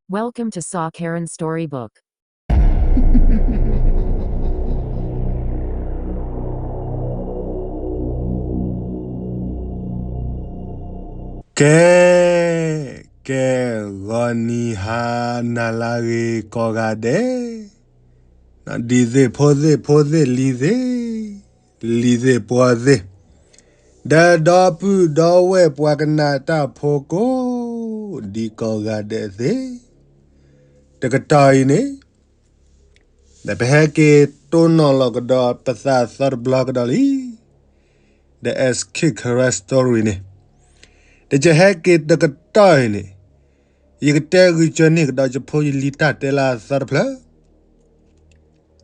Welcome to Saw Karen Storybook. ကဲ, ကဲ, ဂီၤနံၤဟါနၤလၢအဂ့ၤကိးဂၤဒဲး, ဒံသ့ၣ်ဖိသ့ၣ်ဖိသ့ၣ်လံၤသ့ၣ်, လံၤသ့ၣ်ပှီၤသ့ၣ်, ဒီးဒီပုၢ်ဒီဝဲၢ်ပှၤကနၣ်တၢ်ဖိကိး, ဒ်ကိးဂၤဒဲးသ့ၣ်, တကတီၢ်အံၤန့ၣ် ဒီးပဟဲက့ၤတိၢ်နီၣ်လီၤကဒီးပသးသီတဘျီကဒီးလံ. The Escape Karen Story န့ၣ်, ဒီးယဟဲက့ၤတကတီၢ်အံၤန့ၣ်, ယကတဲဂုာ်ကၢန့ၢ်ကဒီးယဖိယလံၤတၢ်တဲလၢအသီတဖျၢၣ်,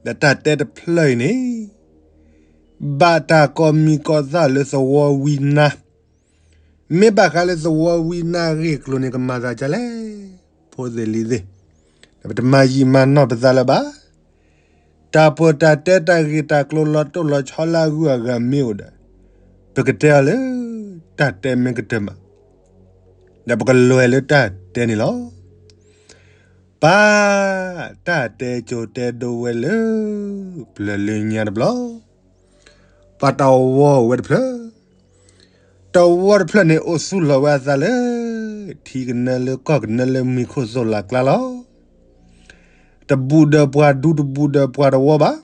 ဒီးတၢ်တဲတဖျၢၣ်အံၤန့ၣ် ဘၣ်တၢ်ကိးမံၤကိးသၣ်လၢသဝီဝံနါ, မ့ၢ်ဘၣ်ဃးလၢသဝီဝံနါအဂ့ၢ်အကျိၤန့ၣ် ကမၤသးဒ်လဲၣ်, ဖိသ့ၣ်လံၤသ့ၣ်, ဒီးပတမၤယံာ်မၤနီၢ်ပသးလၢၤဘၣ်. တၢ်ပၢၢ်တၢ်တဲတၢ်ဂ့ၢ်တၢ်ကျိၤလီၤတိၢ်လီၤဆီလၢအဂုၤအဂၤမ့ၢ်အိၣ်ဒီး, ပကတဲအီၤလၢ တၢ်တဲမ့ၢ်ကတၢၢ်မး, ဒီးပကလဲၤလၢတၢ်တဲန့ၣ်လီၤ. ပၢ်, တၢ်တဲကၠိတဲဒိဝဲလၢ ပျၢၤလၢညါတဘျီ, ပှၤတဝီဝဲတဖျၢၣ်, တဝီတဖျၢၣ်န့ၣ် အိၣ်သူၣ်လီၤဝဲအသးလၢ ထံကနၢလၢကီၢ်ကနၢလၢမံၤခိၣ်သိၣ်လၢ်ကျါလီၤ. တဘူးဒီးပှၤဒူတဘူးဒီးပှၤတဝီဘၣ်.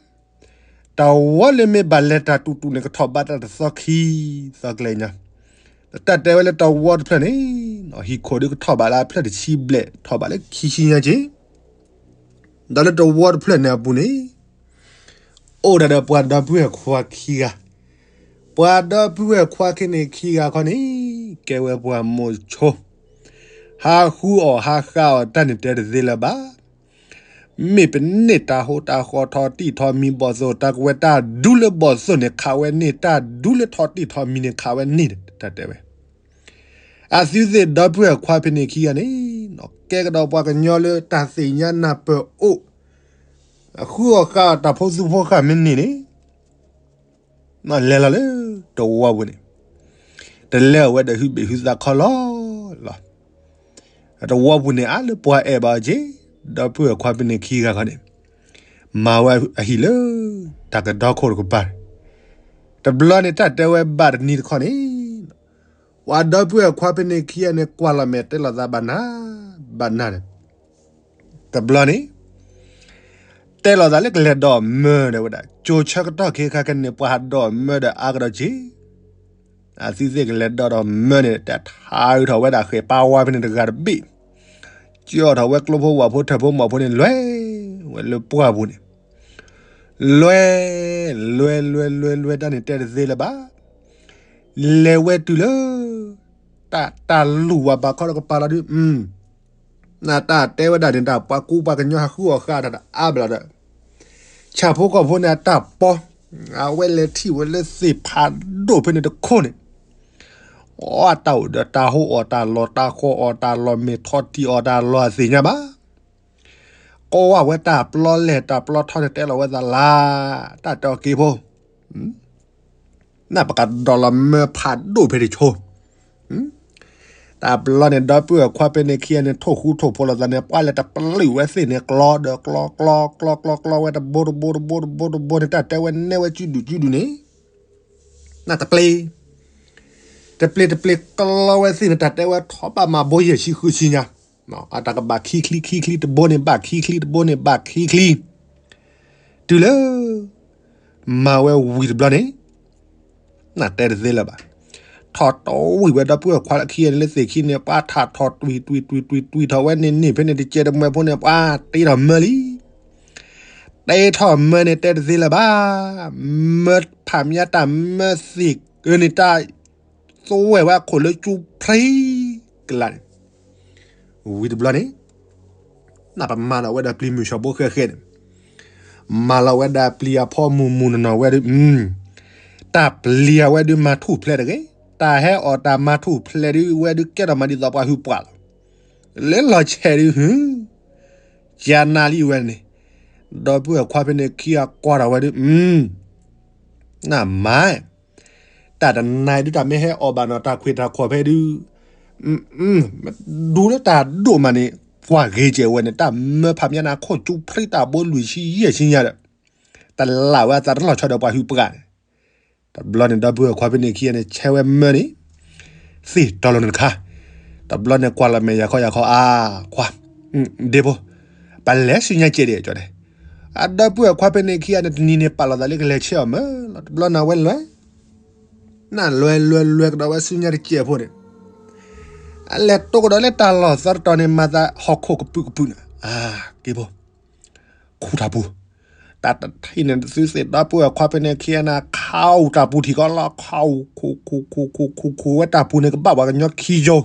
တဝီလၢမ့ၢ်ဘၣ်လဲၤတၢ်တူၢ်တူၢ်န့ၣ် ကထီၣ်ဘးတၢ်တသီခံသီကျဲညါ, တၢ်တဲဝဲလၢတဝီတဖျၢၣ်န့ၣ်, ဟံၣ်ခိၣ်ဒုးကထီၣ်ဘးလၢအဖျၢၣ်တဆံဘျဲၣ် ထီၣ်ဘးလၢခံဆံညါက့ၤ, ဒီးလၢတဝီတဖျၢၣ်န့ၣ်အပူၤန့ၣ် အိၣ်ဒၣ်ဒီးပှၤဒီပုၢ်ဝဲၢ်ခွါခံဂၤ, ပှၤဒီပုၢ်ဝဲၢ်ခွါခံန့ၣ်ခံဂၤခီန့ၣ် ကဲဝဲပှၤမိၤဆိ, ဟးဃုအီၣ်ဟးဃုအီၣ်တၢ်န့ၣ်တဲတသ့လၢၤဘၣ်. မ့ၢ်ပန့ၢ်တၢ်ဟိတၢ်ဃီထီၣ်တံၢ်ထီၣ်မံၤဘီၣ်သိၣ် တၢ်ကဝဲၤတၢ်ဒူလၢဘီၣ်သိၣ်န့ၣ် ခးဝဲန့ၢ်, တၢ်ဒူလၢထီၣ်တံၢ်ထီၣ်မံၤန့ၣ် ခးဝဲန့ၢ် တၢ်တဲဝဲ. အသုသ့ၣ်ဒီပုၢ်ဝဲၢ်ခွါဖဲန့ၣ်ခံဂၤန့ၣ်, ကဲကဒီးပှၤကညီလၢတၢ်သ့ၣ်ညါနၢ်ပၢၢ်အိၣ်, အဃုအီၣ်ဃုအီၣ်တၢ်ဖိသူဖိဃၢ်မ့ၢ်န့ၢ်န့ၣ်, လဲၤလီၤလၢတဝီပူၤန့ၣ်, တလဲၤအဝဲဒီးဟုဘ့ၣ်ဟုသးခီလီၤလီၤ. တဝီပူၤန့ၣ် အါလၢပှၤအဲၣ်ဘၣ်အီၤက့ၤ, ဒီပုၢ်ဝဲၢ်ခွါဖဲန့ၣ်ခံဂၤခီန့ၣ်, မၤဝဲအဟံၣ်လၢတၢ်ကဒီခိၣ်တကပၤ, တဘျီန့ၣ် တၢ်တဲဝဲဘၣ်တနံၤတခီန့ၣ်, ပှၤဒီပုၢ်ဝဲၢ်ခွါဖဲန့ၣ်ခံဂၤန့ၣ် ကွၢ်လီၤမဲာ်တဲလိာ်သးဘၣ်နၤ, ဘၣ်နၤန့ၣ်, တဘျီန့ၣ် တဲလိာ်သးလၢကလဲၤဒိးမၢဒီးဝဲဒၣ်, ကၠိဆၢကတီၢ်ခဲခါခဲန့ၣ် ပှၤဟးဒိးမၢဒီးအါကဒီးက့ၤ, အသုသ့ၣ်ကလဲၤဒိးဒီးမၢန့ၣ် တၢ်ထါအုးထီၣ်ဝဲဒၣ်ဃဲၤပာ်ဝါဖဲန့ၣ်တဂၤတဘ့ၣ်, ကၠီထီၣ်ဝဲကျိဖိဝၣ်ဖိထၢၣ်ဖိမီၢ်ဖိန့ၣ် လဲၤဝဲလၢပှၢ်ပူၤန့ၣ်, လဲၤ, လဲၤလဲၤလဲၤလဲၤတၢ်န့ၣ်တဲတသ့လၢၤဘၣ်. လဲၤဝဲတုၤလၢ တၢ်, တၢ်လူၢ်ဝဲဘၣ်ခီတကပၤလီၤဒုး, နတၢ်တဲဝဲဒၣ်န့ၣ် တၢ်ပှၤကူပှၤကညီဟးဃုအီၣ်ဃုအီၣ်တၢ်အါဘျီဒီး, ဆၣ်ဖိကီၢ်ဖိန့ၣ်အတၢ်ပီ, အဝဲလဲၤထံၣ်ဝဲလၢသ့ၣ်ဖးဒိၣ်ဖဲန့ၣ်တခိၣ်န့ၣ်, အတၢ်အိၣ်ဒီးတၢ်ဟိအီၣ်တၢ်လီၢ် တၢ်ဃီအီၣ်တၢ်လီၢ် မ့ၢ်ထီၣ်တံၢ်အီၣ်တၢ်လီၢ်အသ့ၣ်ညါဘၣ်. ကိးဝဲတၢ်ပျီလဲၢ်တၢ်ပျီထီန့ၣ် တဲလီၤဝဲသးလၢ်, တၢ်တဲအီၤက့ၤဖိ နပကဒီးလီၤမၢဖးဒိၣ်ဖဲတဆိ, တၢ်ပျီန့ၣ် ဒီပုၢ်ဝဲၢ်ခွါဖဲန့ၣ်ခံဂၤန့ၣ် ထိၣ်ဃူထိၣ်ဖိးလိာ်သးန့ၣ် ပှၤလဲၤတပျုာ်ဝဲသ့ၣ်န့ၣ် ကျီဒီးကျီ ကျီ ကျီ ကျီ ကျီဝဲတဘိတဘိတဘိတဘိတဘိတဘိ တဘိန့ၣ် တၢ်တဲဝဲနဲၣ်ဝဲစုဒုၣ်စုဒုၣ်န့ၣ်, နတပျ့ၤ, တပျ့ၤတပျ့ၤကျီဝဲသ့ၣ်န့ၣ် တၢ်တဲဝဲထီၣ်ဘၣ်မၤဘိယဲၢ်ဆံဃုဆံညါ, အတၢ်ကဘၣ်ခံချံခံချံ တဘိန့ၣ်ဘၣ်ခံချံ တဘိန့ၣ်ဘၣ်ခံချံ, တုၤလၢ မၤဝဲဝံၤတဘျီန့ၣ် နတဲတသ့လၢၤဘၣ်. ထီၣ်တဝံၣ်ဝဲဒီပုၢ်ဝဲၢ်ခွါလၢခံဂၤန့ၣ်လၢသ့ၣ်ခံန့ၣ် ပှၤထးထီၣ်တွံၢ်တွံၢ်တွံၢ်တွံၢ်တွံၢ်ထီၣ်ဝဲန့ၣ်န့ၣ် ဖဲန့ၣ်တကဲတမှဲဖိန့ၣ် ပှၤတ့ထီၣ်မၢလံ. တ့ထီၣ်မၢန့ၣ် တဲတသ့လၢၤဘၣ်. မၢဖးမၠါတၢ်မၢသ့ၣ်ကန့ၣ် တၢ် သွဲၣ်ဝဲအခိၣ်လၢကၠူဖျံကလးန့ၣ် ဝံၤတဘျီန့ၣ် နပမၤလီၤဝဲဒၣ်ပျံၤမုၢ်ဆှီဘိဃဲဃဲန့ၣ်, မၤလီၤဝဲဒၣ်ပျံၤအဖီမုၢ်မုၢ်နီၢ်နီၢ်ဝဲဒုး, တၢ်ပျံၤအဝဲဒုးမၤထူၣ်ဖျဲးတဂ့ၤ, တၢ်ဟဲအီၣ်တၢ်မၤထူၣ်ဖျဲးဒုးဝဲဒုးကဲထီၣ်မးဒ်သိးပှၤဟုးပှၢ်လီၤ. လၢလီၤဆဲးဒုးဟု ကနၣ်လံဝဲန့ၣ်, ဒီပုၢ်ဝဲၢ်ခွါဖဲန့ၣ်ခံဂၤကွၢ်ထီၣ်ဝဲဒုး, နမၤ တၢ်တနါဒုး တၢ်မ့ၢ်ဟဲအီၣ်ဘၣ်နီၢ်တၢ်ခွဲးတၢ်ခိးဖဲဒုး, ဒူလၢတၢ်ဒိၣ်မးန့ၣ် ကွၢ်ဂ့ၤကဲဝဲန့ၣ် တၢ်မၢဖးမၠၣ်န့ၣ် အခိၣ်ကၠူဖျံးတၢ်ဘိလွံၢ်ဆံယဲၢ်ဆံညါဒီး တလၢ်ဝဲအသးတလီၤဆီဒီးပှၤဟုးပှၢ်န့ၣ်, တဘျီန့ၣ် ဒီပုၢ်ဝဲၢ်ခွါဖဲန့ၣ်ခံဂၤန့ၣ် ဆဲးဝဲမၢန့ၣ် သ့ၣ်တီလိၤန့ၣ်တခါ, တဘျီန့ၣ် ကွၢ်လီၤမဲာ်ယၤခီယၤခီ အါ, ခွါ, ဒ့ဖိ, ပလဲၤဆူညါကဲဒံးကီန့ၣ်, အဒီပုၢ်ဝဲၢ်ခွါဖဲန့ၣ်ခံဂၤန့ၣ် တနံၤန့ၣ် ပာ်လီၤသးလၢကလဲၤဆဲးအီၤမၢလီၤ. တဘျီန့ၣ် အဝဲလဲၤ နလွဲလွဲလွဲကဒီးဝဲဆူညါတစဲးဖိန့ၣ်, အလဲၤတိၢ်ကဒီးလၢတၢ်လီၢ်သၢတတီၤန့ၣ် မၤသးဟီၣ်ခိၣ်ကပုာ်ကပုာ်န့ၣ်, အါ, က့ဖိ, ခူၣ်တၢ်ပူၤ, တၢ်တထံၣ်န့ၣ် သုသ့ၣ်ဒီပုၢ်ဝဲၢ်ခွါဖဲန့ၣ်ခံဂၤန့ၣ် ခူၣ်တၢ်ပူၤထံၣ်ကီးလီၤ, ခူၣ်ခူၣ်ခူၣ်ခူၣ်ခူၣ်ဝဲတၢ်ပူၤန့ၣ် ကဘၣ်ပှၤကညီခံယိၤ,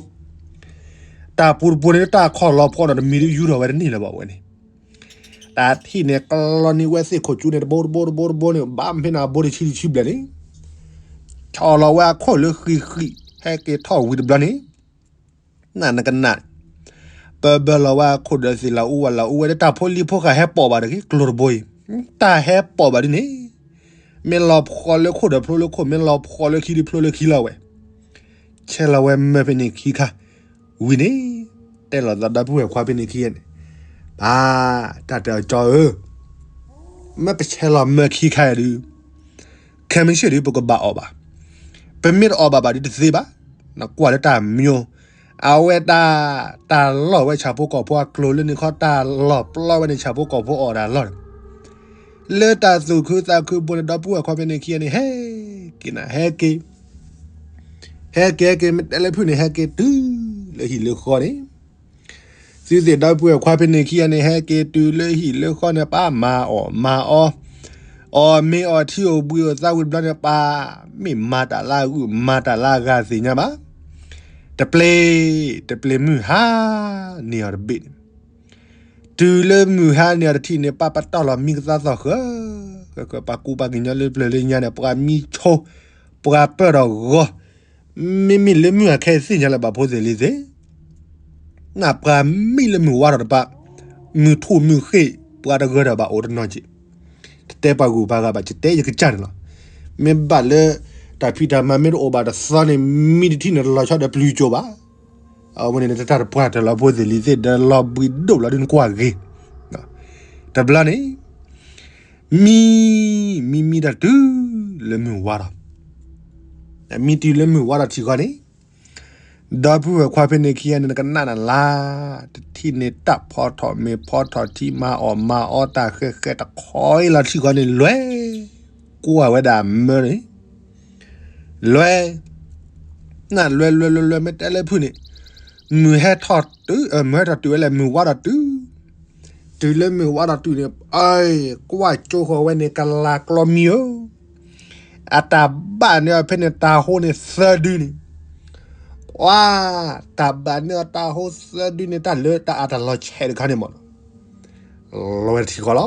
တၢ်ပူၤတပူၤန့ၣ် တၢ်ခီၣ်လီၤဖီဒီးတမံၤဒုးယူထီၣ်ဝဲတန့ၢ်လၢၤဘၣ်ဝဲန့ၣ် တၢ်ထံၣ်န့ၣ် ကလီန့ၢ်ဝဲသ့ၣ်ခိၣ်ကၠူန့ၣ် တဘိတဘိတဘိတဘိန့ၣ် ဘၣ်မ့ၢ်န့ၣ်အဘိတဆံတဆံဘျဲၣ်န့ၣ်, ဆီၣ်လီၤဝဲအခိၣ်လၢဃံဃံ, ဟဲက့ၤထီၣ်ဝံၤတဘျီန့ၣ်, နနကနၣ်, ပၢဘၢလီၤဝဲအခိၣ်ဒီးသ့ၣ်လၢအူဝဲလၢအူဝဲဒီး တၢ်ဖိလံၤဖိဃာ်ဟဲပိာ်ဘၣ်တဂ့ၤ ကျိၤတဘိအံၤ, တၢ်ဟဲပိာ်ဘၣ်ဒ်န့ၣ်, မ့ၢ်လီၤဖှီၣ်လၢခိၣ်ဒီးဖျိလၢခိၣ်, မ့ၢ်လီၤဖှီၣ်လၢခံဒုးဖျိလၢခံလီၤဝဲ ဆဲးလီၤဝဲမၢဖဲန့ၣ်ခံခါ, ဝံၤန့ၣ်, တဲလီၤသးဒီပုၢ်ဝဲၢ်ခွါဖဲန့ၣ်ခံဂၤန့ၣ်, ပၢ်, တၢ်တဲအီၤကၠီဧၢ, မ့ၢ်ပဆဲးလီၤမၢခံခါဒုး, ခဲမုၢ်ဆ့ၣ်ဒုး ပကဘၣ်အီၣ်ဘၣ်, ပမ့ၢ်တအီၣ်ဘၣ်ဘၣ်ဒုးတသ့ဘၣ်, နကွၢ်လၢတၢ်မံၤ, အဝဲတၢ်, တၢ်လီၢ်ဝဲဆၣ်ဖိကီၢ်ဖိအကျိၤလၢန့ၣ်ခီ တၢ်လီၢ်ပျီဝဲန့ၣ် ဆၣ်ဖိကီၢ်ဖိအီၣ်တၢ်လီၢ်န့ၣ် လၢတၢ်သူၣ်ခုသးခုဘိန့ၣ် ဒီပုၢ်ဝဲၢ်ခွါဖဲန့ၣ်ခံဂၤန့ၣ် ဟဲက့ၤနၤ ဟဲက့ၤ, ဟဲက့ၤဟဲက့ၤ မ့ၢ်တဲလၢဖုၣ်န့ၣ် ဟဲက့ၤတုၤလၢဟံၣ်လၢဃီန့ၣ်, သုသ့ၣ်ဒီပုၢ်ဝဲၢ်ခွါဖဲန့ၣ်ခံဂၤန့ၣ် ဟဲက့ၤတုၤလၢဟံၣ်လၢဃီန့ၣ် ပၢ်မၤအီၣ်မၤအီ, အီၣ်မ့ၤအီၣ်ထံအိၣ်ဘှံးအိၣ်သါဝံၤတဘျီန့ၣ် ပၢ်မ့ၢ်မၤတၢ်လၢအဂုာ်မၤတၢ်လၢအဂၤသ့ၣ်ညါဘၣ်, တပျ့ၤ, တပျ့ၤမုၢ်ဟါန့ၢ်အီၤတဘ့ၣ်န့ၣ်, တုၤလၢမုၢ်ဟါန့ၢ်အီၤတထံၣ်န့ၣ် ပၢ်ပတီၢ်လီၤမံကသါသီၣ်ဃၢ, ဃၢဃၢ ပှၤကူပှၤကညီလၢပျၢၤလၢညါန့ၣ် ပှၤမံဆိ, ပှၤပၢၢ်ထီၣ်ဂီၤ, မ့မ့ၢ်လၢမုၢ်အခဲအံၤသ့ၣ်ညါလၢၤဘၣ်ဖိသ့ၣ်လံၤသ့ၣ်, နပှၤမံလၢမုၢ်ဝါထီၣ်တပၤ, မုၢ်ထူၣ်မုၢ်ဃ့ၢ် ပှၤတဂၢၢ်ဒီးဘၣ်အိၣ်တနီၤက့ၤ, တတဲပှၤဂုၤပှၤဂၤဘၣ် ယတဲယကစၢ်န့ၣ်လီၤ, မ့ၢ်ဘၣ်လၢ, တၢ်ဖံးတၢ်မၤမ့ၢ်တအိၣ်ဘၣ်တသီန့ၣ် မံတထံၣ်န့ၣ် တလီၤဆီဒီးပျုၤကၠိဘၣ် အဝဲန့ၣ် တၢ်တပှၢ်တၢၢ်လီၤဖိသ့ၣ်လံၤသ့ၣ် ဒီးလီၤဘှံးဒိၣ်လီၤဒုးနကွၢ်ဂ့ၤ, တဘျီန့ၣ်, မံ, မံမံတၢ်တုၤလၢမုၢ်ဝါထီၣ်, မံတုၤလၢမုၢ်ဝါထီၣ်ထံဃီန့ၣ်, ဒီပုၢ်ဝဲၢ်ခွါဖဲန့ၣ်ခံဂၤန့ၣ် နကနၣ်နၤလၢ်, တထံၣ်န့ၣ်တၢ်ဖီထီၣ်မ့ၤဖီထီၣ်ထံ မၤအီၣ်မၤအီတၢ်ဃဲဃဲတခီအံၤလီၤထံဃီန့ၣ် လွဲၢ်ကွၢ်ဝဲဒၣ်မၢန့ၣ် လွဲၢ်, နလွဲၢ်လွဲၢ်လွဲၢ်လွဲၢ် မ့ၢ်တဲလၢဖုၣ်န့ၣ်, မုၢ်ဟဲထီၣ်တုၤ, မုၢ်ဟဲထီၣ်တုၤဝဲလဲၣ် မုၢ်ဝါထီၣ်တုၤ, တုၤလၢမုၢ်ဝါထီၣ်တုၤန့ၣ် အၢ, ကွၢ်ကၠိဃီၤဝဲန့ၣ် ကလၤကျီမံဧၢ, အတၢ်ဘၣ်န့ၢ်အီၤဖဲန့ၣ် တၢ်ဟိန့ၣ်သၢဒုန့ၣ်, ကွၢ်, တၢ်ဘၣ်န့ၢ်အီၤတၢ်ဟိသၢဒုန့ၣ် တၢ်လၢတၢ်အတၢ်လီၤဆဲးတခါန့ၣ်မး လီၤဝဲထံဃီလီၤ.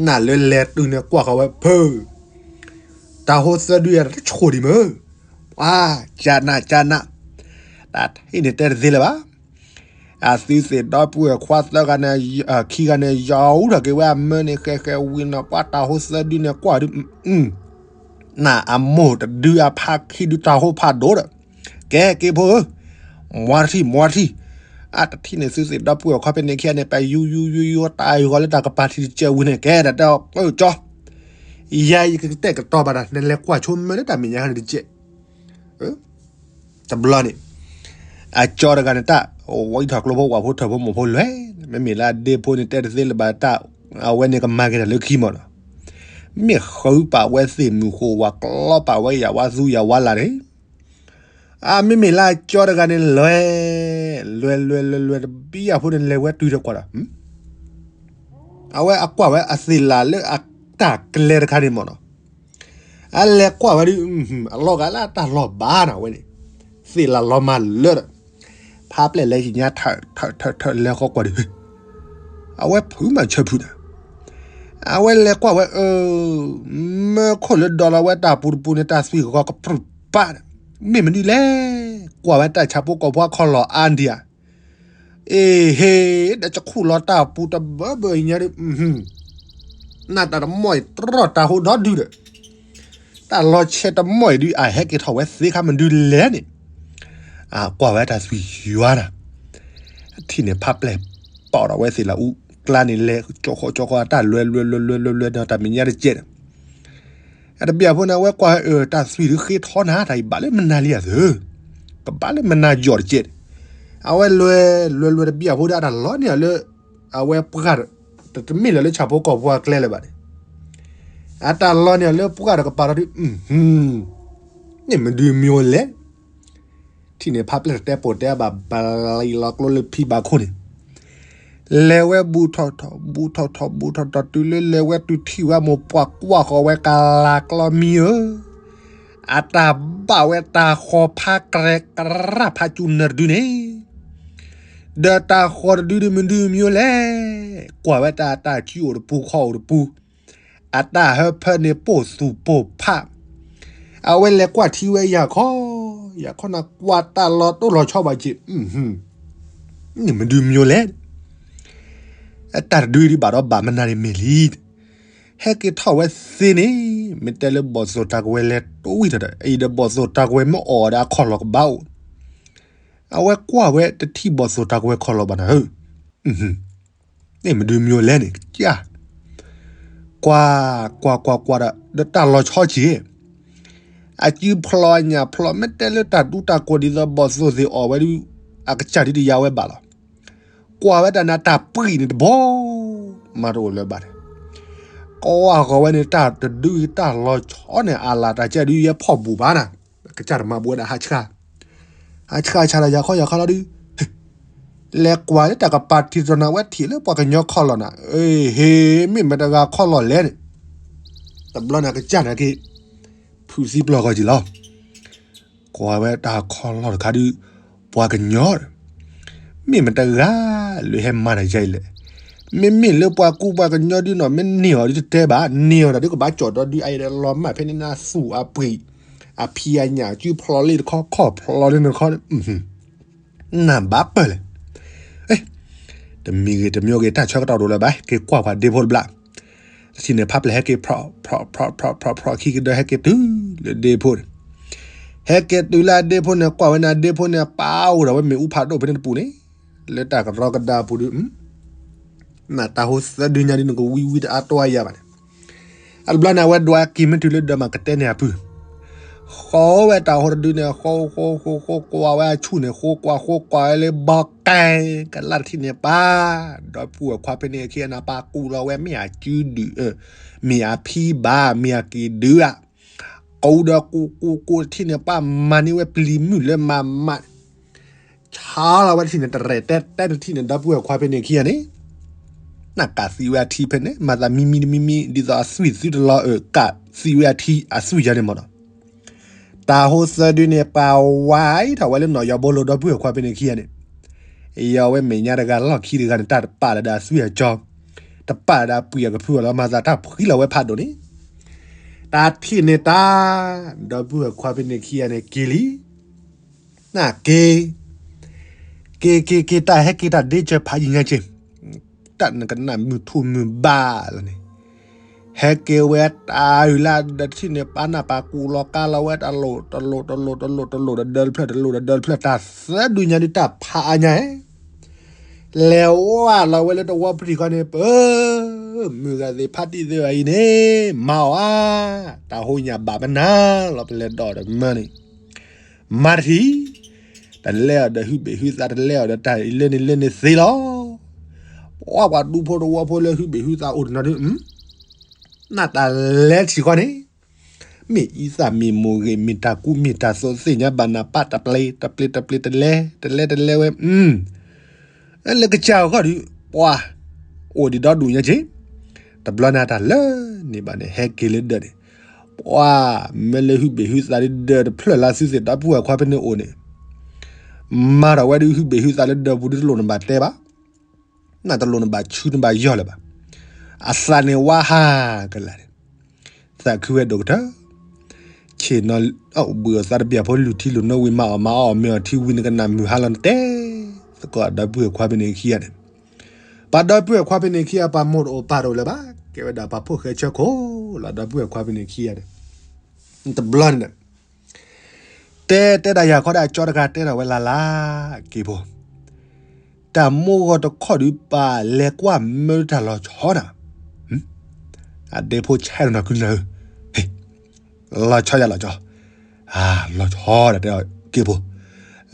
နလၢလဲၤတုၤန့ၣ်ကွၢ်ဃီၤဝဲဖု, တၢ်ဟိသၢဒုယၤတဆိၣ်ဒံးမၢ, ပှၤ, ကနးကနး, တၢ်ထံၣ်န့ၣ်တဲတသ့လၢၤဘၣ်. အသုသ့ၣ်ဒီပုၢ်ဝဲၢ်ခွါသၢဂၤန့ၣ်, ခံဂၤန့ၣ် ယီၤအူထီၣ်က့ၤဝဲအမၢန့ၣ် ဃဲဃဲဝံၤနီၤ ပှၤတၢ်ဟိသၢဒုန့ၣ်ကွၢ်ဒု, နအမိၢ်တဒုအဖါခံဒုတၢ်ဟိဖးဒိၣ်ဒီး, ကဲက့ၤဖိဧၢ, မွၤတထံၣ် မွၤတထံၣ်, အတထံၣ်န့ၣ် သုသ့ၣ်ဒီပုၢ်ဝဲၢ်ခွါဖဲန့ၣ်ခံဂၤန့ၣ် ပယူယူယူယူတၢ်အံၤဂီၤလၢတၢ်ကပၤထံတစဲးဝံၤန့ၣ် ကဲဒၣ်တဲအီၤ ကၠီ, ယၤယကတဲာ်ကတီၤဘၣ်တၢ် နလဲၤကွၢ်ဆိမၢလၢတၢ်မဲာ်ညါန့ၣ်တစဲး တဘျီန့ၣ်, အကၠီတဂၤန့ၣ် တၢ်ဝံထီၣ်ကျိဖိဝၣ်ဖိထၢၣ်ဖိမိၢ်ဖိလွဲၢ်, မ့မ့ၢ်လၢအဒ့ဖိန့ၣ် တဲတသ့လၢၤဘၣ်တၢ်, အဝဲန့ၣ်ကမၤက့ၤတၢ်လၢခံမးနီၤ, မ့ၢ်ဃုပာ်ဝဲသ့ၣ်မုၢ်ဃိဝါ ကျီပာ်ဝဲယၤဝါသူယၤဝါလၢ်န့ၣ်, အမ့မ့ၢ်လၢအကၠီတဂၤန့ၣ်လွဲၢ်, လွဲၢ်လွဲၢ်လွဲၢ်လွဲၢ်တဘံၣ်အဖိန့ၣ် လဲၤဝဲတုၤဒီးကွၢ်ဒီး အဝဲအကွၢ်ဝဲအသ့ၣ်လၢ်လၢအတၢ်ကျဲတခါန့ၣ်မးနီၤ, အလဲၤကွၢ်ဝဲဒုး, အလီၤဂာ်လၢအတၢ်လီၤဘၣ်နီၤဝဲန့ၣ်, သ့ၣ်လၢ်လီၤမၢ်လၢာ်ဒီး, ဖးပျဲၢ်လဲၤယညါထၢၣ်ထၢၣ်ထၢၣ်ထၢၣ်လဲၤဃီကွၢ်ဒုး, အဝဲဖုးမၤဆၢဖုးနၤ, အဝဲလဲၤကွၢ်ဝဲအၢ, မၢခိၣ်လၢဒီလီၤဝဲတၢ်ပူၤတပူၤန့ၣ် တၢ်သွံၣ်ဂီၤကပြုၢ်ပာ်န့ၣ်, မ့ၢ်မနုၤလဲၣ်, ကွၢ်ဝဲတၢ်ဆၣ်ဖိကီၢ်ဖိအခီၣ်လီၢ်အါဒံးဧါ အ့ဟ့, ဒီးကခူၣ်လီၤတၢ်ပူၤတဘၢဘၢအံၤညါဒီး, နၢ်တၢ်တမီၢ်အံၤတြီၢ်တၢ်ဟိဒီဒုဒီး, တၢ်လီၤဆဲးတမီၢ်အံၤဒုး အဟဲက့ၤထီၣ်ဝဲသ့ခါမနုၤလဲၣ်န့ၣ်, အကွၢ်ဝဲတၢ်သွံၣ်ယွၤနၤ, ထံၣ်န့ၣ်ဖးပျဲၢ် ပိာ်ထီၣ်ဝဲသ့ၣ်လၢအူကျါန့ၣ် လဲၤကၠီဃီကၠီဃီအတၢ်လွဲလွဲလွဲလွဲလွဲလွဲဒီးတၢ်မဲာ်ညါတကဲးန့ၣ်, အတဘျီဖိန့ၣ် အဝဲကွၢ်ဝဲအၢ တၢ်သွံၣ်ဒုးဃ့ထီနၤ တၢ်အံၤဘၣ်လၢမနၤလံဧါသၢ, ကဘၣ်လၢမနၤယီၤတကဲးန့ၣ်, အဝဲလွဲလွဲလွဲတဘျီဖိဒီးအတၢ်လီၤန့ၢ်အီၤလၢ အဝဲပှၢ် တမ့ၢ်လၢၤလၢဆၣ်ဖိကီၢ်ဖိအကျဲလၢၤဘၣ်န့ၣ်, အတၢ်လီၤန့ၢ်အီၤလၢပှၢ်တကပၤဒီးဒုး န့ၣ်မဒုးမံၤလဲၣ် ထံၣ်န့ၣ်ဖးပျဲၢ်တတဲပိာ်တဲအဘၣ် ဘျံးလီၤကျိလၢဖံဘၣ်ခိၣ်န့ၣ်, လဲၤဝဲဘူးထီၣ်ထီၣ် ဘူးထီၣ်ထီၣ် ဘူးထီၣ်ထီၣ် တုၤလၢလဲၤဝဲတုၤထံၣ်ဝဲမိၢ်ပှၢ်ကွၢ်ဃီၤဝဲကလၤကျီမံဧၢ, အတၢ်ဘၣ်ဝဲတၢ်ဃီၤဖးကြဲးကြးဖးကၠူနၢၤတဒုန့ၣ်, ဒီးတၢ်ဃီၤတဒုဒုးမဒုးမံၤလဲၣ်, ကွၢ်ဝဲတၢ်တၢ်စုအိၣ်တပူၤ ခီၣ်အိၣ်တပူၤ အတၢ်ဟၢဖၢန့ၣ်ပိာ်သူၣ်ပိာ်ဖး, အဝဲလဲၤကွၢ်ထံဝဲယၤခီ, ယၤခီနၤကွၢ်တၢ်လီၤတိၢ်လီၤဆီဘၣ်က့ၤ, န့ၣ်မဒုးမံၤလဲၣ်, အတၢ်တဒုဒုးဘၣ်ဒီးဘၣ်မနုၤန့ၣ်မ့ၢ်လံ, ဟဲက့ၤထီၣ်ဝဲသ့န့ၣ်, မ့ၢ်တဲလၢဘီၣ်သိၣ်တၢ်ကဝဲၤလဲၤတိဝံၤတၢ်ဒီး အအံၤဒီးဘီၣ်သိၣ်တၢ်ကဝဲၤမ့ၢ်အီၣ်ဒီးအခီၣ်လီၢ်ကဘၣ်အိၣ်, အဝဲကွၢ်ဝဲတထံၣ်ဘီၣ်သိၣ်တၢ်ကဝဲၤခီၣ်လီၢ်ဘၣ်နၤဧၢ န့ၣ်မဒုးမံၤလဲၣ်န့ၣ် ကစၢ်, ကွၢ်, ကွၢ်ကွၢ်ကွၢ်ဒီး ဒီးတၢ်လီၤဆီက့ၤ, အစုဖျိအညၣ်ဖျိ မ့ၢ်တဲလၢတၢ်ဒူတၢ်ကိၢ်ဒ်သိးဘီၣ်သိၣ်သ့ၣ်အီၣ်ဝဲဒုး, အကစၢ်ဒုးတယါဝဲဘၣ်လီၤ, ကွၢ်ဝဲတၢ်န့ၣ်တၢ်ပှံၢ်န့ၣ်တဘီ, မၤတအိၣ်လၢၤဘၣ်န့ၣ်, ကွၢ်ဃီၤဝဲန့ၣ်တၢ်တဒုတၢ်လီၤဆီန့ၣ် အလၢ်တၢ်ကဲဒုးယဲဖီၣ်ဘူးဘၣ်နၤ, ကစၢ်တမၤဘူးဝဲဒၣ်ဟးဆှၣ် အဆှၣ်ဆှၣ်ဒီးယၤခီယၤခီလီၤဒုး, လဲၤကွၢ်လၢတၢ်ကပၤထံးတတီၤနၤ ဝဲထံၣ်လၢပှၤကညီခီၣ်လီၢ်နၤ, အ့ဟ့ မ့ၢ်မတဂၤခီၣ်လီၢ်လဲၣ်န့ၣ်, တဘျီန့ၣ်ကစၢ်န့ၣ်က့ၤ, ဖုးသံပျီၢ်ဃီက့ၤလီၤ, ကွၢ်ဝဲတၢ်ခီၣ်လီၢ်တခါဒုး, ပှၤကညီ, မ့ၢ်မတဂၤ, လၢဟဲမၤတၢ်ယါအံၤလဲၣ်, မ့မ့ၢ်လၢပှၤကူပှၤကညီဒုးနီၤ မ့ၢ်န့ၢ်အီၤဒုးတတဲဘၣ်, န့ၢ်အီၤဒီးဒုးကဘၣ်ကၠီၣ်ဒီးဒုးအအံၤဒီးလီၤမၢ်ဖဲန့ၣ်နၤသူၣ်အပှ့ၤ, အဖံးအညၣ်စုဖျိလံတခီ ခီၣ်ဖျိလံတခီ, နဘၣ်ပၢၢ်လဲၣ်, တမံၤဂ့ၤတမံၤဂ့ၤ တၢ်ဆၢကတီၢ်တအိၣ်လၢၤဘၣ် က့ၤကွၢ်ပှၤဒ့ဖိတဘျီ, တထံၣ်န့ၣ်ဖးပျဲၢ်ဟဲက့ၤဖျိး, ဖျိးဖျိးဖျိးဖျိးဖျိးခံကဒီးဟဲက့ၤတုၤလၢဒ့ဖိန့ၣ်, ဟဲက့ၤတုၤလၢအဒ့ဖိန့ၣ် ကွၢ်ဝဲန့ၣ်အဒ့ဖိန့ၣ် ပာ်အိၣ်ဒီးဝဲမ့ၣ်အူဖးဒိၣ်ဖဲန့ၣ်တပူၤန့ၣ်, လၢတၢ်ကရီကဒါအပူၤဒုး နတၢ်ဟိသၢဒုညါဒုး နကဝံဝံတအါတီအါယၤဘၣ်န့ၣ်, အတဘျီန့ၣ် အဝဲဒွးက့ၤမ့ၢ်တုၤလၢဒီးမၤကတဲန့ၢ်အပုၢ်, ဃီဝဲတၢ်ဟိတဒုန့ၣ် ဃီဃီဃီဃီကွၢ်ဝဲအဆူၣ်န့ၣ် ဃီကွၢ်ဃီကွၢ်ဝဲလၢဘီကဲ ကလၢ်တထံၣ်န့ၣ်ပၢ်, ဒီပုၢ်ဝဲၢ်ခွါဖဲန့ၣ်အခံအနၢ်ပၢ်ကူလီၤဝဲ မ့ၢ်အစုဒုး, မ့ၢ်အဖံဘၣ် မ့ၢ်အက့ၤဒုးဧါ, ကူဒီးကူကူကူတထံၣ်န့ၣ်ပၢ် မၤန့ၢ်ဝဲပျံၤမုၣ်လၢမၤမး ဆါလီၤဝဲတထံၣ်န့ၣ် တရဲၣ်တဲတဲတထံၣ်န့ၣ် ဒီပုၢ်ဝဲၢ်ခွါဖဲန့ၣ်ခံဂၤန့ၣ်, နကးသံဝဲအထံဖဲန့ၣ် မၤသးမံမံတမံမံ ဒ်သိးအသွံၣ်သုတလီၤအၢ ကးသံဝဲအထံအသွံၣ်ယါန့ၣ်မ့ၢ်ဒီး, တၢ်ဟိသၢဒုန့ၣ် ပာ်ဝဲထီၣ်ဝဲလၢနီၢ်ယီၤဘိလိၤ ဒီပုၢ်ဝဲၢ်ခွါဖဲန့ၣ်ခံဂၤန့ၣ်, ယီၤဝဲမဲာ်ညါတဂၤလီၢ်ခံတဂၤန့ၣ် တၢ်တပာ်လၢဒၣ်အသွံၣ်အကၠီ, တပာ်လၢဒၣ်အပှံၢ်အကဖုအီၤလီၤ မၤသးတၢ်ဖှံလီၤဝဲဖးဒိၣ်န့ၣ်, တၢ်ထံၣ်န့ၣ်တၢ်, ဒီပုၢ်ဝဲၢ်ခွါဖဲန့ၣ်ခံဂၤန့ၣ်က့ၤလံ နက့ၤ, က့ၤက့ၤက့ၤ တၢ်ဟဲက့ၤတၢ်ဒ့စၢၤဖးယံၤညါက့ၤ, တၢ်နကနၣ်မုၢ်ထူၣ်မုၢ်ဘၣ်လီၤန့ၣ်, ဟဲက့ၤဝဲတၢ်အုၣ်လၢဒီးတထံၣ်န့ၣ် ပာ်နၢ်ပာ်ကူလီၤကါလီၤဝဲတလိၣ်တလိၣ်တလိၣ်တလိၣ်ဒီးဒၢတဖျၢၣ်တလိၣ်ဒီးဒၢတဖျၢၣ် တၢ်သၢဒုညါဒုးတၢ်ဖးအါညါ လဲၤဝဲလီၤဝဲလၢတဝီပထံၣ်ခီန့ၣ် ပၢ်, မုၢ်ဂၤသ့ၣ်ဖးတံၢ်သ့ၣ်အံၤန့ၣ် မၤအီၤဧါ, တၢ်ဟိညၣ်ဘၣ်မနုၤလီၤ ပလဲၤဒီးဒီးမၢန့ၣ် မၤတထံၣ်, တလဲအီၤဒီးဟုဘ့ၣ်ဟုသး တလဲအီၤဒီးတၢ်အံၤလၢန့ၣ်လၢန့ၣ်သ့လီၤ. ပှၤပှၤဒူဖိတဝီဖိလၢဟုဘ့ၣ်ဟုသးအိၣ်တနီၤဒုး, နတၢ်လဲထံၣ်ဃီန့ၣ်, မ့ၢ်အံသၣ်မ့ၢ်မိၢ်ဂ့ၤ မ့ၢ်တၢ်ကူမ့ၢ်တၢ်သိးသ့ၣ်ညါဘၣ်နၤပၢ် တပျ့ၤတပျ့ၤတပျ့ၤတလဲ တလဲတလဲဝဲ လၢကစၢ်အဂီၢ်ဒုး ပှၤအိၣ်ဒံးဒီဒူၣ်ညါက့ၤ, တဘျီန့ၣ်တၢ်လၢန့ၣ်ဘၣ်န့ၣ် ဟဲက့ၤလၢဒၢးန့ၣ်, ပှၤမ့ၢ်လၢဟုဘ့ၣ်ဟုသးဒုးဒၢးတဖျၢၣ်လၢသုသ့ၣ်ဒီပုၢ်ဝဲၢ်ခွါဖဲန့ၣ်အိၣ်န့ၣ်, မၤထီၣ်ဝဲဒုးဟုဘ့ၣ်ဟုသးလၢဒၢးပူၤဒုးတလိၣ်နဘၣ်တဲဘၣ်, နတလိၣ်နဘၣ်ဆူနဘၣ်ယီၢ်လၢၤဘၣ်, အသးန့ၣ်ဝါဟးကလာ်န့ၣ်, သးခုဝဲဒိၣ်ကတၢၢ် ဆ့ၣ်နီၤဘုၣ်အသးတဘ့ၣ်အဖိလုၢ်ထံလုၢ်နိဝံၤမၤအီၣ်မၤအီၣ်မ့ၤအီၣ်ထံဝံၤနကနၣ်မုၢ်ဟါလီၤနတဲ, သကိးဒီပုၢ်ဝဲၢ်ခွါဖဲန့ၣ်ခံဂၤန့ၣ်, ပှၤဒီပုၢ်ဝဲၢ်ခွါဖဲန့ၣ်ခံဂၤ ပှၤမိၢ်တအိၣ်ပၢ်တအိၣ်လၢၤဘၣ်, ကဲဝဲဒၣ်ပှၤဖိၣ်ဃဲဆၢခိၣ်လီၤ ဒီပုၢ်ဝဲၢ်ခွါဖဲန့ၣ်ခံဂၤန့ၣ်, တဘျီန့ၣ် တဲတဲဒၣ်ယၤခီဒၣ်ကၠီတဂၤတဲထီၣ်ဝဲလၢ်လၢ်က့ၤဖိ, တဲ တၢ်မိၢ်ဂီၤတခီဒုး ပလဲၤကွၢ်မၢတၢ်လီၤဆီနၤ. အဒ့ဖိဆဲးနီၤကုနၤဧၢ, လီၤဆီယၤလီၤဆီ, လီၤဆီဒီးတဲက့ဖိ,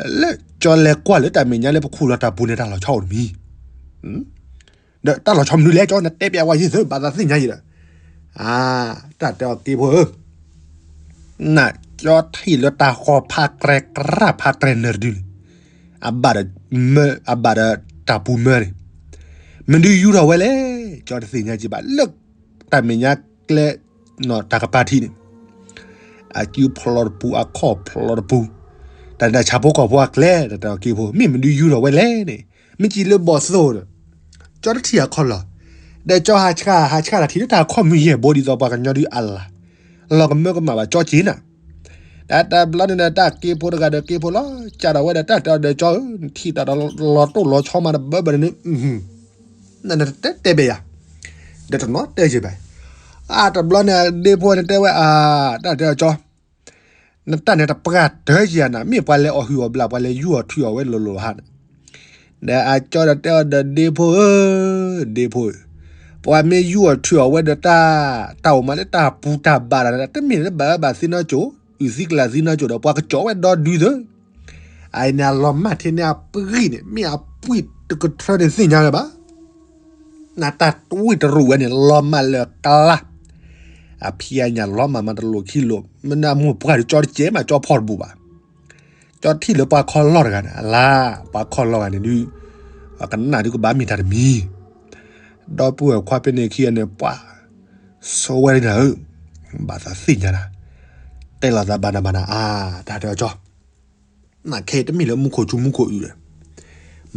လၢကၠီလဲၤကွၢ်လၢတၢ်မဲာ်ညါလၢပခူၣ်လီၤတၢ်ပူၤန့ၣ် တၢ်လီၤဆီအိၣ်တမံၤ ဒီးတၢ်လီၤဆီမနုၤလဲၣ်ကၠီ နတဲပျးဝဲယသၢ ဘၣ်သးသ့ၣ်ညါယံၤဒီး, တၢ်တဲအီၤက့ဖိဧၢ, နကၠီထံၣ်လၢတၢ်ဃီဖးတြဲၤကြၢ်ဖးတြဲၤနၢၤတဒုန့ၣ်, အဘၣ်ဒီးမၢ အဘၣ်ဒီးတၢ်ပူၤမၢန့ၣ်, မနုၤယူၢ်ထီၣ်ဝဲလဲၣ်, ကၠီတသ့ၣ်ညါက့ဘၣ်လၢ တၢ်မဲာ်ညါကျဲ တၢ်ကပၤထံးန့ၣ် အစုဖျီတပူၤ အခီၣ်ဖျီတပူၤ, တၢ်န့ၣ်တၢ်ဆၣ်ဖိကီၢ်ဖိအကျဲ တၢ်တဲအီၤက့ဖိ မ့ၢ်မနုၤယူၢ်ထီၣ်ဝဲလဲၣ်န့ၣ်, မ့ၢ်ကံလၢဘီၣ်သိၣ်ဒီး, ကၠီတထံၣ်အခီၣ်လီၢ်, ဒီးကၠီဟးဆှၣ်ဟးဆှၣ်တၢ်ထံၣ်လၢတၢ်ခီၣ်မုၢ်ယဲၢ်ဘိဒ်သိးပှၤကညီဒုးအလၢ်, လီၤကမၢကမၣ်ဘၣ်ကၠီက့နၤ တၢ်တဘျီန့ၣ်ဒီး တၢ်က့ဖိတဂၤဒီးက့ဖိလီၤ, ကးထီၣ်ဝဲဒီးတၢ်တဲအီၤဒီးကၠီဧၢ, နထံၣ်တၢ်ဒီးလီၤတိၢ်လီၤဆီမးတဘၢဘၢန့ၣ်, နတတဲတဲဘၣ်ယၤ, ဒီးတနီၤတဲယံၤဘၣ်, အတဘျီန့ၣ် ဒ့ဖိန့ၣ်တဲဝဲအါ, တၢ်တဲအီၤကၠီ, နတၢ်န့ၣ်တပှၢ်တၢၢ်ယၤနၤ, မ့ၢ်ပှၤလဲၤအီၣ်ဟုၣ်အီၣ်ဘျၣ် ပှၤလဲၤယူၢ်အီၣ်ထုးအီၣ်ဝဲလိၤလိၤဟါန့ၣ်, ဒီးအကၠီဒီးတဲအီၤဒီးဒ့ဖိဧၢ, ဒ့ဖိဧၢ, ပှၤမ့ၢ်ယူၢ်အီၣ်ထုးအီၣ်ဝဲဒီးတၢ်, တၢ်အိၣ်မးလၢတၢ်ပူၤတၢ်ဘၣ်တၢ်န့ၣ် တမ့ၢ်လၢဘၣ်အၢဘၣ်သံနီကၠိ, အုၣ်သံကလၢ်သံနီကၠိဒီး ပှၤကကၠီဝဲဒီဒုသၢ အအံၤန့ၣ် အလီၤမၢ်ထဲန့ၣ်အပှံၢ်န့ၣ် မ့ၢ်အပှံၢ်တကထြၢန့ၣ်သ့ၣ်ညါလၢၤဘၣ်. နတၢ်တဝံၣ်တရူးဝဲန့ၣ် လီၤမၢ်လၢအကျါ, အဖံးအညၣ်လီၤမၢ်မးတလိၣ်ခံလိၣ်, မ့ၢ်နမိၢ်ပှၢ်ဒီးကၠီတကဲမးကၠီဖီၣ်တဘူးဘၣ်. ကၠီထံၣ်လၢပှၤခီလီၢ်တဂၤန့ၣ် အလါ, ပှၤခီလီၢ်ဂၤန့ၣ်ဒုး, အကနၣ်ဒုးကဘၣ်မ့ၢ်တၢ်တမံၤ, ဒီပုၢ်ဝဲၢ်ခွါဖဲန့ၣ်ခံဂၤန့ၣ် ပှၤ ဆိဝဲလံနၤဧၢ, ဘၣ်သးသ့ၣ်ညါနၤ, တဲလီၤသးဘၣ်နၤဘၣ်နၤအါ, တၢ်တဲအီၤကၠီ နခဲအံၤတမ့ၢ်လၢမူခိၣ်ကၠူမူခိၣ်အုးဒီး,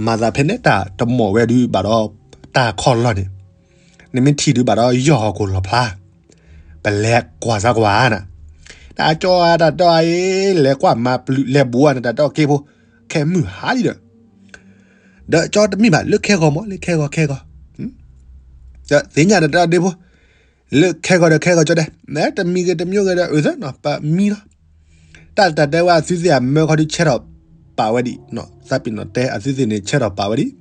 မၤသးဖဲန့ၣ်တၢ်တမီၢ်ဝဲဒုးဘၣ်ဒီး, တၢ်ခီလီၢ်န့ၣ်, နမ့ၢ်ထံၣ်ဒုးဘၣ်ဒီးယီၢ်ဟီၣ်ခိၣ်လီၤဖျါ, ပလဲၤကွၢ်စၢ်ကွၢ်နၤ, တၢ်ကၠီတၢ်တဲအီၤအံၤ လဲၤကွၢ်မၤပျုၤလဲၤဘူးနတၢ်တဲအီၤက့ဖိ, ခဲမုၢ်ဟါလံဒီး ဒီးကၠီတမ့ၢ်ဘၣ်လၢခဲဂီၤမး လၢခဲဂီၤခဲဂီၤ, သ့ၣ်ညါဒီးတဲဒ့ဖိ, လၢခဲဂီၤဒီးခဲဂီၤကၠီတဲ, တမံၤဂ့ၤတမံၤဂ့ၤဒီးအုးသၢနီၤ ပမံလီၤ. တၢ်တၢ်တဲဝဲအသုသ့ၣ်အမၢခီဒုးဆဲထီၣ်ပာ်ဝဲဒံး, သးပ့ၤနီၣ်တဲအသုသ့ၣ်န့ၣ် ဆဲထီၣ်ပာ်ဝဲဒံး,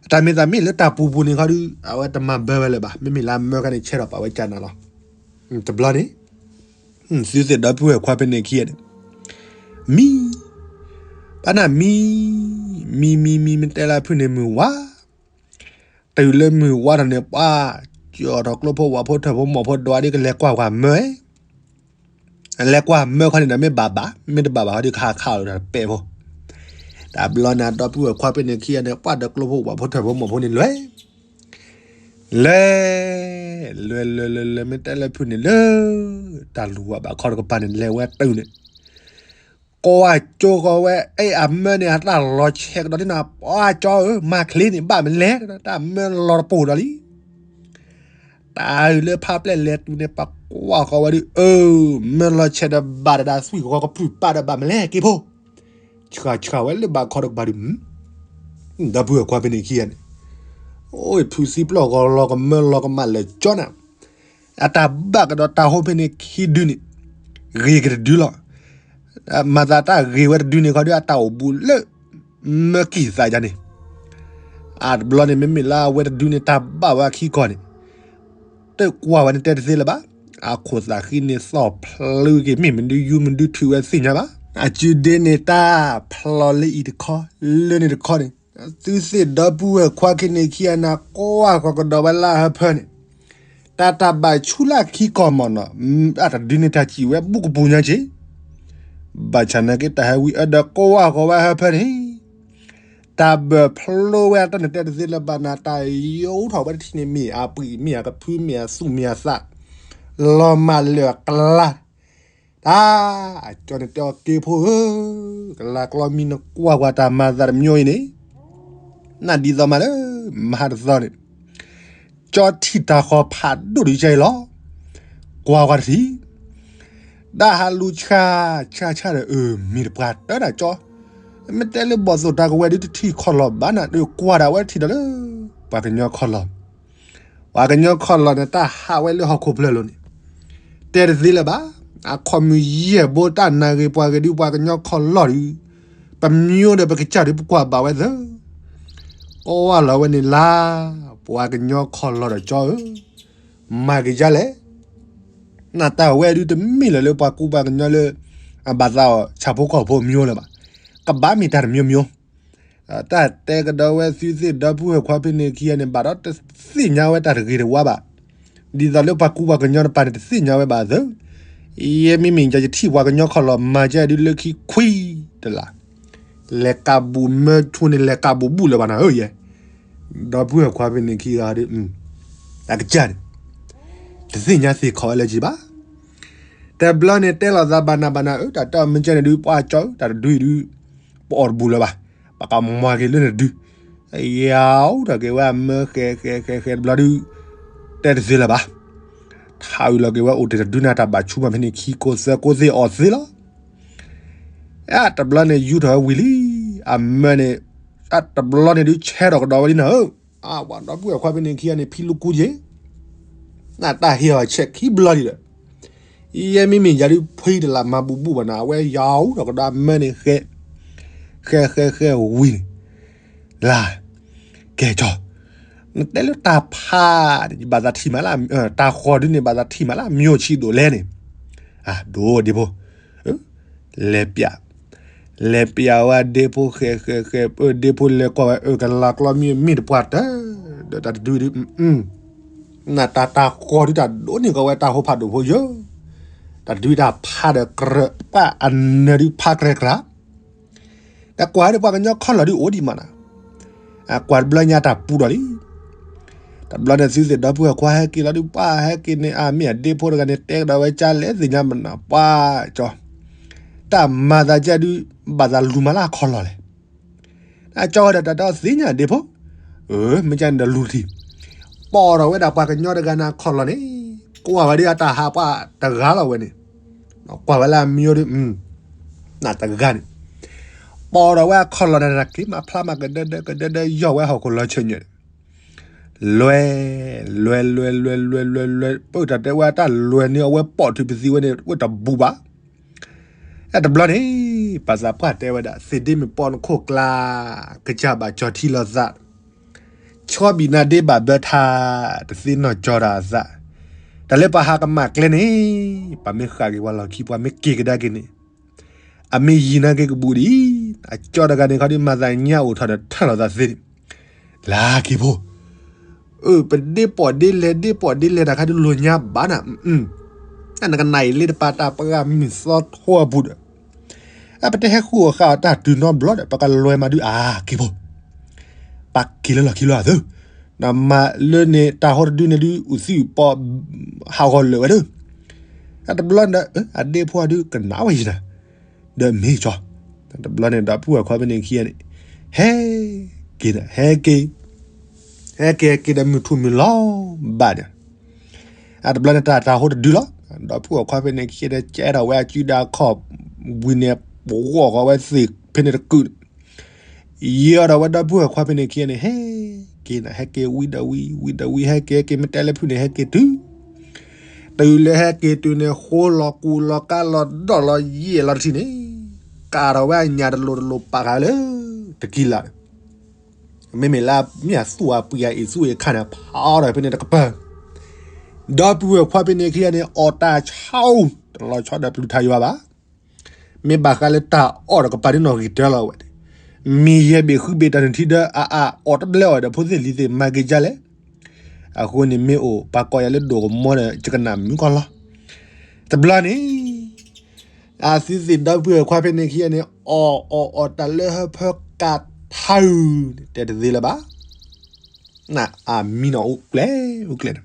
တၢ်မ့ၢ်သးမ့ၢ်လၢတၢ်ပူၤပူၤန့ၣ်ခီဒုး အဝဲတမၤဘၢဝဲလၢၤဘၣ်, မ့မ့ၢ်လၢအမၢခါန့ၣ် ဆဲထီၣ်ပာ်ဝဲကၢ်နၤလီၤ. တဘျီန့ၣ် သုသ့ၣ်ဒီပုၢ်ဝဲၢ်ခွါဖဲန့ၣ်ခံဂၤန့ၣ်, မံ, ဘၣ်နၤမံ, မံမံမံမ့ၢ်တဲလၢဖုၣ်န့ၣ်မုၢ်ဝါ, တုၤလၢမုၢ်ဝါထီၣ်န့ၣ် ပှၤ, ကၠီထီၣ်ကျိဖိဝၣ်ဖိထၢၣ်ဖိမီၢ်ဖိဒွးဒ်ကလဲၤကွၢ်ပှၤမၢ, လဲၤကွၢ်မၢခီန့ၣ်ဒီးမ့ၢ်ဘၣ်ဘၣ်, မ့ၢ်တဘၣ်ဘၣ်ခီဒုးခးခးလီၤဒီးတပဲာ်ဖိ, တဘျီန့ၣ်ဒီပုၢ်ဝဲၢ်ခွါဖဲန့ၣ်ခံဂၤန့ၣ် ပှၤဒီးကျိဖိဝၣ်ဖိထၢၣ်ဖိမီၢ်ဖိန့ၣ်လဲၤ လဲၤ, လဲၤလဲၤလဲၤလဲၤမ့ၢ်တဲလၢဖုၣ်န့ၣ်လၢ တၢ်လူၤဝဲဘၣ်ခီတကပၤန့ၣ် လဲၤဝဲတုၤန့ၣ်, ကွၢ်ကၠိဃီၤဝဲ အဲၣ်အမၢန့ၣ် အတၢ်လီၤဆဲးကဒီးန့ၣ်, ပှၤကၠီဧၢ မၤချ့န့ၣ် ဘၣ်မလဲၣ်, တၢ်မၢလီၤတပိာ်ဒီးလံ တၢ်အုၣ်လၢဖးပျဲၢ်လဲၤတုၤန့ၣ် ပှၤကွၢ်ဃီၤဝဲဒုး အၢ, မၢလီၤဆဲးဒီးဘၣ်ဒီး သွံၣ်ဃီၤကပြုၢ်ပာ်ဒီးဘၣ်မလဲၣ်က့ဖိ, ဆှၣ်ဆှၣ်ဝဲလၢဘၣ်ခီတကပၤဒုး, ဒီပုၢ်ဝဲၢ်ခွါဖဲန့ၣ်ခံဂၤန့ၣ်, အိၣ်ဖုးသံပျီၢ်ဂီၤလီၤကမၢလီၤကမၣ်လၢာ်ကၠီနၤ, အတၢ်ဘၣ်ကဒီးတၢ်ဟိဖဲန့ၣ်ခံဒုန့ၣ်, ဂ့ၤကတဒုလီၤ. မၤသးတၢ်ဂ့ၤဝဲတဒုန့ၣ်ခီဒုး အတၢ်အိၣ်ဘူးလၢ မၢကံၢ်သးယါန့ၣ်, အတဘျီန့ၣ် မ့မ့ၢ်လၢအဝဲတဒုန့ၣ် တၢ်ဘၣ်ဝဲအခံကီၢ်န့ၣ်, တကွၢ်ဝဲန့ၣ်တဲတသ့လၢၤဘၣ်, အခိၣ်သးဃံန့ၣ်သီၣ်ဖျုးက့ၤ မ့ၢ်မနုၤယူၢ်မနုၤထုးဝဲသ့ၣ်ညါဘၣ်. အစုဒ့န့ၣ်တၢ်ဖျိးလၢအံၤတခီ, လၢန့ၣ်တခီန့ၣ်, သုသ့ၣ်ဒီပုၢ်ဝဲၢ်ခွါခံန့ၣ်ခံဂၤန့ၣ် ကွၢ်ဃီၤကဒီးဝဲလၢအဟၢဖၢန့ၣ်, တၢ်တၢ်ဘၣ်ဆူၣ်လၢအခံကီၢ်မးနီၤ, အတဒုန့ၣ်တၢ်စံၣ်ဝဲဘူးကပူၤညါက့ၤ, ဘၣ်ဆၣ်နာ်က့တၢ်ဟဲဝံအၢဒီးကွၢ်ဃီၤဝဲဟၢဖၢန့ၣ် တၢ်ဘၢၣ်ဖျိဝဲအတၢ်န့ၣ်တဲတသ့လၢၤဘၣ်နၤ, တၢ်ယိးထီၣ်ဝဲတထံၣ်န့ၣ် မ့ၢ်အပှံၢ် မ့ၢ်အကဖု မ့ၢ်အသူၣ် မ့ၢ်အသး, လီၤမၢ်လၢာ်အကျါ, တၢ်, အကၠီန့ၣ်တဲအီၤက့ဖိဧၢ, ကလၤကျီမံနကွၢ်ပှၤတၢ်မၤသးတမံၤအံၤန့ၣ်, နဒ်သိးမးလၢ မဟါတသီန့ၣ် ကၠီထံၣ်တၢ်ဃီၤဖးဒိၣ်ဒုးကဲအံၤလီၤ. ကွၢ်ကွၢ်တထံၣ်, တၢ်ဟးလူၤဆါဆါဆါဒီး အၢ မ့ၢ်တပှၢ်တၢၢ်ဒၣ်ကၠီ, မ့ၢ်တဲလၢဘီၣ်သိၣ်တၢ်ကဝဲၤဒုးတထံၣ်ခီၣ်လီၢ်ဘၣ်နၤဒီး ကွၢ်ဒၣ်ဝဲတထံၣ်ဒီးလၢ ပှၤကညီခီၣ်လီၢ်, ပှၤကညီခီၣ်လီၢ်န့ၣ် တၢ်ဟးဝဲလၢဟီၣ်ခိၣ်ဖျၢၣ်လိၤန့ၣ်, တဲတသ့လၢၤဘၣ်, အခီၣ်မုၢ်ယဲၢ်ဘိတၢ်နၢ်ဂ့ၤပှၤဂ့ၤဒုး ပှၤကညီခီၣ်လီၢ်ဒုး, ပမၠိဒီးပကစၢ်ဒုး ပကွၢ်ဘၣ်ဝဲသၢ အီၣ်ဝဲလီၤဝဲန့ၣ်လါ, ပှၤကညီခီၣ်လီၤဒီးကၠီဧၢ, မၤက့ၤဒ်လဲၣ်. နတၢ်ဝဲဒုတမ့ၢ်လၢၤလၢပှၤကူပှၤကညီလၢ အဘၣ်သးအီၤဆၣ်ဖိကီၢ်ဖိမံၤလၢၤဘၣ်. ကဘၣ်မ့ၢ်တၢ်တမံၤမံၤ တၢ်တဲကဒီးဝဲသုသ့ၣ်ဒီပုၢ်ဝဲၢ်ခွါဖဲန့ၣ်ခံဂၤန့ၣ် ဘၣ်ဒီးတသ့ၣ်ညါဝဲတၢ်တဂ့ၤတဝါဘၣ်. ဒ်သိးလၢပှၤကူပှၤကညီတပၤန့ၣ် တသ့ၣ်ညါဝဲဘၣ်သၢ. ယဲမ့မ့ၢ်ယၤယထံၣ်ပှၤကညီခီၣ်လီၤမၤကဲဒုလၢခံခွံတလး, လဲၤကးဘူးမၢထူန့ၣ် လဲၤကးဘူးဘူးလၢၤဘၣ်နၤဧၢယဲ. ဒီပုၢ်ဝဲၢ်ခွါဖဲန့ၣ်ခံဂၤဒီး အကစၢ်န့ၣ် တသ့ၣ်ညါသ့ၣ်ခီဝဲလၢၤဘၣ်. တဘျီန့ၣ်တဲလိာ်သးဘၣ်နၤဘၣ်နၤဧၢ, တၢ်တမ့ၢ်ကဲန့ၣ်ဒုး ပှၤကၠီဧၢ, တၢ်တဒုအံၤဒုး ပအီၣ်တဘူးလၢၤဘၣ်, ပကမၤက့ၤလၢနဒု. ယၤအိၣ်ထီၣ်က့ၤဝဲအမၢဃဲဃဲဃဲဃဲတဘျီဒုး တဲတသ့လၢၤဘၣ်. ထးအုးလီၤက့ၤဝဲအိၣ်တ့ၢ်တဒုန့ၣ် တၢ်ဘၣ်ဆူမးဖဲန့ၣ်ခံကိးသၢကိးသ့ၣ်အီၤသ့လီၤ. အတဘျီန့ၣ်ယူထီၣ်ဝဲဝံၤလံ, အမၢန့ၣ် အတဘျီန့ၣ်ဒုးဆဲးထီၣ်ကဒီးဝဲလံနၤဧၢ. အဝဲဒီပုၢ်ဝဲၢ်ခွါဖဲန့ၣ်ခံဂၤန့ၣ် ဖံလူကူယ့ၣ် နတၢ်ဟ့ၣ်အီၤဆဲးခံဘျီလံဒီး ယဲမ့မ့ၢ်ယၤဒုးဖှံတလးမၤဘူးဘူးဘၣ်နၤ, အဝဲယၤအိၣ်ထီၣ်ကဒီးအမၢန့ၣ်ဃဲ ဃဲဃဲဃဲဝံၤန့ၣ် လါ ကဲကၠီ, နတဲလၢတၢ်ဖးန့ၣ် ယဘၣ်သးထံၣ်မးလၢ တၢ်ဃီၤဒုးန့ၣ် ဘၣ်သးထံၣ်မးလၢအမံၤအိၣ်ဆံးဒိၣ်လဲၣ်န့ၣ်, အဒိဒ့ဖိ လဲၤပျး, လဲၤပျးဝဲဒ့ဖိဃဲဃဲဃဲ, ဒ့ဖိလဲၤကွၢ်ဝဲအကလၤကျီမ့ၢ်မ့ၢ်တပှၢ်တၢၢ်, ဒီးတၢ်တဒုဒုး နတၢ်တၢ်ဃီၤဒုးတၢ်ဒိးန့ၢ်ကီးဝဲတၢ်ဟိဖးဒိၣ်ဖိယၢ, တၢ်တဒုးတၢ်ဖးဒီးကြၢးပၢ်အနၢၤဒုးဖးကြၢးကြၢး, တၢ်ကွၢ်ဒုးပှၤကညီခီၣ်လီၤဒုးအိၣ်ဒံးမးနၤ, အကွၢ်တဘျီညါတၢ်ပူၤဒီးလံ. တဘျီန့ၣ်သုသ့ၣ်ဒီပုၢ်ဝဲၢ်ခွါဟဲက့ၤလီၤဒုး ပှၤဟဲက့ၤန့ၣ် အမ့ၢ်အဒ့ဖိတဂၤန့ၣ် တဲကဒီးဝဲကၢလဲၣ်သ့ၣ်ညါမးနၤ ပှၤကၠီ, တၢ်မၤသးကဲဒုး ဘၣ်သးလူၤမၤလၢအခီၣ်လီၤလဲၣ်. အကၠီဝဲဒီးတၢ်တဲသ့ၣ်ညါဒ့ဖိ, မ့ၢ်ကန့ၣ်ဒီးလူၤတထံၣ်, ပိာ်ထီၣ်ဝဲဒၣ်ပှၤကညီတဂၤန့ၣ်အခီၣ်လီၤန့ၣ်, ကွၢ်ဝဲဒၣ်အတၢ်ဟးပှၤတဂၤလီၤဝဲန့ၣ်, ကွၢ်ဝဲလၢအမံၤဒုး နတဂၤန့ၣ်, ပိာ်ထီၣ်ဝဲအခီၣ်လီၤန့ၣ် က့ၤမၤဖျါမၤကဒၢဒၢကဒၢဒၢယီၢ်ဝဲဟီၣ်ခိၣ်လီၤဆၢၣ်ညၣ်န့ၣ်, လွဲ လွဲ လွဲ လွဲ လွဲ လွဲ လွဲ ပတၢ်တဲဝဲတၢ်လွဲန့ၣ် အဝဲပိာ်ထုးပသံဝဲန့ၣ် ဝဲတဘူးဘၣ်. အဲတဘျီန့ၣ် ပှၤသးပှၢ်တဲဝဲဒၣ် သ့ၣ်ဒ့မ့ၢ်ပိာ်နခိၣ်ကျါ ကစၢ်ဘၣ်ကၠီထံလီၤသး, ဆီဘံၣ်နါဒ့ဘၣ်ဘၢထါ တသ့ၣ်နီၣ်ကၠီတၢ်အသး, တၢ်လၢပှၤဟးကမၣ်ကျဲန့ၣ် ပှၤမ့ၢ်ဃၣ်က့ၤပှၤလီၢ်ခံ ပှၤမ့ၢ်က့ၤကဒါက့ၤန့ၣ် အမ့ၢ်ယံၤနာ်က့ၤကဘူးဒံး, အကၠီတဂၤန့ၣ်ခီဒုးမၤသးညါအိၣ်ထီၣ်ဒီးထၢၣ်လီၤသးသ့န့ၣ်, လၢက့ၤဖိ, အၢ ပဒ့ပိာ်ဒ့လဲၣ် ဒ့ပိာ်ဒ့လဲၣ် တၢ်ခါဒုးလိာ်ညါဘၣ်နၤ, နကနၣ်အံၤလၢတပာ်တၢ်ပှၢ်မုၢ်သီထိအပူၤဒီး, အပတဲဟဲဃုအီၣ်ဃာ်အီၤတၢ်တုၤနီတဘျီဒီး ပကလွဲၤမးဒုးအါက့ၤဖိ, ပက့ၤလၢလီၢ်ခံလီၤအသၢ, နမၤလၢန့ၣ်တၢ်ဟိတဒုန့ၣ်ဒုး အုၣ်သံအုၣ်ပီ ဟးဂီၤလၢာ်ဝဲဒီး, အတဘျီဒီး အဒ့ဖိအဒုးကနၣ်ဝဲယံၤနၤ, ဒီးမ့ၢ်ကၠီ, တဘျီန့ၣ်ဒီပုၢ်ဝဲၢ်ခွါဖဲန့ၣ်ခံဂၤန့ၣ်, ဟဲက့ၤဒီး ဟဲက့ၤ, ဟဲက့ၤဟဲက့ၤဒီးမုၢ်ထူၣ်မုၢ်လီၤဘၣ်ဒီး, အတဘျီန့ၣ်တၢ်တၢ်ဟိတဒုလီၤ, ဒီပုၢ်ဝဲၢ်ခွါဖဲန့ၣ်ခံဂၤဒီး ကဲထီၣ်ဝဲအစုဒီးအခီၣ်, ဝံၤန့ၣ် ပဂီၢ်ဃီၤဝဲသ့ၣ်ဖဲန့ၣ်တကုာ် ယဲဒီးဝဲဒီပုၢ်ဝဲၢ်ခွါဖဲန့ၣ်ခံဂၤန့ၣ် ဟဲက့ၤနၤ ဟဲက့ၤဝံၤဒီးဝံၤ ဝံၤဒီးဝံၤ ဟဲက့ၤဟဲက့ၤ မ့ၢ်တဲလၢဖုန့ၣ် ဟဲက့ၤတုၤ, တုၤလၢဟဲက့ၤတုၤန့ၣ် ဃိလီၤကူလီၤကါလီၤဒီၣ်လီၤယံာ်လီၤတထံၣ်န့ၣ်, ကးထီၣ်ဝဲအညၣ်တလိၤတလိၤပာ်ဃာ်လၢတကံလး, မ့မ့ၢ်လၢမ့ၢ်အသူၣ်အပှံၤအအံၤသူၣ်အံၤခါန့ၣ် ဖးအီၤဒီးဖဲန့ၣ်တကပၤ, ဒီပုၢ်ဝဲၢ်ခွါဖဲန့ၣ်ခံဂၤန့ၣ် အီၣ်တၢ်ဆါအူ, တလီၤဆီဒီးပျုၤထးယွၤဘၣ် မ့ၢ်ဘၣ်ဃးလၢတၢ်အီၣ်တကပၤဒ်နီၣ်ဂံၢ်တၢလီၤဝဲန့ၣ်, မံၤယဲၢ်ဘ့ၣ်ဃုဘ့ၣ်တၢ်နုၢ်ထံဒီး အအါအီၣ်တဘျဲအီၤဒီးဖိသ့ၣ်လံၤသ့ၣ်မၤက့ၤဒ်လဲၣ်, အဃိန့ၣ်မ့ၢ်အိၣ်ပှၤကိးယၤလၢဒိၣ်ကမီဒီး ယကနၣ်မုၢ်ကီၢ်လီၤ. တဘျီန့ၣ် အသုသ့ၣ်ဒီပုၢ်ဝဲၢ်ခွါဖဲန့ၣ်ခံဂၤန့ၣ် အီၣ်အီၣ်အီၣ်တၢ်လၢဟၢဖၢကးထါအုးန့ၣ် တဲတသ့လၢၤဘၣ် နအမံနီၤအိၣ်ကျဲအိၣ်ကျဲန့ၣ်,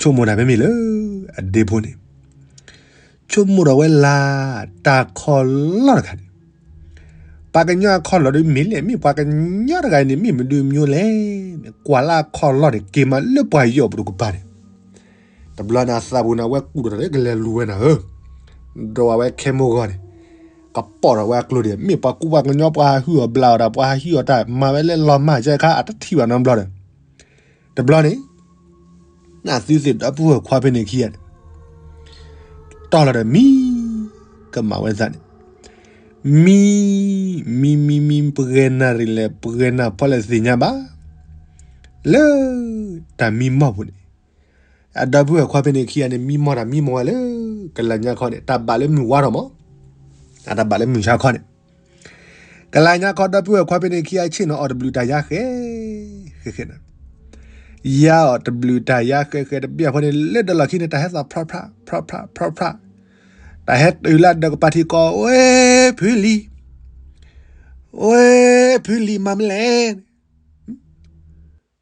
ဆိကမိၣ်တၢ်ဖဲမ့ၢ်လၢ အဒ့ဖိန့ၣ်, ဆိကမိၣ်ဒီးဝဲလၢ တၢ်ခီၣ်လီၢ်တခါန့ၣ်, ပှၤကညီအခီၣ်လီၢ်ဒုးမ့ၢ်လဲၣ် မ့ၢ်ပှၤကညီတဂၤန့ၣ် မ့ၢ်မနုၤမနုၤလဲၣ်န့ၣ် ကွၢ်လၢအခီၣ်လီၢ်န့ၣ် က့ၤမးလၢပှၤယီၢ်ပဒိၣ်ကပၤန့ၣ်, တဘျီန့ၣ်အသးပူၤန့ၣ် အဝဲကူၣ်ဒီးတၢ်လၢကလဲၤလူၤဝဲနၤဧၢ, ဒီးအဝဲခဲမိၢ်ဂီၤန့ၣ် ကပိာ်ထီၣ်ဝဲအကျိၤဒံး မ့ၢ်ပှၤကူပှၤကညီပှၤဟးဟုၣ်အီၤဘျးအီၤတၢ် ပှၤဟးဟံးအီၤတၢ် မၤဝဲလၢလီၤမၢ်ကဲခါ အတထံၣ်ဘၣ်နီတဘျီဒီး, တဘျီန့ၣ် နသုသ့ၣ်ဒီပုၢ်ဝဲၢ်ခွါဖဲန့ၣ်ခံဂၤန့ၣ် တီၢ်လီၤဒီးမံ ကမၤဝဲသးန့ၣ်, မံ မံ မံ မံ ပဂဲၤနၢ်ရံၣ်လဲၣ် ပဂဲၤနၢ်ဖီလဲၣ်သ့ၣ်ညါဘၣ်. လၢတၢ်မံမီၢ်ပူၤန့ၣ် အဒီပုၢ်ဝဲၢ်ခွါဖဲန့ၣ်ခံဂၤန့ၣ် မံမီၢ်တၢ်မံမီၢ်ဝဲလၢ ကလၤညါခီန့ၣ် တၢ်ဘၣ်လၢမုၢ်ဝါထီၣ်မး, အတၢ်ဘၣ်လၢမုၢ်ဆါခီန့ၣ် ကလၤညါခီဒီပုၢ်ဝဲၢ်ခွါဖဲန့ၣ်ခံဂၤဆ့ၣ်နီၤအီၤတဘျုးတၢ်ယါဃဲ ဃဲဃဲန့ၣ် ယါအီၤတဘျုးတၢ်ယါဃဲဃဲတဘျီအဖီန့ၣ် လၢဒီးလီၢ်ခံန့ၣ် တၢ်ဟဲသီၣ်ဖြးဖြး ဖြးဖြး ဖြးဖြး, တၢ်ဟဲတုၤလၢဒီးကပၤထံကီၢ် ဝဲဖုလံၤ, ဝဲဖုလံၤမၤမနုၤလဲၣ်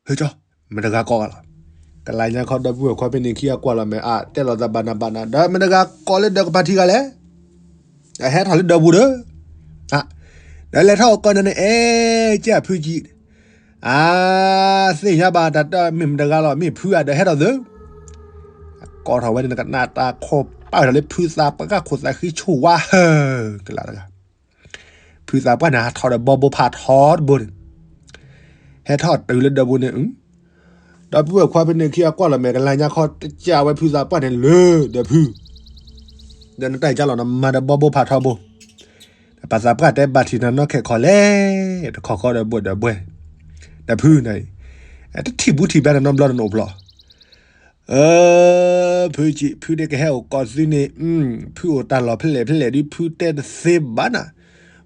ဟၢကၠီ, မတဂၤကိးဂၤလီၤ. ကလၤညါခီဒီပုၢ်ဝဲၢ်ခွါဖဲန့ၣ်ခံဂၤကွၢ်လီၤမဲာ် အါ တဲလိာ်သးဘၣ်နၤဘၣ်နၤ ဒီးမတဂၤကိးလၢဒီးကပၤထံဂၤလဲၣ်, ဟဲထီၣ်လၢဒီပူၤဒီး, ဒီးလဲၤထီၣ်အိၣ်ကီၢ်န့ၣ်န့ၣ် အဲကၠၢ်ဖုကံ, အါ သ့ၣ်ညါဘၣ်တၢ်တမ့ၢ်မတဂၤလီၤ မ့ၢ်ဖုဧါ ဒီးဟဲထီၣ်သု, ကိးထီၣ်ဝဲန့ၣ် နကနၣ်တၢ်ခိၣ်ပာ်ဝဲထီၣ်လၢဖုသးပှၢ်ခိၣ်သးဃံဆိၣ်ဝါဟၢကလၤတဂၤ ဖုသးပှၢ်န့ၣ်ဟးထီၣ်ဒီးဘီဘိဖးထီတဘိန့ၣ်, ဟဲထီၣ်တုၤလၢဒီပူၤန့ၣ်, ဒီပုၢ်ဝဲၢ်ခွါဖဲန့ၣ်ခံဂၤကွၢ်လီၤမဲာ် ကလၤညါခီတကးဝဲဖုသးပှၢ်န့ၣ်လၢဒီဖု, ဒီးနတၢ်အံၤကၢ်လီၤနမၤဒီးဘီဘိဖးထီဘိ, ပှၤသးပှၢ်တဲဘၣ်ထံးနၤနီၢ်ခဲခီလဲၣ်, တခီခီဒီးဘှဲၣ်ဒီးဘှဲၣ်, ဒီဖုန့ၣ်, တထံၣ်ဘူးထံၣ်ဘၣ်နနီတဘျီနအိၣ်ဖျီၣ် အၢ ဖုကံ ဖုဒုးကဟဲအိၣ်ကီၢ်သုန့ၣ်, ဖုအိၣ်တၢ်လီၢ်ဖဲလဲၣ်ဖဲလဲၣ်ဒုး ဖုတဲတသ့ဘၣ်နၤ,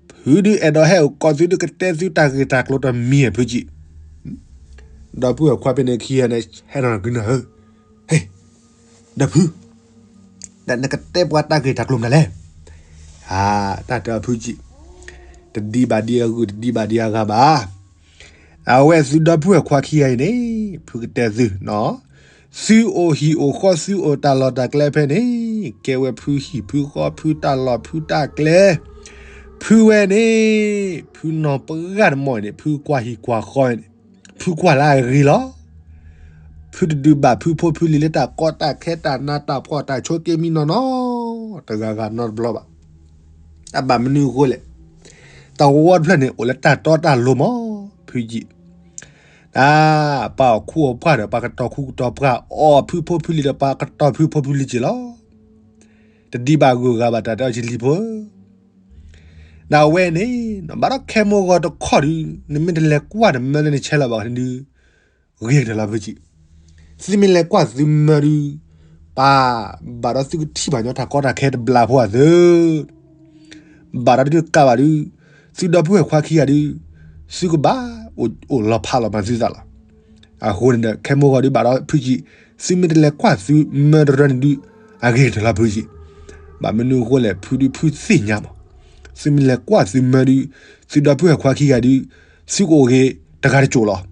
ဖုဒုးအဲၣ်ဒိးဟဲအိၣ်ကီၢ်သုဒုးကတဲသုတၢ်ဂ့ၢ်တၢ်ကျိၤတမံၤဧါ ဖုကံ, ဒီပုၢ်ဝဲၢ်ခွါဖဲန့ၣ်ခံဂၤန့ၣ် ဟဲနီၤကနၢ်ဧၢ, ဟ့ၣ်, ဒီးဖု, ဒီးနကတဲပှၤတၢ်ဂ့ၢ်တၢ်ကျိၤမနုၤလဲၣ်, အါ တၢ်တဲအီၤဖုကံ, တဒံးဘၣ်ဒံးအဂုၤ တဒံးဘၣ်ဒံးအဂၤဘၣ် အဝဲသုဒီပုၢ်ဝဲၢ်ခွါခံဂၤအံၤန့ၣ် ဖုကတဲသု, သုအိၣ်ဟံၣ်အိၣ်ဃီ သုအိၣ်တၢ်လီၢ်တၢ်ကျဲဖဲန့ၣ်, ကဲဝဲဖုဟံၣ်ဖုဃီ ဖုတၢ်လီၢ်ဖုတၢ်ကျဲ, ဖုဝဲန့ၣ်, ဖုနီၢ်ပှၢ်တမီၢ်အံၤန့ၣ် ဖုကွၢ်ဟံၣ်ကွၢ်ဃီန့ၣ်, ဖုကွၢ်လၢအဂ့ၤလီၤ ဖုတဒုးဘၣ်ဖုဖိဖုလံၤလၢတၢ်ကီတၢ်ခဲတၢ်နးတၢ်ဖှီၣ်တၢ်ဆိးက့မံနီၢ်နီၢ်, တဂၤဂၤနီတဘျီဘၣ်. တၢ်ဘၣ်မနုၤအဃိလဲၣ်. တၢ်ဝီတဖျၢၣ်န့ၣ် အိၣ်လၢတၢ်တီတၢ်လိၤမး, ဖုကံ, တၢ်ပှၤအိၣ်ခူအိၣ်ပှၢ်ဒီးပှၤကတီၤခူကတီၤပှၢ် အီၣ်ဖုဖိဖုလံၤဒီးပှၤကတီၤဖုဖိဖုလံၤက့ၤလီၤ. တဒံးဘၣ်ဂုၤဂၤဘၣ် တၢ်တဲအီၤကလံၤဖိ နဝဲန့ၣ်, ဘၣ်ဒီးခဲမိၢ်ဂီၤတခီဒုး နမ့ၢ်တလဲၤကွၢ်တမၢလၢနဆဲးလီၤဘၣ်န့ၣ်ဒုး, ဂ့ၤကတၢၢ်လီၤဖုကံ. သုမ့ၢ်လဲၤကွၢ်သုမၢဒုး, ပၢ်, ဘၣ်ဒီးသုကထံၣ်ဘၣ်ညီတၢ်ကီတၢ်ခဲတဘျါဖိအသၢ ဘၣ်ဒီးဒုးကးဘၣ်ဒုး, သုဒီပုၢ်ဝဲၢ်ခွါခံဂၤဒုး, သုကဘၣ်အိၣ်လီၤဖးလီၤမၤသုသးလီၤ. အဃိန့ၣ်ဒီး ခဲမိၢ်ဂီၤဒုးဘၣ်ဒီးဖုကံ, သုမ့ၢ်တလဲၤကွၢ်သုမၢတရၢန့ၣ်ဒုး, အဂ့ၤကတၢၢ်လီၤဖုကံ. ဘၣ်မနုၤအဃိလဲၣ် ဖုဒုးဖုသ့ၣ်ညါမး, သုမ့ၢ်လဲၤကွၢ်သုမၢဒုး, သုဒီပုၢ်ဝဲၢ်ခွါခံဂၤဒုး, သုကအိၣ်ဂ့ၤတဂၤတစိၢ်လီၤ.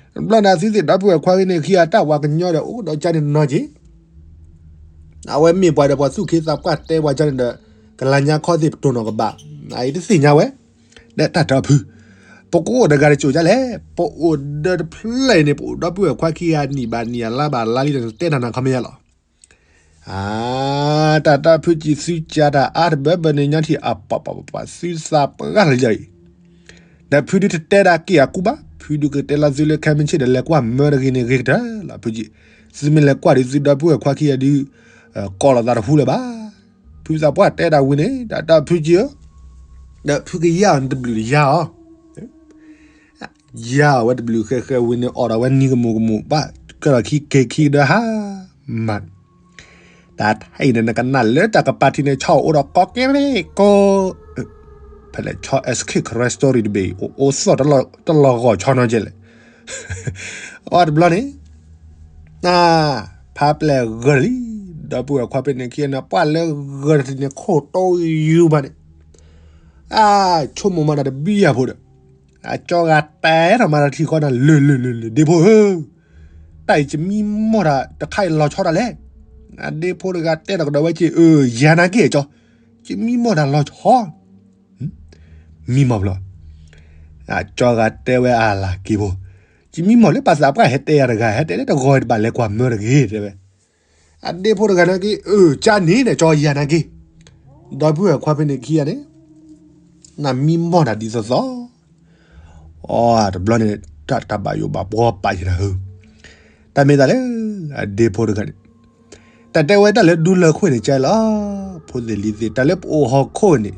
တဘျီန့ၣ်သုသ့ၣ်ဒီပုၢ်ဝဲၢ်ခွါဂ့ၤန့ၣ်ခံဂၤတၢ်ဝၤကညီဒီးအိၣ်ဒီးကၠါန့ၣ်နီၤက့ၤ အဝဲမ့ၢ်ပှၤဒီးပှၤသူၣ်က့သးပှၢ်တဲပှၤကၠါန့ၣ်ဒီး ကလၤညါခီသ့ၣ်ပတိၢ်နီၣ်ကဘၣ်, အအံၤတသ့ၣ်ညါဝဲ, ဒီးတၢ်တဲအီၤဖု, ပကအိၣ်တဂၤတစိၢ်ဒ်လဲၣ်, ပအိၣ်ဒီးတဖျၢၣ်အံၤန့ၣ် ပအိၣ်ဒီပုၢ်ဝဲၢ်ခွါခံဂၤနံၣ်ဘၣ်နံၣ်အလါဘၣ်လါလံဒီး နတဲနၤနၤခီမ့ၢ်ယါလီၤ. အါ, တၢ်တဲအီၤဖုကံ သုကၠါတၢ်အါတဘၢဘၢန့ၣ် ညါထံၣ်အပပပ သုသးပှၢ်လၢယၤအံၤ ဒီးဖုဒုးတတဲဒၣ်က့ၢ်အကူဘၣ်, ဖုဒုးကတဲလီၤသုလၢခဲမုၢ်ဆ့ၣ်ဒီးလဲၤကွၢ်မၢတဂ့ၤန့ၣ်ဂ့ၤကတၢၢ်လီၤဖုကံ. သုမ့ၢ်လဲၤကွၢ်ဒုးသုဒီပုၢ်ဝဲၢ်ခွါခံဂၤဒုး, ကိးလိာ်သးတဟူလၢၤဘၣ်. ဖုသးပှၢ်တဲဒၣ်ဝံၤန့ၣ် တၢ်တဲအီၤဖုကံဧၢ, ဒီးဖုကယါအီၤန့ၣ်တဘျုးယါအီၤ ယါအီၤဝဲတဘျုးဃဲဃဲဝံၤန့ၣ် အိၣ်ဒီးဝဲနံၤကမူၤကမူၤဘၣ် ကဲထီၣ်ခံက့ၤခံကဒီးဟါမး, တၢ်ထဲအံၤန့ၣ် နကနၣ်လၢတၢ်ကပၤထံးန့ၣ် ဆီအိၣ်ဒီးကီကဲလ့ကိး, ဖဲလဲၣ်ဆီ escape crime story တဘ့ၣ် အိၣ်သီၣ်တလီၢ်ဂီၢ်ဆီနီကဲလဲၣ်, အီၤတဘျီန့ၣ် ဖးပျဲၢ်ဂၢၢ်လံ, ဒီပုၢ်ဝဲၢ်ခွါဖဲန့ၣ်ခံဂၤန့ၣ် ပှၤလၢဂၢၢ်တထံၣ်န့ၣ် ခိၣ်တီယူၤဘၣ်န့ၣ်, အါ, ဆိကမိၣ်မးတၢ်တဘံၣ်ယၤဖိဒီး, အကၠီဂၤတဲထီၣ်မၤတၢ်ထံၣ်ဃီန့ၣ် လၢာ်လၢာ်လၢာ်လၢာ် ဒ့ဖိဧၢ, တၢ်အံၤကမံမီၢ်တၢ်တခါအံၤလီၤဆီတၢ်လဲၣ်, အဒ့ဖိတဂၤတဲထီၣ်ကဒီးဝဲက့ၤ အၢ ယၤနာ်က့ၢ်အကၠီ, ကမံမီၢ်တၢ်လီၤဆီ မံမီၢ်ဖျီ, အကၠီဂၤတဲဝဲအလၤက့ၤဖိ, ကမံမီၢ်လၢပှၤသးပှၢ်ဟဲတဲယၤတဂၤ ဟဲတဲလၢတဂီၤတဘၣ်လဲၤကွၢ်မၢတဂ့ၤတဲဝဲ, အဒ့ဖိတဂၤနာ်က့ၢ် အၢ ကၠါန့ၣ်န့ၣ် ကၠီယၤနာ်က့ၢ်, ဒီပုၢ်ဝဲၢ်ခွါဖဲန့ၣ်ခံဂၤန့ၣ်, နမံမီၢ်တၢ်ဒ်သိးသိး, အတဘျီန့ၣ် တၢ်ဘၣ်ယိၣ်ဘၣ်ဘှီပာ်ယဲၢ်နၤဧၢ, တၢ်မ့ၢ်တၢ်လၢ အဒ့ဖိတဂၤန့ၣ် တၢ်တဲဝဲတၢ်လၢဒူလၢၢ်ခိၣ်န့ၣ်ကဲလီၤ, ဖိသ့ၣ်လံၤသ့ၣ် တၢ်လၢပအိၣ်ဟီၣ်ခိၣ်န့ၣ်,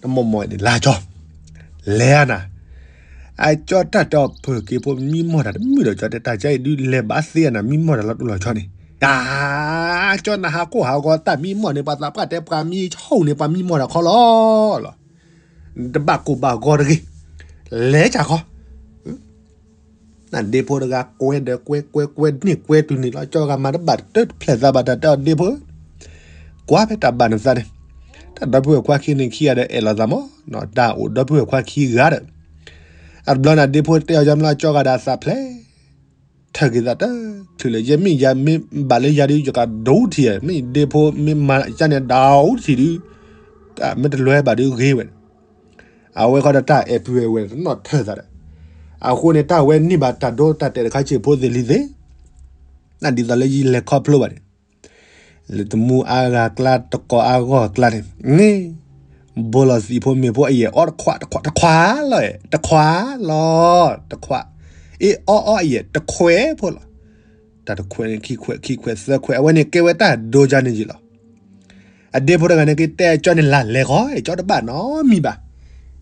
တမီၢ်မီၢ်န့ၣ် လၢကၠီ လဲၤဧါနၤ, အကၠီတၢ်တဲအီၤ ဖုက့ၤဖိ မံမီၢ်တၢ်တမုာ်ဒီး ကၠီတဲ တၢ်ကၠီအံၤဒုး လဲၤဘၣ်သ့ဧါနၤ မံမီၢ်တၢ်လီၤတိၢ်လီၤဆီန့ၣ်, တၢ် ကၠီနဟးကိၢ်ဟးဂီၤ တၢ်မံမီၢ်န့ၣ် ပှၤသးပှၢ်တဲ ပှၤမံဆိၣ်န့ၣ် ပှၤမံမီၢ်တၢ်ခီလီၤလီၤ, တဘၣ်ကိၢ်ဘၣ်ဂီၤတဂ့ၤ, လဲၤကၢ်ခီ နဒ့ဖိတဂၤ ကွဲဒီးကွဲ ကွဲကွဲန့ၢ်ကွဲတုၤန့ၣ်လီၤ ကၠီဂၤမၤတဘၣ်တၢ်တဖျဲၣ်သးဘၣ် တၢ်တဲအီၤ ဒ့ဖိဧၢ, ကွၢ်ဖဲတၢ်ဘၣ်နသးန့ၣ်, တၢ်ဒီပုၢ်ဝဲၢ်ခွါခံန့ၣ်ခံဂၤဒီး အဲၣ်လိာ်သးမး, တၢ်အိၣ်ဒီပုၢ်ဝဲၢ်ခွါခံဂၤဒီး, အတဘျီန့ၣ် ဒ့ဖိတဲအီၤ ကၠီမ့ၢ်လီၤ ကၠီဂၤဒီးအသးဖျဲၣ် ထၢၣ်က့ၤသးတချုးလၢ ယမ့ၢ်ယၤ မ့ၢ်ဘၣ်လၢယၤဒုး ယကဒိးထံၣ်ဧါ, မ့ၢ်ဒ့ဖိမ့ၢ်မၤကၢ်န့ၣ် ဒိးထံၣ်ဒုး, တၢ်မ့ၢ်တလွဲဘၣ်ဒုးဂ့ၤဝဲန့ၣ်, အဝဲဃီဒီးတၢ်အဲၣ်ပုၢ်ဝဲၢ်ဝဲ တနီၣ်ထၢၣ်သးဒီး, အဃိန့ၣ် တၢ်ဝဲန့ၢ်ဘၣ်တၢ်ဒိတၢ်တဲာ်တခါဆံးဖိသ့ၣ်လံၤသ့ၣ်, နဒ်သိးလၢယလဲၤခီဖျိဘၣ်န့ၣ်, လၢတမူအါဂၤအကျါ တကိးအါဂီၢ်အကျါန့ၣ်, န့ၣ် ဘိလီၤသံးဖိမ့ၢ်ဖိအယဲၢ်အီတခွး တခွး တခွးလီၤ, တခွးလီၤ, တခွး, အ့ၣ်အီအီအယဲၢ် တခွဲးဖိလီၤ, တၢ်တခွဲးန့ၣ် ခံခွဲး ခံခွဲး သၢခွဲး အဝဲန့ၣ်ကဲဝဲတၢ်ဒိကၢ်န့ၣ်ယံၤလီၤ. အဒ့ဖိတဂၤန့ၣ် ကတဲကၠီန့ၣ် လၢလဲၤဃီ ကၠီတဘၣ်နီတမံၤဘၣ်,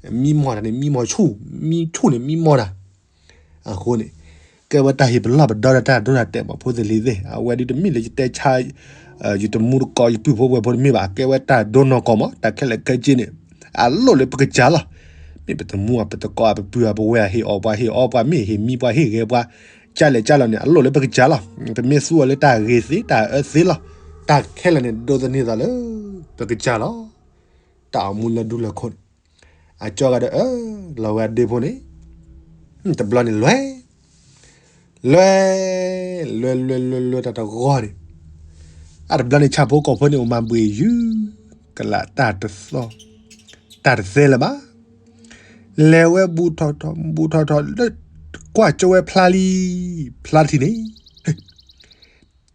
မံမီၢ်တၢ်န့ၣ် မံမီၢ်ဆူၣ်, မံဆူၣ်န့ၣ် မံမီၢ်တၢ် အဃိန့ၣ် ကဲဝဲတၢ်ဟ့ၣ်ပလီၢ်ပဒီဒီးတၢ်ဒိတၢ်တဲာ်မး ဖိသ့ၣ်လံၤသ့ၣ်, အဝဲဒုးတမ့ၢ်လၢယတဲဆါ ယတမူတကိး ယပုၢ်ဖိဝဲၢ်ဖိတမ့ၢ်ဘၣ်, ကဲဝဲတၢ်ဒိနီၢ်ကီၢ်မး တၢ်ခဲလၢာ်ခဲဆ့န့ၣ် အလိၣ်လၢပကစၢ်လီၤ. မ့ၢ်ပတမူ ပတကိး ပပုၢ် ပဝဲၢ် ဟ့ၣ်အီၣ်ပှၤ ဟ့ၣ်အီပှၤ မ့ၢ်ဟ့ၣ်မံပှၤ ဟ့ၣ်ဂဲၤပှၤ ကၢ်လဲၣ်ကၢ်လီၤန့ၣ် အလိၣ်လၢပကစၢ်လီၤ. ပမ့ၢ်သူအီၤလၢတၢ်ဂ့ၤသ့ တၢ်အၢသ့လီၤ. တၢ်ခဲလၢာ်န့ၣ် ဒိးသန့ၤသးလၢ ပကစၢ်လီၤ. တၢ်အိၣ်မူလၢဒူလၢခိၣ်န့ၣ် အကၠီဂၤဒီးအၢ လီၤဂာ်ဒ့ဖိန့ၣ် တဘျီန့ၣ်လွဲ လွဲ လွဲ လွဲ လွဲ လွဲ တၢ်တဂီၢ်န့ၣ် အတဘျီန့ၣ် ဆၣ်ဖိကီၢ်ဖိန့ၣ် အိၣ်မၤဘှံးယုၢ် ကလးတၢ်တသီ တၢ်တသဲလၢၤဘၣ်. လဲၤဝဲဘူးထီၣ်ထီၣ် ဘူးထီၣ်ထီၣ်လၢ ကွၢ်ကၠိဝဲဖျါလံ ဖျါထံၣ်န့ၣ်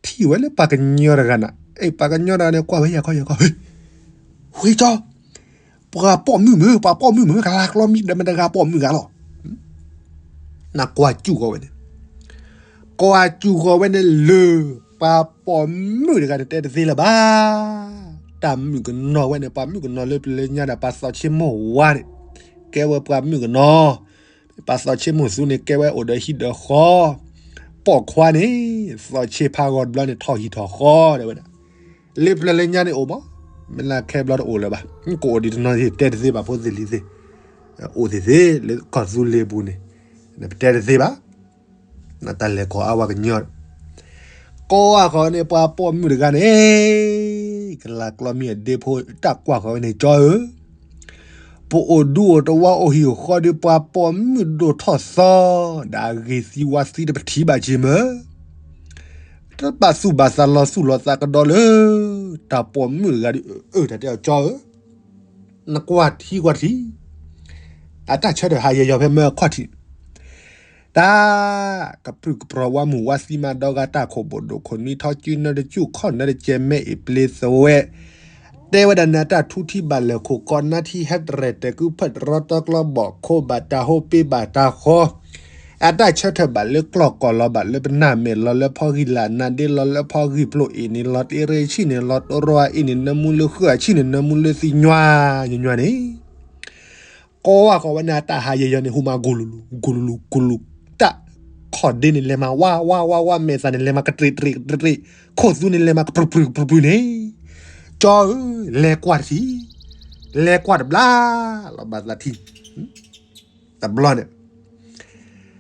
ထံၣ်ဝဲလၢပှၤကညီတဂၤန့ၣ် အဲ ပှၤကညီတဂၤန့ၣ် ကွၢ်ဝဲယၤခီယၤခီ ဝ့ကၠီ ပှၤပိာ်မုၣ်မုၣ် ပှၤပိာ်မုၣ်မုၣ် ကလၤကျီမံၤဒီးမတၤတဂၤပိာ်မုၣ်ဂၤလီၤ. နကွၢ်စူၢ်ဃီၤဝဲန့ၣ် ကွၢ်စူၢ်ဃီၤဝဲန့ၣ်လၢ ပှၤပိာ်မုၣ်တဂၤန့ၣ် တဲတသ့လၢၤဘၣ်. တၢ်မုၣ်ကနီၤဝဲန့ၣ် ပှၤမုၣ်ကနီၤလၢပျၢၤလၢညါဒီး ပှၤသီဆ့မိၢ်ဝါန့ၣ် ကဲဝဲပှၤမုၣ်ကနီၤ ပှၤသီဆ့မိၢ်သူန့ၣ် ကဲဝဲအိၣ်ဒီးဟံၣ်ဒီးဃီ ပိာ်ခွါန့ၣ် သီဆ့ဖးဂီၤတဘျီန့ၣ် ထီၣ်ဟံၣ်ထီၣ်ဃီတဲဝဲဒၣ်. လၢပျၢၤလၢညါန့ၣ်အိၣ်မး မ့ၢ်လၢခဲဘျီတအိၣ်လၢၤဘၣ်. ကအိၣ်ဒံးတနီၤ တဲတသ့ဘၣ် ဖိသ့ၣ်လံၤသ့ၣ်. အိၣ်သ့ၣ်သ့ၣ် လၢကီၢ်သူလ့ၤပူၤန့ၣ် ပတဲတသ့ဘၣ်. နတၢ်လဲၤကီၢ်အါဝဲကညီ ကိးဝဲဃီန့ၣ် ပှၤပိာ်မုၣ်တဂၤန့ၣ် ကလၤကျီမံၤအဒ့ဖိ တၢ်ကွၢ်ဃီဝဲန့ၣ် ကၠီဧၢ ပအိၣ်ဒူအိၣ်တဝါအိၣ်ဟံၣ်အိၣ်ဃီဒီး ပှၤပိာ်မုၣ်ဒိၣ်ထီၣ်သီ ဒီးအဂ့ၤသံဝါသံတပထံၣ်ဘၣ်က့ၤမၢ် တဘၣ်သူၣ်ဘၣ်သးလီၤသူၣ်လီၤသးကဒီးလၢ တၢ်ပိာ်မုၣ်တဂၤဒီး အၢ တၢ်တဲအီၤကၠီဧၢ နကွၢ်ထံကွၢ်ထံ အတၢ်ဆၢထၢၣ်ဟးယဲၤယီၤဖဲမၢအခီၣ်ထံး တၢ် ကပြုၢ်ကပြီၤဝါမုၢ်ဝါသံမးဒီဂၤ တၢ်ခိၣ်ဘိၣ်ဒိၣ်ခိၣ်နွံထီ ကုနၢတစူၢ်ခီၣ်နၢတစဲး မဲအ့ၣ်ပျ့ၤသဝဲ တဲဝဲဒၣ်န့ၣ် အတၢ်ထူထံဘၣ်လၢာ်ခိၣ်ကီး နါထံဟဲတရဲၣ်တဲာ်ကုဖၢၣ်တရီတီကျီဘီၣ်ခိၣ် ဘၣ်တၢ်ဟိပ့ဘၣ်တၢ်ဃီ အတၢ်ဆၢထၢၣ်ဘၣ်လၢကျီၢ်ကီၢ်လီၤ ဘၣ်လၢပနၢ်မဲာ်လီၤ လၢဖီဂံၢ်လၢ်နါဒ့လီၤ လၢဖီဂံၢ်ဖျိအ့ၣ်န့ၣ်လီၤ တ့ရ့ဆံၣ်န့ၣ်လီၤ တရီအ့ၣ်န့ၣ် နၢမူလၢဃုအဆံၣ်န့ၣ် နၢမူလၢသံညွၤ ညွၤန့ၣ် ကိးဝဲဃီဝဲန့ၣ် အတၢ်ဟးယဲၤယီၤန့ၣ် ဟူမး ဂူလူလူ ဂူလူလူ ဂူလူ တၢ် ခီၣ်ဒ့န့ၣ်လဲၤမး ဝါ ဝါ ဝါ ဝါ မဲာ်သၣ်န့ၣ်လဲၤမး ကတြံး တြံး တြံး ခိၣ်သူန့ၣ်လဲၤမး ကပြုၢ် ပြုၢ် ပြုၢ် ပြုၢ် န့ၣ် ကၠီဧၢ လဲၤကွၢ်တထံၣ် လဲၤကွၢ်တဘျီ လီၤဘၣ်သးထံၣ် တဘျီန့ၣ်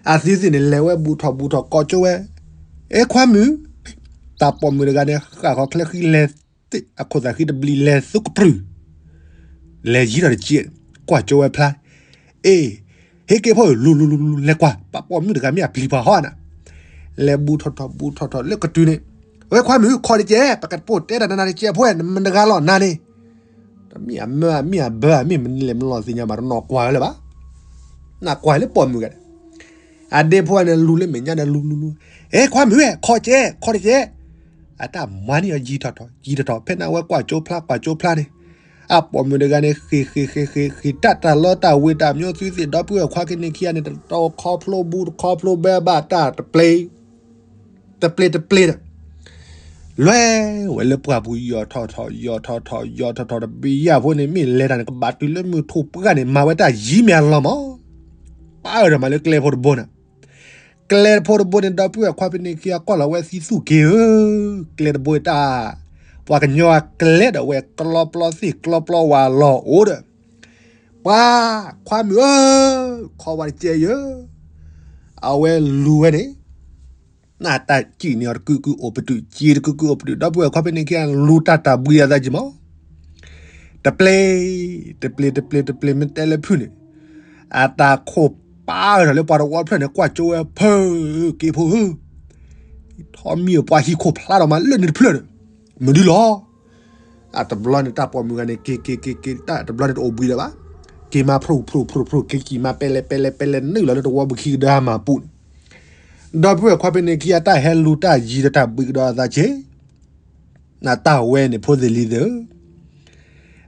အသံသ့ၣ်န့ၣ် လဲၤဝဲဘူးထီၣ်ဘူးထီၣ် ကိးကၠိဝဲ အဲ ခွါမုၣ် တၢ်ပိာ်မုၣ်တဂၤန့ၣ် ဃၣ်ဃီၤချၢဃံလဲၤ အခိၣ်သးဃံတဘျံးလဲၤသူကပြုၢ် လဲၤယံၤထီၣ်တစဲး ကွၢ်ကၠိဝဲဖျါ အ့ ဟ့ၣ်က့ၤဖိ လူၤလူၤလူၤလူၤ လဲၤကွၢ် ပှၤပိာ်မုၣ်တဂၤမ့ၢ်အပျံၤပှၤဟီနၤ လဲၤဘူးထီၣ်ထီၣ်ဘူးထီၣ်ထီၣ်လၢကတုၤန့ၣ် ဝဲခွါမုၣ် ခီၣ်တစဲး ပကပိာ်တဲတၢ်နၤနၤတစဲးဖိ နမတဂၤလီၤနၤန့ၣ် တမ့ၢ်အမၢ အမ့ၢ်အဘၢ အမ့ၢ်မနုၤလဲၣ် မလီၤသ့ၣ်ညါဘၣ် တနီၣ်ကွၢ်ဝဲလၢၤဘၣ် နကွၢ်လၢပိာ်မုၣ်ဂၤန့ၣ် အဒ့ဖိန့ၣ် လူၤလၢမဲာ်ညါန့ၣ် လူၤလူၤလူၤ အဲ ခွါမုၣ်ဝဲ ခီၣ်တစဲး ခီၣ်တစဲး အတၢ်မၤန့ၢ်အီၤယံာ်ထီၣ်ထီၣ် ယံာ်ထီၣ်ထီၣ် ဖဲန့ၣ်အဝဲကွၢ်ကၠိဖျါ ကွၢ်ကၠိဖျါန့ၣ်, အပိာ်မုၣ်တဂၤန့ၣ် ဃ့ၢ်ဃ့ၢ်ဃ့ၢ်ဃ့ၢ်ဃ့ၢ်တၢ်တၢ်လီတၢ်ဝ့ၤတၢ်မျိုးသုသ့ၣ် ဒီပုၢ်ဝဲၢ်ခွါကန့ၢ်ခံဂၤန့ၣ် တခီဖျိဘူးတခီဖျိဘဲဘၣ်တၢ်တပျ့ၤ တပျ့ၤတပျ့ၤဒီး လွဲဝဲလၢပှၢ်ပူၤ ယီၢ်ထီၣ်ထီၣ် ယီၢ်ထီၣ်ထီၣ် ယီၢ်ထီၣ်ထီၣ် တဘ့ၣ်ယၢ်ဖိန့ၣ် မ့ၢ်လဲၤတၢ်န့ၣ် ကဘၣ်တုၤလၢမုၢ်ထူၣ်ပှၢ်န့ၣ် မၤဝဲတၢ်ယံၤမ့ၢ်အလီၢ်မး, ပၢ်အၢဒီးမၤလၢကျဲဖိတဘိန့ၣ်, ကျဲဖိတဘိန့ၣ် ဒီပုၢ်ဝဲၢ်ခွါဖဲန့ၣ်ခံဂၤကွၢ်လီၤဝဲသံသူၣ်က့ၤဧၢ, ကျဲတဘိတၢ် ပှၤကညီအကျဲဒီးဝဲကျီပျီသ့ၣ်ကျီပျီဝါလီၤအိၣ်ဒီး ပှၤခွါမုၣ်ဧၢ, ခီဝါတကဲယၢ, အဝဲလူၤဝဲန့ၣ်, နတၢ်စံၣ်န့ၢ်အီၤတကုကုအိၣ်ပတုာ် စံၣ်တကုကုအိၣ်ပတုာ် ဒီပုၢ်ဝဲၢ်ခွါဖဲန့ၣ်ခံဂၤလူၤတၢ်တၢ်ဘှံးအသးက့ၤမး, တပျ့ၤ, တပျ့ၤ တပျ့ၤ တပျ့ၤ မ့ၢ်တဲလၢဖုၣ်န့ၣ်, အတၢ်ခိၣ်ပာ်ထီၣ်လၢပှၤတဝီတဖျၢၣ်န့ၣ် ကွၢ်ကၠိဝဲဖုၣ်က့ၤဖိဧၢ, ထီမံၤအပှၤဟံၣ်ခိၣ်ဖျါထီၣ်မးလၢန့ၣ်တဖျၢၣ်ဒီး, မနုၤလီၤ အတဘျီန့ၣ် တၢ်ပိာ်မုၣ်ဂၤန့ၣ် က့ၤ က့ၤ က့ၤ က့ၤ တၢ်တဘျီန့ၣ်တအိၣ်ဘှံးလၢၤဘၣ်, က့ၤမၤဖျိဖျိဖျိဖျိ က့ၤကံၣ်မၤပဲလဲၣ်ပဲလဲၣ်ပဲလဲၣ် နုာ်လီၤလၢတဝီပူၤခံကဒါမၤပူၤန့ၣ်, ဒီပုၢ်ဝဲၢ်ခွါဖဲန့ၣ်ခံဂၤတၢ်ဟဲလူၤတၢ်ယံၤဒီးတၢ်ဘှံးကဒီးအသးက့ၤ, နတၢ်ဝဲန့ၣ်ဖိသ့ၣ်လံၤသ့ၣ်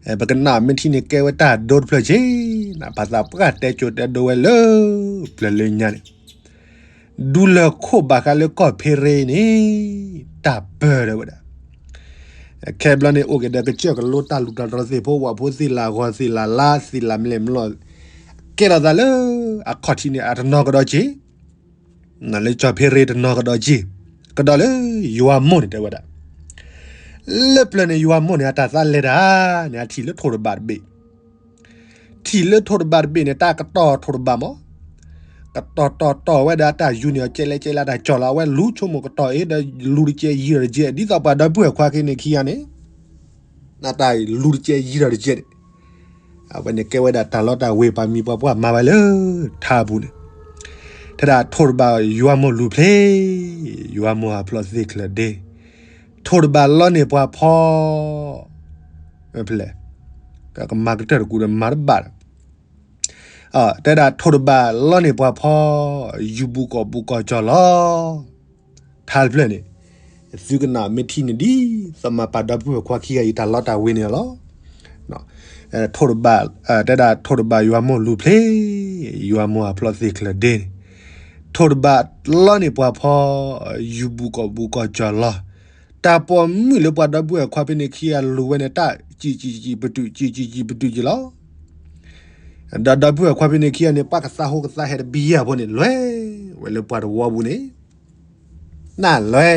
ဧၢ, ပကနၣ်မ့ၢ်ထံၣ်န့ၣ်ကဲဝဲတၢ်ဒိတဖျၢၣ်က့ၤ, နပာ်သးပှၢ်တဲကိၤတဲဒိဝဲလၢ ပျၢၤလၢညါန့ၣ် ဒူလၢၢ်ခိၣ်ဘၣ်ဃးလၢကီၢ်ဖ့ရ့န့ၣ် တၢ်ပၢၢ်ဒီးဝဲဒၣ်, ခဲဘျီန့ၣ် အိၣ်က့ၤဒီးကစၢၢ်ကလိတၢ်လူၢ်တၢ်တြီသ့ၣ်ဖိ ဝၣ်ဖိသ့ၣ်လၢဂီၤသ့ၣ်လၢလါသ့ၣ်လၢမလဲၣ်မလီၢ်, ကဲထီၣ်သးလၢ အခီၣ်ထံးန့ၣ် အတနီၤကဒီးက့ၤ, နလၢကီၢ်ဖ့ရ့တနီၤကဒီးက့ၤ, ကဒီးလၢယွၤမိၢ်န့ၣ်တဲဝဲဒၣ် လၢပျၢၤန့ၣ် ယွၤမိၢ်န့ၣ် အတၢ်သးလဲၤတၢ်န့ၣ် အထံၣ်လၢထိၣ်တဘးတဘ့ၣ်, ထံၣ်လၢထိၣ်တဘးတဘ့ၣ်န့ၣ် တၢ်ကတီၢ်ထိၣ်တဘးမး, ကတီၢ်တီၢ်တီၢ်ဝဲဒၣ်တၢ်ယူၤန့ၢ်အီၤကဲလဲၣ်ကဲလဲၣ် တၢ်ကၠီၣ်လီၤ အဝဲလူၤဆိကမိၣ်ကတီၢ်အံၤဒီး လူၤတကဲယံၤထီၣ်တကဲ ဒ်သိးပှၤဒီပုၢ်ဝဲၢ်ခွါက့ၤန့ၣ်ခံဂၤန့ၣ် နတၢ်လူၤတကဲယံၤထီၣ်တကဲန့ၣ်, အဝဲန့ၣ်ကဲဝဲဒၣ်တၢ်လီတၢ်ဝ့ၤ ပှၤမံၤပှၤပှၢ်မၤဝဲလၢထါပူၤန့ၣ်, တဲဒၣ်ထိၣ်တဘးယွၤမိၢ်လူၤဖျ့, ယွၤမိၢ်ဟးဖျိးသ့ၣ်ချၢၣ်ဒ့, ထိၣ်တဘးလီန့ၢ်ပှၤဖီ, ဖဲလဲၣ်, ကမၤကတၢၢ်တကူဒီးမၤတဘၣ်ဒီး တဲဒၣ်ထိၣ်တဘးလီန့ၢ်ပှၤဖီ, ယူၤဘူးကီၢ်ဘူးကီၢ်ကၠီၣ်လီၤ, ထါတဖျၢၣ်န့ၣ်, သုကနၣ်မ့ၢ်ထံၣ်န့ၣ်ဒ်သိးမၤပာ်ဒီပုၢ်ဝဲၢ်ခွါခံဂၤအံၤတၢ်လီတၢ်ဝ့ၤန့ၣ်လီၤ. ထိၣ်တဘး, တဲဒၣ်ထိၣ်တဘးယွၤမိၢ်လူၤဖျ့, ယွၤမိၢ်ဟးဖျိးသ့ၣ်ချၢၣ်ဒ့န့ၣ်, ထိၣ်တဘးလီန့ၢ်ပှၤဖီ, ယူၤဘူးကီၢ်ဘူးကီၢ်ကၠီၣ်လီၤ, တၢ်ပိာ်မုၣ်လၢပှၤဒီပုၢ်ဝဲၢ်ခွါဖဲန့ၣ်ခံဂၤလူၤဝဲန့ၣ် တၢ်စံၣ်စံၣ်စံၣ်ပတုာ် စံၣ်စံၣ်စံၣ်ပတုာ်က့ၤလီၤ. ဒီးဒီပုၢ်ဝဲၢ်ခွါဖဲန့ၣ်ခံဂၤန့ၣ် ပှၤကသးဟိကသးဟဲတဘံယၢ်ဖိန့ၣ် လဲၤဝဲလၢပှၤတဝီပူၤန့ၣ်, နလဲ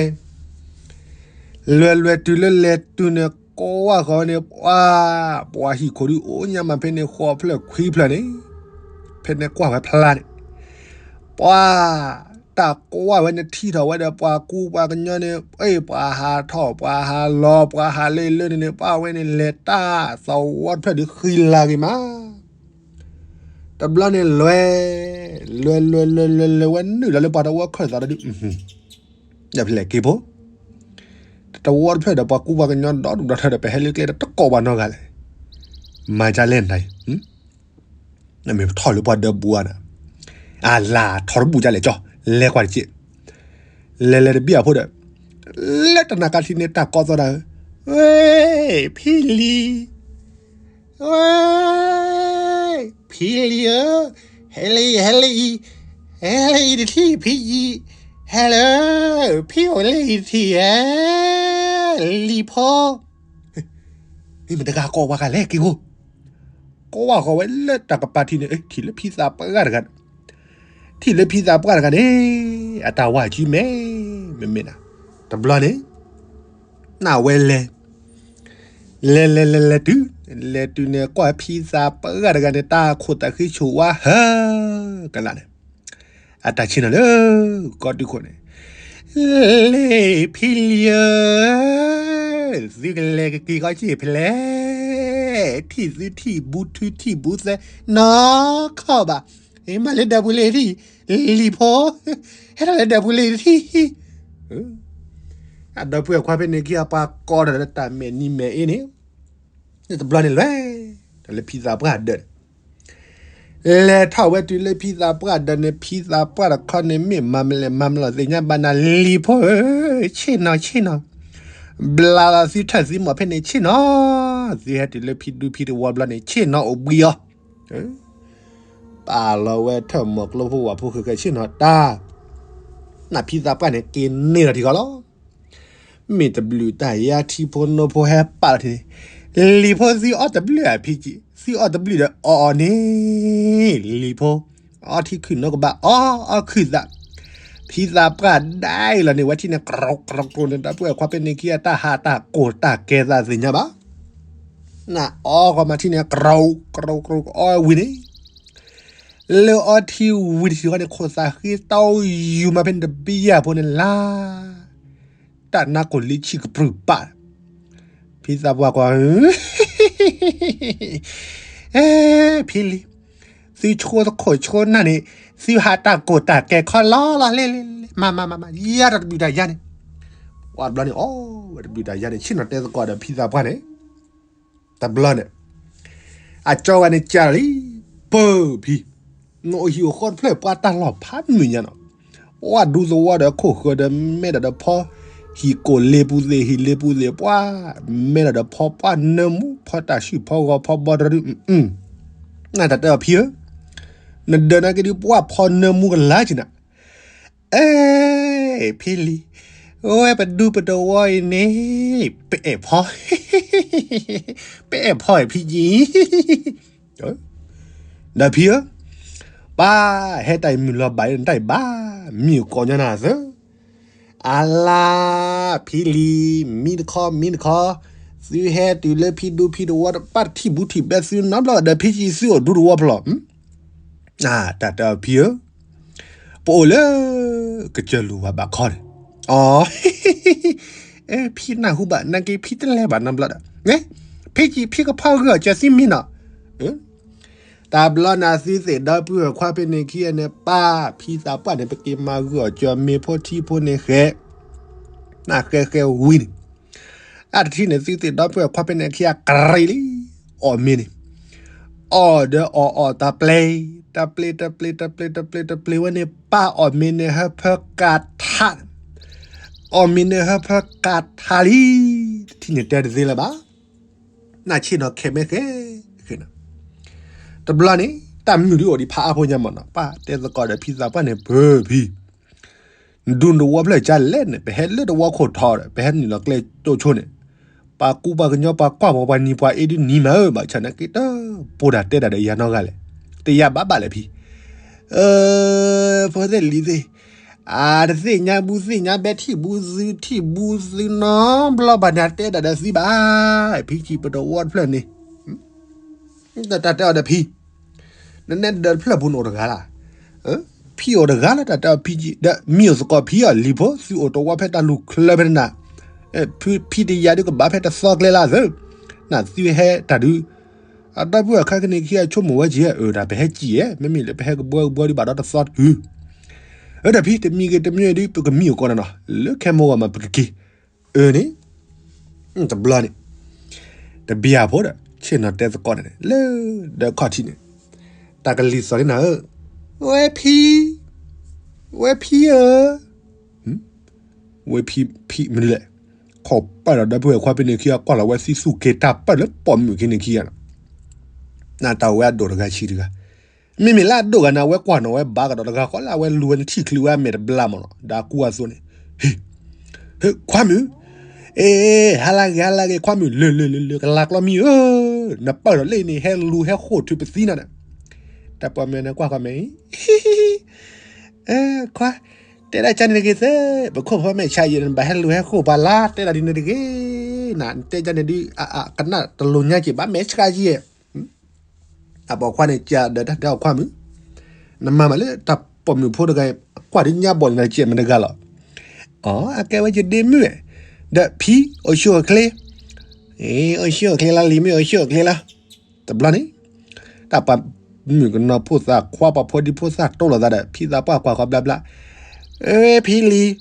ၤ, လဲၤလဲၤတုၤလၢလဲၤတုၤန့ၣ် ကိးဝဲဃီၤဝဲန့ၣ် ပှၤ, ပှၤဟံၣ်ခိၣ်ဒုးအိၣ်ညါမးဖဲန့ၣ် ဃိးဖျၢၣ်ခွံဖျၢၣ်န့ၣ်, ဖဲန့ၣ်ကွၢ်ဝဲဖျါန့ၣ်, ပှၤ, တၢ်ကွၢ်ဝဲန့ၣ်ထံၣ်ထီၣ်ဝဲဒီးပှၤကူပှၤကညီန့ၣ် အဲၣ်ပှၤဟးထီၣ်ပှၤဟးလီၤ ပှၤဟးလၢလၢန့ၣ်န့ၣ် ပှၤဝဲန့ၣ်လဲၤတၢ်သဝီတဖျၢၣ်ဒုးဃံလၤဂ့ၤမး, တဘျီန့ၣ်လဲၤ, လဲၤလဲၤလဲၤလဲၤလဲၤဝဲနုာ်လီၤလၢပှၤတဝီခၢၣ်သးဒီးဒုး, ဒီးဖဲလဲၣ်က့ၤဖိ, တဝီတဖျၢၣ်ဒီးပှၤကူပှၤကညီဒီဒူၣ်ဒီထၢဒီး ပဟဲလၢကျဲဒီးတကိးပှၤနီတဂၤလဲၣ်, မၤဒ်လဲၣ်နတၢ်အံၤ နမ့ၢ်ပထီၣ်လၢပှၤဒၢးပူၤဧါန့ၣ်, အလၢထီၣ်တဘူၣ်ဒ်လဲၣ်ကၠီ, လဲၤကွၢ်တက့ၢ်, လဲၤလဲၤတဘံၣ်အဖိဒီး, လၢတနၤကၢ်ထံးန့ၣ် တၢ်ကိးသီၣ်တၢ်ဧၢ, ဝဲ, ဖံလံၤ, ဝဲ, ဖံလံၤဧၢ, ဟဲလၢအံၤ ဟဲလၢအံၤ, ဟဲလၢအံၤတထံၣ်ဖံအံၤ, ဟဲလၢ, ဖံအိၣ်လၢအံၤတထံၣ်ဧါ, လံၤဖိ မ့ၢ်တဂၤကိးဝဲဂၤလဲၣ်က့ၤဖိ, ကိးဝဲဃီၤဝဲလၢတၢ်ကပၤထံးန့ၣ် ထံၣ်လၢဖံသးပှၢ်တဂၤ, ထံၣ်လၢဖံသးပှၢ်တဂၤန့ၣ်, အတၢ်ဝါစုမဲ, မ့မ့ၢ်နၤ, တဘျီန့ၣ်, နဝဲလဲၤ, လဲၤလဲၤလဲၤလဲၤတုၤ, လဲၤတုၤန့ၣ် ကွၢ်ဖံသးပှၢ်တဂၤန့ၣ် တၢ်ခိၣ်သးဃ့ဆိၣ်ဝါဟၢကလာ်န့ၣ် အတၢ်ဆ့ၣ်နီၤလၢကီၢ်တုခိၣ်န့ၣ်, လ့ၣ်ဖံလံၤဧၢ, သုကလဲၤကက့ၤကီၢ်စ့ၣ်ဖဲလဲၣ်, ထံၣ်သုထံၣ်ဘူးထုထံၣ်ဘူးသဲနီၢ်ခီၣ်ဘၣ်, မၤလၢဒၢးပူၤလ့ၣ်ထံၣ်, လံၤဖိ, ဟဲထီၣ်လၢဒၢးပူၤလ့ၣ်ထံၣ်, အဒီပုၢ်ဝဲၢ်ခွါဖဲန့ၣ်ခံဂၤပှၤကိးဒီးတၢ်မဲာ်နံၤမဲာ်အ့န့ၣ်, တဘျီန့ၣ်လဲၤ, ဒီးလၢဖံသးပှၢ်ဒၢး လဲၤထီၣ်ဝဲတုၤလၢဖံသးပှၢ်ဒီးန့ၣ် ဖံသးပှၢ်တခီန့ၣ် မ့ၢ်မၤမလဲၣ်မၤမလဲၣ်သ့ၣ်ညါဘၣ်နၤ လံၤဖိဧၢ, ဆ့ၣ်နီၤဆ့ၣ်နီၤ, ဘျါလီၤသုထၢၣ်သုမီၤဖဲန့ၣ်ဆ့ၣ်နီၤ, သုဟဲတုၤလၢဖံဒူဖံတဝီဘျီန့ၣ် ဆ့ၣ်နီၤအိၣ်ဘှံးအီၤ, ပာ်လီၤဝဲထၢၣ်မီၤကျိဖိဝၤဖိဃဲၤဃဲၤဆ့ၣ်နီၤတၢ်, နဖံသးပှၢ်န့ၣ်က့ၤန့ၢ်လီၤထံဃီလီၤ. မ့ၢ်တဘျုးတၢ်ယါထံဖိနိဖိဟဲပာ်လီၤထံန့ၣ်, လံၤဖိသုအီၣ်တဘျုးဧါဖံကံ, သုအီၣ်တဘျုးဒီးအီၣ်အီၤန့ၣ်, လံၤဖိ အီထံခုၣ်နီကဘၣ်အီအီခုၣ်သး, ဖံသးပှၢ်ဒၣ်အံၤလီၤန့ၣ် ဝဲထံၣ်န့ၣ် ကြိကြိကြိန့ၣ် ဒီပုၢ်ဝဲၢ်ခွါဖဲန့ၣ်ခံဂၤတၢ်ဟးတၢ်ကိၢ်တၢ်ကဲသးသ့ၣ်ညါဘၣ်, နအီကီမၤထံၣ်န့ၣ် ကြိကြိကြိအီဝံၤန့ၣ်, လၢအီထံဝံၤတထံၣ်ဃီန့ၣ် ခိၣ်သးဃ့တီယူၤမးဖဲန့ၣ်တဘံယၢ်ဖိန့ၣ်လၢ တၢ်နါကိၢ်လံဆံၣ်ကပြုၢ်ပာ်, ဖံသးပှၢ်ကွၢ် ဖံလံၤ, သုဆိသခိၣ်ဆိနၢ်န့ၣ်, သုဟးတၢ်ကိၢ်တၢ်ကဲခီလီၤလီၤလဲၣ်လဲၣ်လဲၣ်, မၤမၤမၤမၤ ယါတၢ်တဘျုးတၢ်ယါန့ၣ်, ဝဲတဘျီန့ၣ်အီဝဲတဘျုးတၢ်ယါန့ၣ် ဆ့ၣ်နီၤတဲသကိးဒီးဖံသးပှၢ်န့ၣ်, တဘျီန့ၣ် အကၠီဝဲန့ၣ်ကၢ်လံ, ပၢၢ်ဖံ, နအိၣ်ဟံၣ်အိၣ်ဃီတဖျၢၣ်ပှၤတၢ်လီၢ်ဖးမုာ်ညါနီၤ, ပှၤဒူသဝီဒီးခိၣ်ဃၢၤဒီးမဲဒီးဒီးဖီ, ဟံၣ်ကိၢ်လ့ပူၤသ့ၣ် ဟံၣ်လ့ပူၤသ့ၣ်ပှၤ, မဲဒီးဒီးဖီပှၤနၢမူ ဖီတၢ်ဆူၣ်ဖီဂီၤဖီဘီတရူ, နတၢ်တဲအီၤဖံဧၢ, နဒၢးနာ်က့ဒုးပှၤဖီနၢမူကလါက့ၤနၤ, အဲ ဖံလံၤ, ဝဲပဒူပတဝီအံၤန့ၣ်, ပအဲၣ်ဖီ, ပအဲၣ်ဖီအံၤဖံကံ ဒီးဖံဧၢ, ပၢ်ဟဲတၢ်အံၤမုၢ်လီၤဘၣ် နတၢ်အံၤဘၣ်, မံၢ်ကိးညီနၤသၢ, အလါ, ဖံလံၤ, မံတခီ မံတခီ, သုဟဲတုၤလၢဖံဒူဖံတဝီ ပၢ်တထံၣ်ဘူးထံၣ်ဘဲသုနီတဘျီဒီး ဖံကံသုအိၣ်ဒူတဝီဖျီၣ်, တၢ်တဲအီၤဖံဧၢ, ပအိၣ်လၢ ကစၢၢ်လူၤဝၤဘးခီန့ၣ်, အီ ဖံနၢ်ဟူဘၣ် နာ်က့ဖံတလဲၤဘၣ်နီတဘျီဒီး, ဖံကံဖံကဖီဂုာ်အီၤကၢၤသံမံနီၤ, တၢ်ဘျီန့ၣ်သုသ့ၣ်ဒီပုၢ်ဝဲၢ်ခွါဖဲန့ၣ်ခံဂၤန့ၣ် ပၢ်ဖံသးပှၢ်န့ၣ် ပက့ၤမၤဂုာ်အီၤကၢၤမ့ၤဖိထံဖိန့ၣ်ဃဲ, နဃဲဃဲဝံၤန့ၣ်, အတထံၣ်န့ၣ်သုသ့ၣ်ဒီပုၢ်ဝဲၢ်ခွါဖဲန့ၣ်ခံဂၤကရံၣ်လံ, အီၣ်မ့ၤန့ၣ် အီၣ်ဒီးအီၣ်အီၣ်တၢ်ပျ့ၤ, တၢ်ပျ့ၤ တၢ်ပျ့ၤ တၢ်ပျ့ၤ တၢ်ပျ့ၤ တၢ်ပျ့ၤဝဲန့ၣ် ပၢ်အီၣ်မ့ၤန့ၣ်ဟၢဖၢကၤထး, အီၣ်မ့ၤန့ၣ်ဟၢဖၢကၤထးလံ, တထံၣ်န့ၣ်တဲတသ့လၢၤဘၣ်, နဆ့ၣ်နီၤခဲမ့ၢ်ဃဲ, တဘျီန့ၣ် တၢ်မုာ်ဒုးအိၣ်ဒံးဖးအါဖိညါမးနီၤ, ပၢ်တဲသကိးဒီးဖံသးပှၢ်န့ၣ် ပၢၢ်ဖံ နဒူနတဝီဖျၢၣ်ကၢ်လဲၣ်န့ၣ် ပဟဲလၢတဝီခိၣ်ထီဒီး ပဟဲနုာ်လီၤကျဲကၠိဆိန့ၣ်, ပှၤကူပှၤကညီပှၤကွၢ်ပှၤပှၤနံၤပှၤအ့ဒုးနံၤမးဧၢ, ဘၣ်ဆၣ်နာ်က့တၢ် ပိာ်တၢ်တဲတၢ်ဒီးယၤနီတဂၤလဲၣ်, တယၤဘၣ်ဘၣ်လဲၣ်ဖံ, ဖိသ့ၣ်လံၤသ့ၣ်, အတသ့ၣ်ညါဘူးသ့ၣ်ညါဘဲ ထံၣ်ဘူးသုထံၣ်ဘူးသုနီတဘျီဘၣ်န့ၣ် တဲတၢ်ဒီးသုဘၣ်, ဖံကံပတဝီတဖျၢၣ်န့ၣ် တၢ်တဲအီၤဒီးဖံ, နနဲဒၢးတဖျၢၣ်ပူၤန့ၣ်အိၣ်တဂၤလၢ်, ဖံအိၣ်တဂၤလၢ် တၢ်တဲအီၤဖံကံ, ဒီးမံၤအိၣ်သကိးဖံအီၤလံၤဖိ, သုအိၣ်တဝီဖဲတၢ်လူၢ်ချၢဖဲန့ၣ်နၤ, ဖံတယၤဒုးကဘၣ်ဖဲတသီကျဲလၢ်သၢ, နသုဟဲတၢ်ဒုး, အဒီပုၢ်ဝဲၢ်ခဲကနံၣ်ခံဂၤဆိကမိၣ်ဝဲက့ၤ, အတၢ်ပဟဲကံၣ်ဧဲ, မ့မ့ၢ်လၢပဟဲကဘှီကဘှီဒုးဘၣ်ဒီးတသီတုၤ, အဒီးဖံတမံၤဂ့ၤတမံၤဒုး ပကမံၤအိၣ်ကိးနၤနီၤ, လၢခဲမိၢ်ဂီၤမးပကက့ၤ, အၢန့ၣ် တဘျီန့ၣ်, တဘျီဖိဒီး ဆ့ၣ်နီၤတဲသကိးန့ၣ် လၢဒၢးခီၣ်ထံးန့ၣ်, တၢ်ကလံၤသီၣ်န့ၢ်နၤဧၢ, ဝဲဖံ, ဝဲဖံဧၢ, ဝဲဖံ ဖံမနုၤလဲၣ်, ခိးပာ်ဒီးဒီပုၢ်ဝဲၢ်ခွါဖဲန့ၣ်ခံဂၤကွၢ်လီၤဝဲသံသူၣ်က့ၤတၢ်ပာ်လၢပိာ်မုၣ်ခံန့ၣ်ခံဂၤနီၤ, နတၢ်ဝဲအဒိၣ်တဂၤဆံးတဂၤ မ့မ့ၢ်လၢအဒိၣ်ဂၤန့ၣ် အဝဲကွၢ်နီၤဝဲဘၣ်ကဒီးတဂၤဃီလၢအဝဲလူၤဝဲန့ၣ်ထံၣ်ချုးဝဲအမဲာ်တဘျါမးနီၤ ဒီးအကူအသိးန့ၣ်, ဟ့ၣ်, ဟ့ၣ် ခွါမုၣ်, အ့ ဟါလၢဂ့ၤ ဟါလၢဂ့ၤ ခွါမုၣ် လၢ လၢ လၢ လၢ ကလၤကျီမံဧၢ, နပၢၢ်ဒီးလၢအံၤန့ၣ် ဟဲလူၤဟဲဃိၣ်ထုးပသံနၤဒီး, တၢ်ပိာ်မုၣ်န့ၣ်ကွၢ်ဃီမဲာ်အံၤ, ခွါ, တဲဒၣ်ကန့ၣ်တဂ့ၤသ့, ပခိၣ်ဖီမဲာ်ဆါယံၤ နဘၣ်ဟဲလူၤဟဲဃိၣ်ပှၤလၢ တဲဒၣ်ဒ်န့ၣ်တဂ့ၤ, နတဲကန့ၣ်ဒုး အကနၣ်တလိၤညါက့ၤ ဘၣ်မဲာ်ဆှးယံၤ အပိာ်ခွါန့ၣ်ကဒီးတၢ်တဲအီၤခွါမုၣ်, နမၤမးလၢတၢ်ပိာ်မုၣ်ဖိတဂၤ ကွၢ်ဒ်ညါဘီၣ်န့ၣ် နကဲမတဂၤလီၤ. အကဲဝဲယဒ့မုၣ်, ဒီးဖံအိၣ်ဆူၣ်အိၣ်ချ့, အိၣ်ဆူၣ်အိၣ်ချ့လီၤ လံၤမုၣ်အိၣ်ဆူၣ်အိၣ်ချ့လီၤ. တဘျီန့ၣ် တၢ်ပှၤမုၣ်ကနီၤဖိသၣ်ခွါ ပှၤဖိဒံဖိသၣ်တိၢ်လိာ်သးဒီး ဖံသးပှၢ်ကွၢ်ဃီဘျါဘျါ, အၢ ဖံလံၤ ဒီး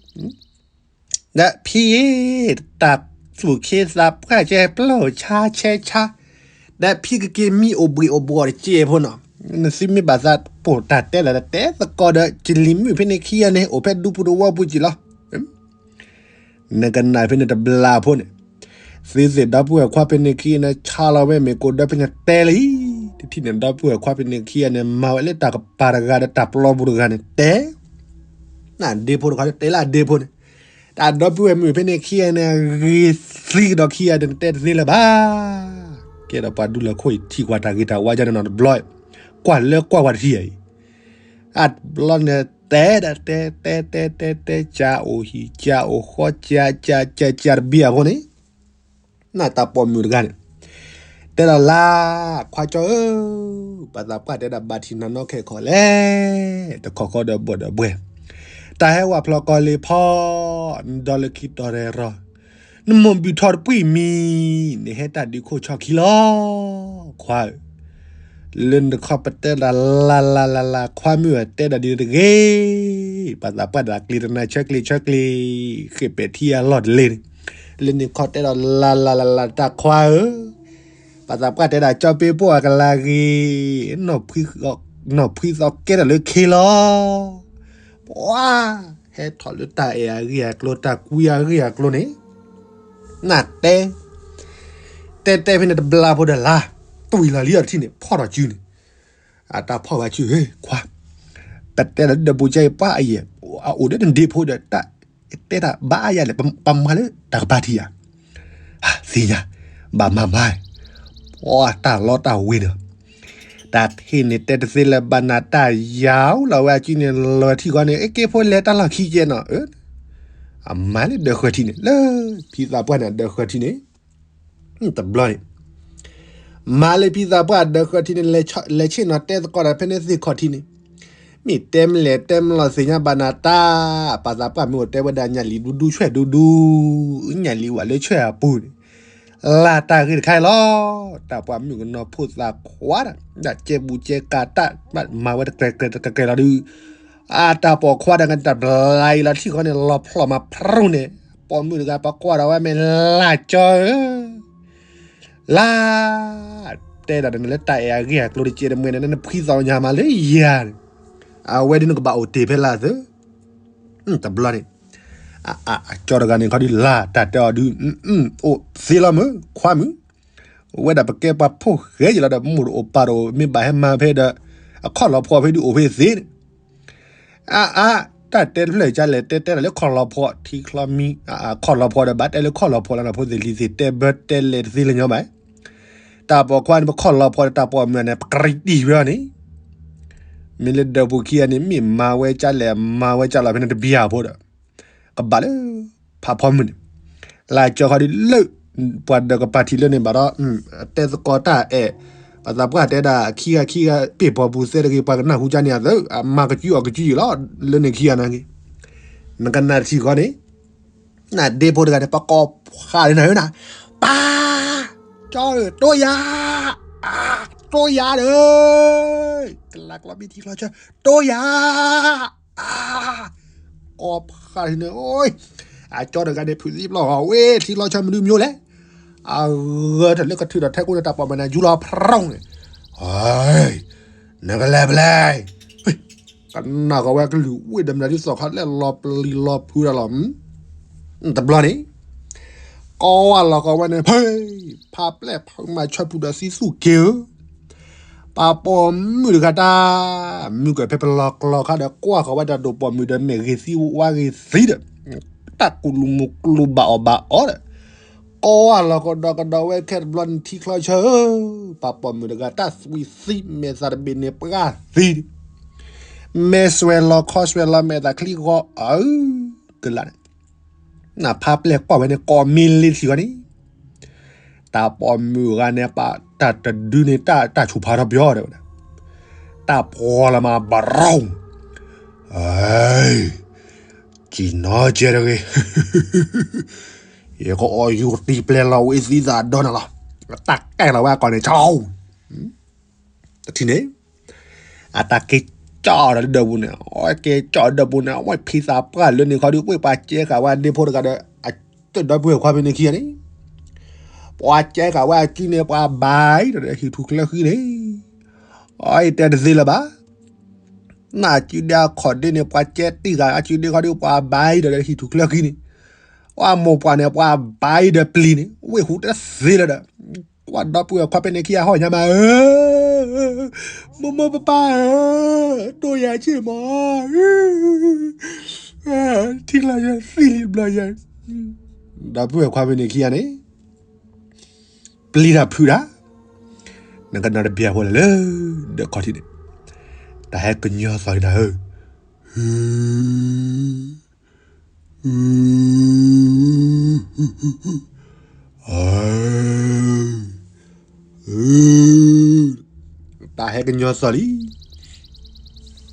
ဖံအံၤ တၢ်သူၣ်ခ့သးပှၢ်ကဲပျီၢ်ဆါဆဲဆါ, ဒီးဖံကက့ၤမံအိၣ်ဘှံးအိၣ်ဘှီၣ်တကဲဖိနီၤ, နသုမ့ၢ်ဘၣ်သးပိာ်တၢ်တဲလၢ တဲသကိးဒီး ကလံၤမုၣ်ဖဲန့ၣ်ခံဂၤန့ၣ် အိၣ်ဖဲဒူပူၤတဝီပူၤကံၤလီၤ. နကနၣ်ဖဲန့ၣ်တဘျီဖိန့ၣ်, သုသ့ၣ်ဒီပုၢ်ဝဲၢ်ခွါဖဲန့ၣ်ခံဂၤန့ၣ် ဆါလီၤဝဲမ့ၢ်ကိးဒီဖဲန့ၣ်တဲလံ, တထံၣ်န့ၣ် ဒီပုၢ်ဝဲၢ်ခွါဖဲန့ၣ်ခံဂၤန့ၣ် မၤဝဲလၢတၢ်ကပၤတဂၤဒီးတၢ်ပျီပူၤတဂၤန့ၣ်တဲ, နဒ့ဖိတခီတဲလၢအဒ့ဖိန့ၣ်, တၢ်ဒီပုၢ်ဝဲၢ်မုၣ်ဖဲန့ၣ်ခံဂၤန့ၣ် ဂ့ၤသံကဒီးခံဂၤဒီး နတဲတသ့လၢၤဘၣ်. ကဲဒီးပှၤဒူလၢခိၣ်အံၤထံၣ်ကွၢ်တၢ်ဂ့ၤတၢ်ဝါဒ်န့ၣ်နီၤတဘျီ, ကွၢ်လၢကွၢ်ဝဲတထံၣ်အံၤ အတဘျီန့ၣ်တဲဒၣ်တဲတဲတဲတဲတဲ ကၠၤအိၣ်ဟံၣ် ကၠၤအိၣ်ဃီ ကၠၤကၠၤကၠၤကၠၤတဘံၣ်အဖိန့ၣ်, နတၢ်ပိာ်မုၣ်တဂၤန့ၣ် တဲဒီးလၢ်, ခွါကၠီဧၢ, ပှၤသးပှၢ်တဲဒၣ်ဘၣ်ထံၣ်နၤနီၢ်ခဲခီလဲၣ်, တခီဃီဒီးဘၢၣ်ဒီးဘှဲၣ်, တၢ်ဟဲဝးဖျိးကီၢ်လ့ၤဖီ, နဒီလၢခံတီၤရဲၣ်ရီၤ နမိၢ်ဘုၣ်ထီၣ်တပှံၢ်မံၤ, နဟဲတၢ်ဒုးခိၣ်ဆီခံလီၤ. ခွါဧၢ, လၢနတခီပတဲဒၣ်လၢ်လၢ်လၢ်လၢ် ခွါမုၣ်ဧၢ တဲဒၣ်ဒ်န့ၣ်တဂ့ၤ, ပှၤသးပှၢ်ဒၣ်ကျ့ၤတနၤဆၢကျ့ၤဆၢကျ့ၤ, ဃ့ၢ်ပဲာ်ထံအလီၢ်တလ့န့ၣ်, လၢနခီတဲဒၣ်လၢ်လၢ်လၢ်လၢ် တၢ်ခွါဧၢ, ပှၤသးပှၢ်တဲဒၣ်ကၠီပ့ၤပိၢ်အကလၤဂ့ၤ, နီၢ်ဖှံသီကဲထီၣ်လၢခ့လီၤ. ပှၤဟဲထီၣ်လၢတၢ်အဲၣ်အဂ့ၢ်အကျိၤ တၢ်ကွံအဂ့ၢ်အကျိၤန့ၣ်, နတဲ, တဲတဲဖဲန့ၣ်တဘျီဖိဒီးလၢ်, တွံၢ်လီၤလံအီၤတထံၣ်န့ၣ် ဖီၣ်ထီၣ်စုန့ၣ်, အတၢ်ဖီၣ်ဝဲစုဧၢ ခွါ, ပတဲလၢဒၢးပူၤကဲအံၤပှၤအယဲၢ်, အအိၣ်ဒီးနဒ့ဖိဒီးတၢ်, တဲတၢ်ဘၣ်အါယၤလဲၣ် ပမၤလၢတၢ်ကပၤထံၣ်ဧါ, သ့ၣ်ညါ, ဘၣ်မၤမၤ, ပှၤတၢ်လီတၢ်ဝ့ၤန့ၣ် တၢ်ထံၣ်န့ၣ်တဲတသ့လၢၤဘၣ် နတၢ်ယၤလီၤဝဲအစုန့ၣ် လီၤထံၣ်ဃီန့ၣ် အက့ဖိလဲၤတၢ်လီၢ်ခံကဲနီၤ, အမၤလၢဒၢးဃၢထံန့ၣ် လၢဖံသးပှၢ်န့ၣ်ဒၢးဃၢထံန့ၣ်, တဘျီန့ၣ်, မၤလၢဖံသးပှၢ်ဒၢးဃၢထံန့ၣ် လဲၤဆ့ၣ်နီၤတဲသကိးတၢ်ဖဲန့ၣ်သ့ၣ်ခီၣ်ထံန့ၣ်, မ့ၢ်တဲမလဲၣ်တဲမလီၤသ့ၣ်ညါဘၣ်နၤတၢ်, ပှၤသးပှၢ်မ့ၢ်အိၣ်တဲဝဲဒၣ် ညၣ်လံၤဒူဒူဆွဲၣ်ဒူဒူ, ညၣ်လံၤဝဲလၢဆွဲၣ်အပူၤန့ၣ်, လၢ်တၢ်ဂ့ၢ်တခါအံၤလီၤ. တၢ်ပှၤမုၣ်ကနီၤဖိသၣ်ခွါဒၣ်, ဒၣ်ကဲဘူးကဲကၤတၢ်မၤဝဲတကြဲးကြဲးတကြဲးလီၤဒုး, အတၢ်ပိာ်ခွါဒၣ်ကတၢၢ်ဘျါအံၤလီၤထံၣ်ဃီန့ၣ် လီၤဖျိးမးဖြူၣ်န့ၣ်, ပိာ်မုၣ်တဂၤပကွၢ်ဒီးဝဲမ့ၢ်လၢ်ကၠီဧၢ လၢ်, တဲဒၣ်ဒီးနလၢတၢ်အဲၣ်အဂ့ၢ်အကျိၤတကဲးတမှဲၤန့ၣ် နဖှံသီညါမးလၢယၤန့ၣ်, အဝဲဒၣ်နကဘၣ်အိၣ်တ့ၢ်ဖဲလၢ်သၢ, တဘျီန့ၣ်, အကၠီတဂၤန့ၣ်ခီဒုးလၢ်တၢ်တဲအီၤဒုး, အိၣ်သ့လီၤမုၢ် ခွါမုၣ်, ဝဲဒၣ်ပကဲပှၤဖိၣ်ဃဲယံၤလီၤဒီး မိၢ်တအိၣ်ပၢ်တအိၣ် မ့ၢ်ဘၣ်ဟဲမၤဖဲဒီး, အခီၣ်လီၤဖှီၣ်ဖဲဒုးအိၣ်ဖဲသ့န့ၣ် အါအါ, တၢ်တဲတဖျၢၣ်ကလဲၣ် တဲတဲဒၣ်လၢခီၣ်လီၤဖှီၣ် ထံချီမံ, ခီၣ်လီၤဖှီၣ်ဒီးဘၣ်တဲလၢခီၣ်လီၤဖှီၣ်လၢနဖိသ့ၣ်လံၤသ့ၣ်တဲဘၢတဲလဲၤတသ့လၢညါဘၣ်, တၢ်ပိာ်ခွါန့ၣ် ပခီၣ်လီၤဖှီၣ်ဒီးတၢ်ပိာ်မုၣ်န့ၣ် ပကြံတံၢ်ဝဲအီၤန့ၣ်, မ့ၢ်လၢဒၢးပူၤခံဂၤန့ၣ် မ့ၢ်မၤဝဲကလဲၣ် မၤဝဲကလီၤဖဲန့ၣ်တဘံၣ်အဖိဒီး, ကဘၣ်လၢ ဖးဖီမုၢ်န့ၣ်, လၢ်ကၠီခီဒုးလၢ, ပှၤဒၢးကပၤထံးလၢန့ၣ်ဘၣ်ဒီး, တဲသကိးတၢ်အဲၣ်, ပှၤသးပှၢ်တဲဒၣ်ခံဂၤခံဂၤ ပ့ၢ်ပိာ်ပူၤသဲတဂ့ၤ ပှၤကနၢ်ဟူကန့ၣ်အသး အမၤကစုအီၣ်ကစုယံၤလီၤ, လၢန့ၣ်ခံဂၤနာ်က့ၤ, နကနၣ်တထံၣ်ဃီန့ၣ်, နဒ့ဖိတဂၤန့ၣ် ပကိးဖးဒ်နၤဧၢနၤ, ပၢ်, ကၠီဧၢ တိယၤ, တိယၤဒီး, ကလၤကျီမ့ၢ်ထံချီဆၢ, တိယၤ အါ, ကိးဖးန့ၣ်, အကၠီတဂၤန့ၣ် ဖုးသံပျီၢ်ဝဲ ထံလီၤဆၢမနုၤမၠိလဲၣ်, အဂၢၢ်တၢ်လၢကထုးဒီးထဲကိးန့ၣ် တၢ်ပိာ်မုၣ်န့ၣ် ယူလီၤဖရီန့ၣ်, နကလဲၤဖဲလဲၣ်, ကနၣ်ဃီၤဝဲကလုၢ်ဝ့ၢ်ဒီးမနုၤဒ်သိးခီလဲၣ်လီၤပျံၤလီၤဖုးဒီးလီၤ, တဘျီန့ၣ် ကိးဝဲလီၤဃီၤဝဲန့ၣ် ဖဲ, ဖးပျဲၢ်ဖးမၤဆၢပူၤဒီးသံသူၣ်က့ၤဧၢ ပှၤပိာ်မုၣ်တဂၤတၢ်, မုၢ်ကဖဲပလီၤကျီခါဒီး ကွၢ်ဃီၤဝဲတၢ်ဒိၣ်ပိာ်မုၣ်ဒီး မဲာ်ဂ့ၤသံဝါဂ့ၤသံဒီး, တၢ်ကူၣ်လူၤမူၤကူၣ်လူၤဘၣ်အီၣ်ဘၣ်အီဒီး, ကိးဝဲလီၤကဒီးကဒီးဝဲခဲတဘျီန့ၣ် ထံချီဆၢဧၢ, ပှၤပိာ်မုၣ်တဂၤတၢ်သွံၣ်သံ မဲာ်သၣ်တဘ့ၣ်န့ၣ်ပှၢ်သံဒီး, မဲာ်စွဲးလီၤခီစွဲးလီၤ မဲာ်သၣ်ချံဂီၤအၢ, ကလးန့ၣ် နဖးပျဲၢ်ကွၢ်ဝဲန့ၣ် ကိးမံလ့ထံၣ်ဃီန့ၣ်, တၢ်ပိာ်မုၣ်ဂၤန့ၣ် ပတၢ်တဒုန့ၣ် တၢ်ဆူၣ်ဖးထီၣ်ပယီၤတဲဝဲဒၣ်, တၢ်ဖှီၣ်လီၤမးဘရီ, အဲ, ကံၣ်နီကဲတဂ့ၤ, ယကအီၣ်ယူၤတံၢ်ပျဲၢ်လီၤဝဲသံသးဒီနၤလီၤ, တၢ်ကဲလီၤဝဲအကီၢ်န့ၣ် ဆီ တထံၣ်န့ၣ်, အတၢ်က့ၤကၠီၣ်ဒီးလၢဒၢးပူၤန့ၣ်, အဝဲက့ၤကၠီၣ်ဒီးဒၢးပူၤန့ၣ် အဝဲဖံသးပှၢ်လၢန့ၣ်ခီဒီး ဝ့ၢ်ပှၤကဲဃာ်ဝဲဒ့ဖိတဂၤဒီး အတၢၢ်ဒီပုၢ်ဝဲၢ်ခွါဖဲန့ၣ်ခံဂၤန့ၣ်, ပှၤကဲဃာ်ဝဲအစုန့ၣ် ပှၤဘၣ်ဒီးဟံၣ်ထူၣ်ချၢဃံန့ၣ်, အအံၤတဲတသ့လၢၤဘၣ် နအစုဒ့အခီၣ်ဒ့န့ၣ် ပှၤကဲတံၢ်ဃာ်အစုဒ့ခီဒီး ပှၤဘၣ်ဒီးဟံၣ်ထူၣ်ချၢဃံန့ၣ်, ပှၤမိၢ်ပှၢ်န့ၣ် ပှၤဘါအံၤဒီးပျံၤန့ၣ် ဝ့ၢ်ဟူးတသ့လၢၤဒီး, ကွၢ်ဒီပုၢ်ဝဲၢ်ခွါဖဲန့ၣ်ခံဂၤဟီၣ်ညါမးဧၢ, မိၢ်မိၢ်ပၢ်ပၢ်ဧၢ, တိၢ်ယၤဆ့ၣ်မး, ထံကျါယၤသံလံဘျီယၤ, ဒီပုၢ်ဝဲၢ်ခွါဖဲန့ၣ်ခံဂၤန့ၣ် ပျံၤတၢ်ဖုးတၢ်, နကနီတဘျီဖိလၢလၢ ဒီးခီၣ်ထံးန့ၣ်, တၢ်ဟဲကညီသီၣ်လံနၤဧၢ, တၢ်ဟဲကညီသီၣ်လံ,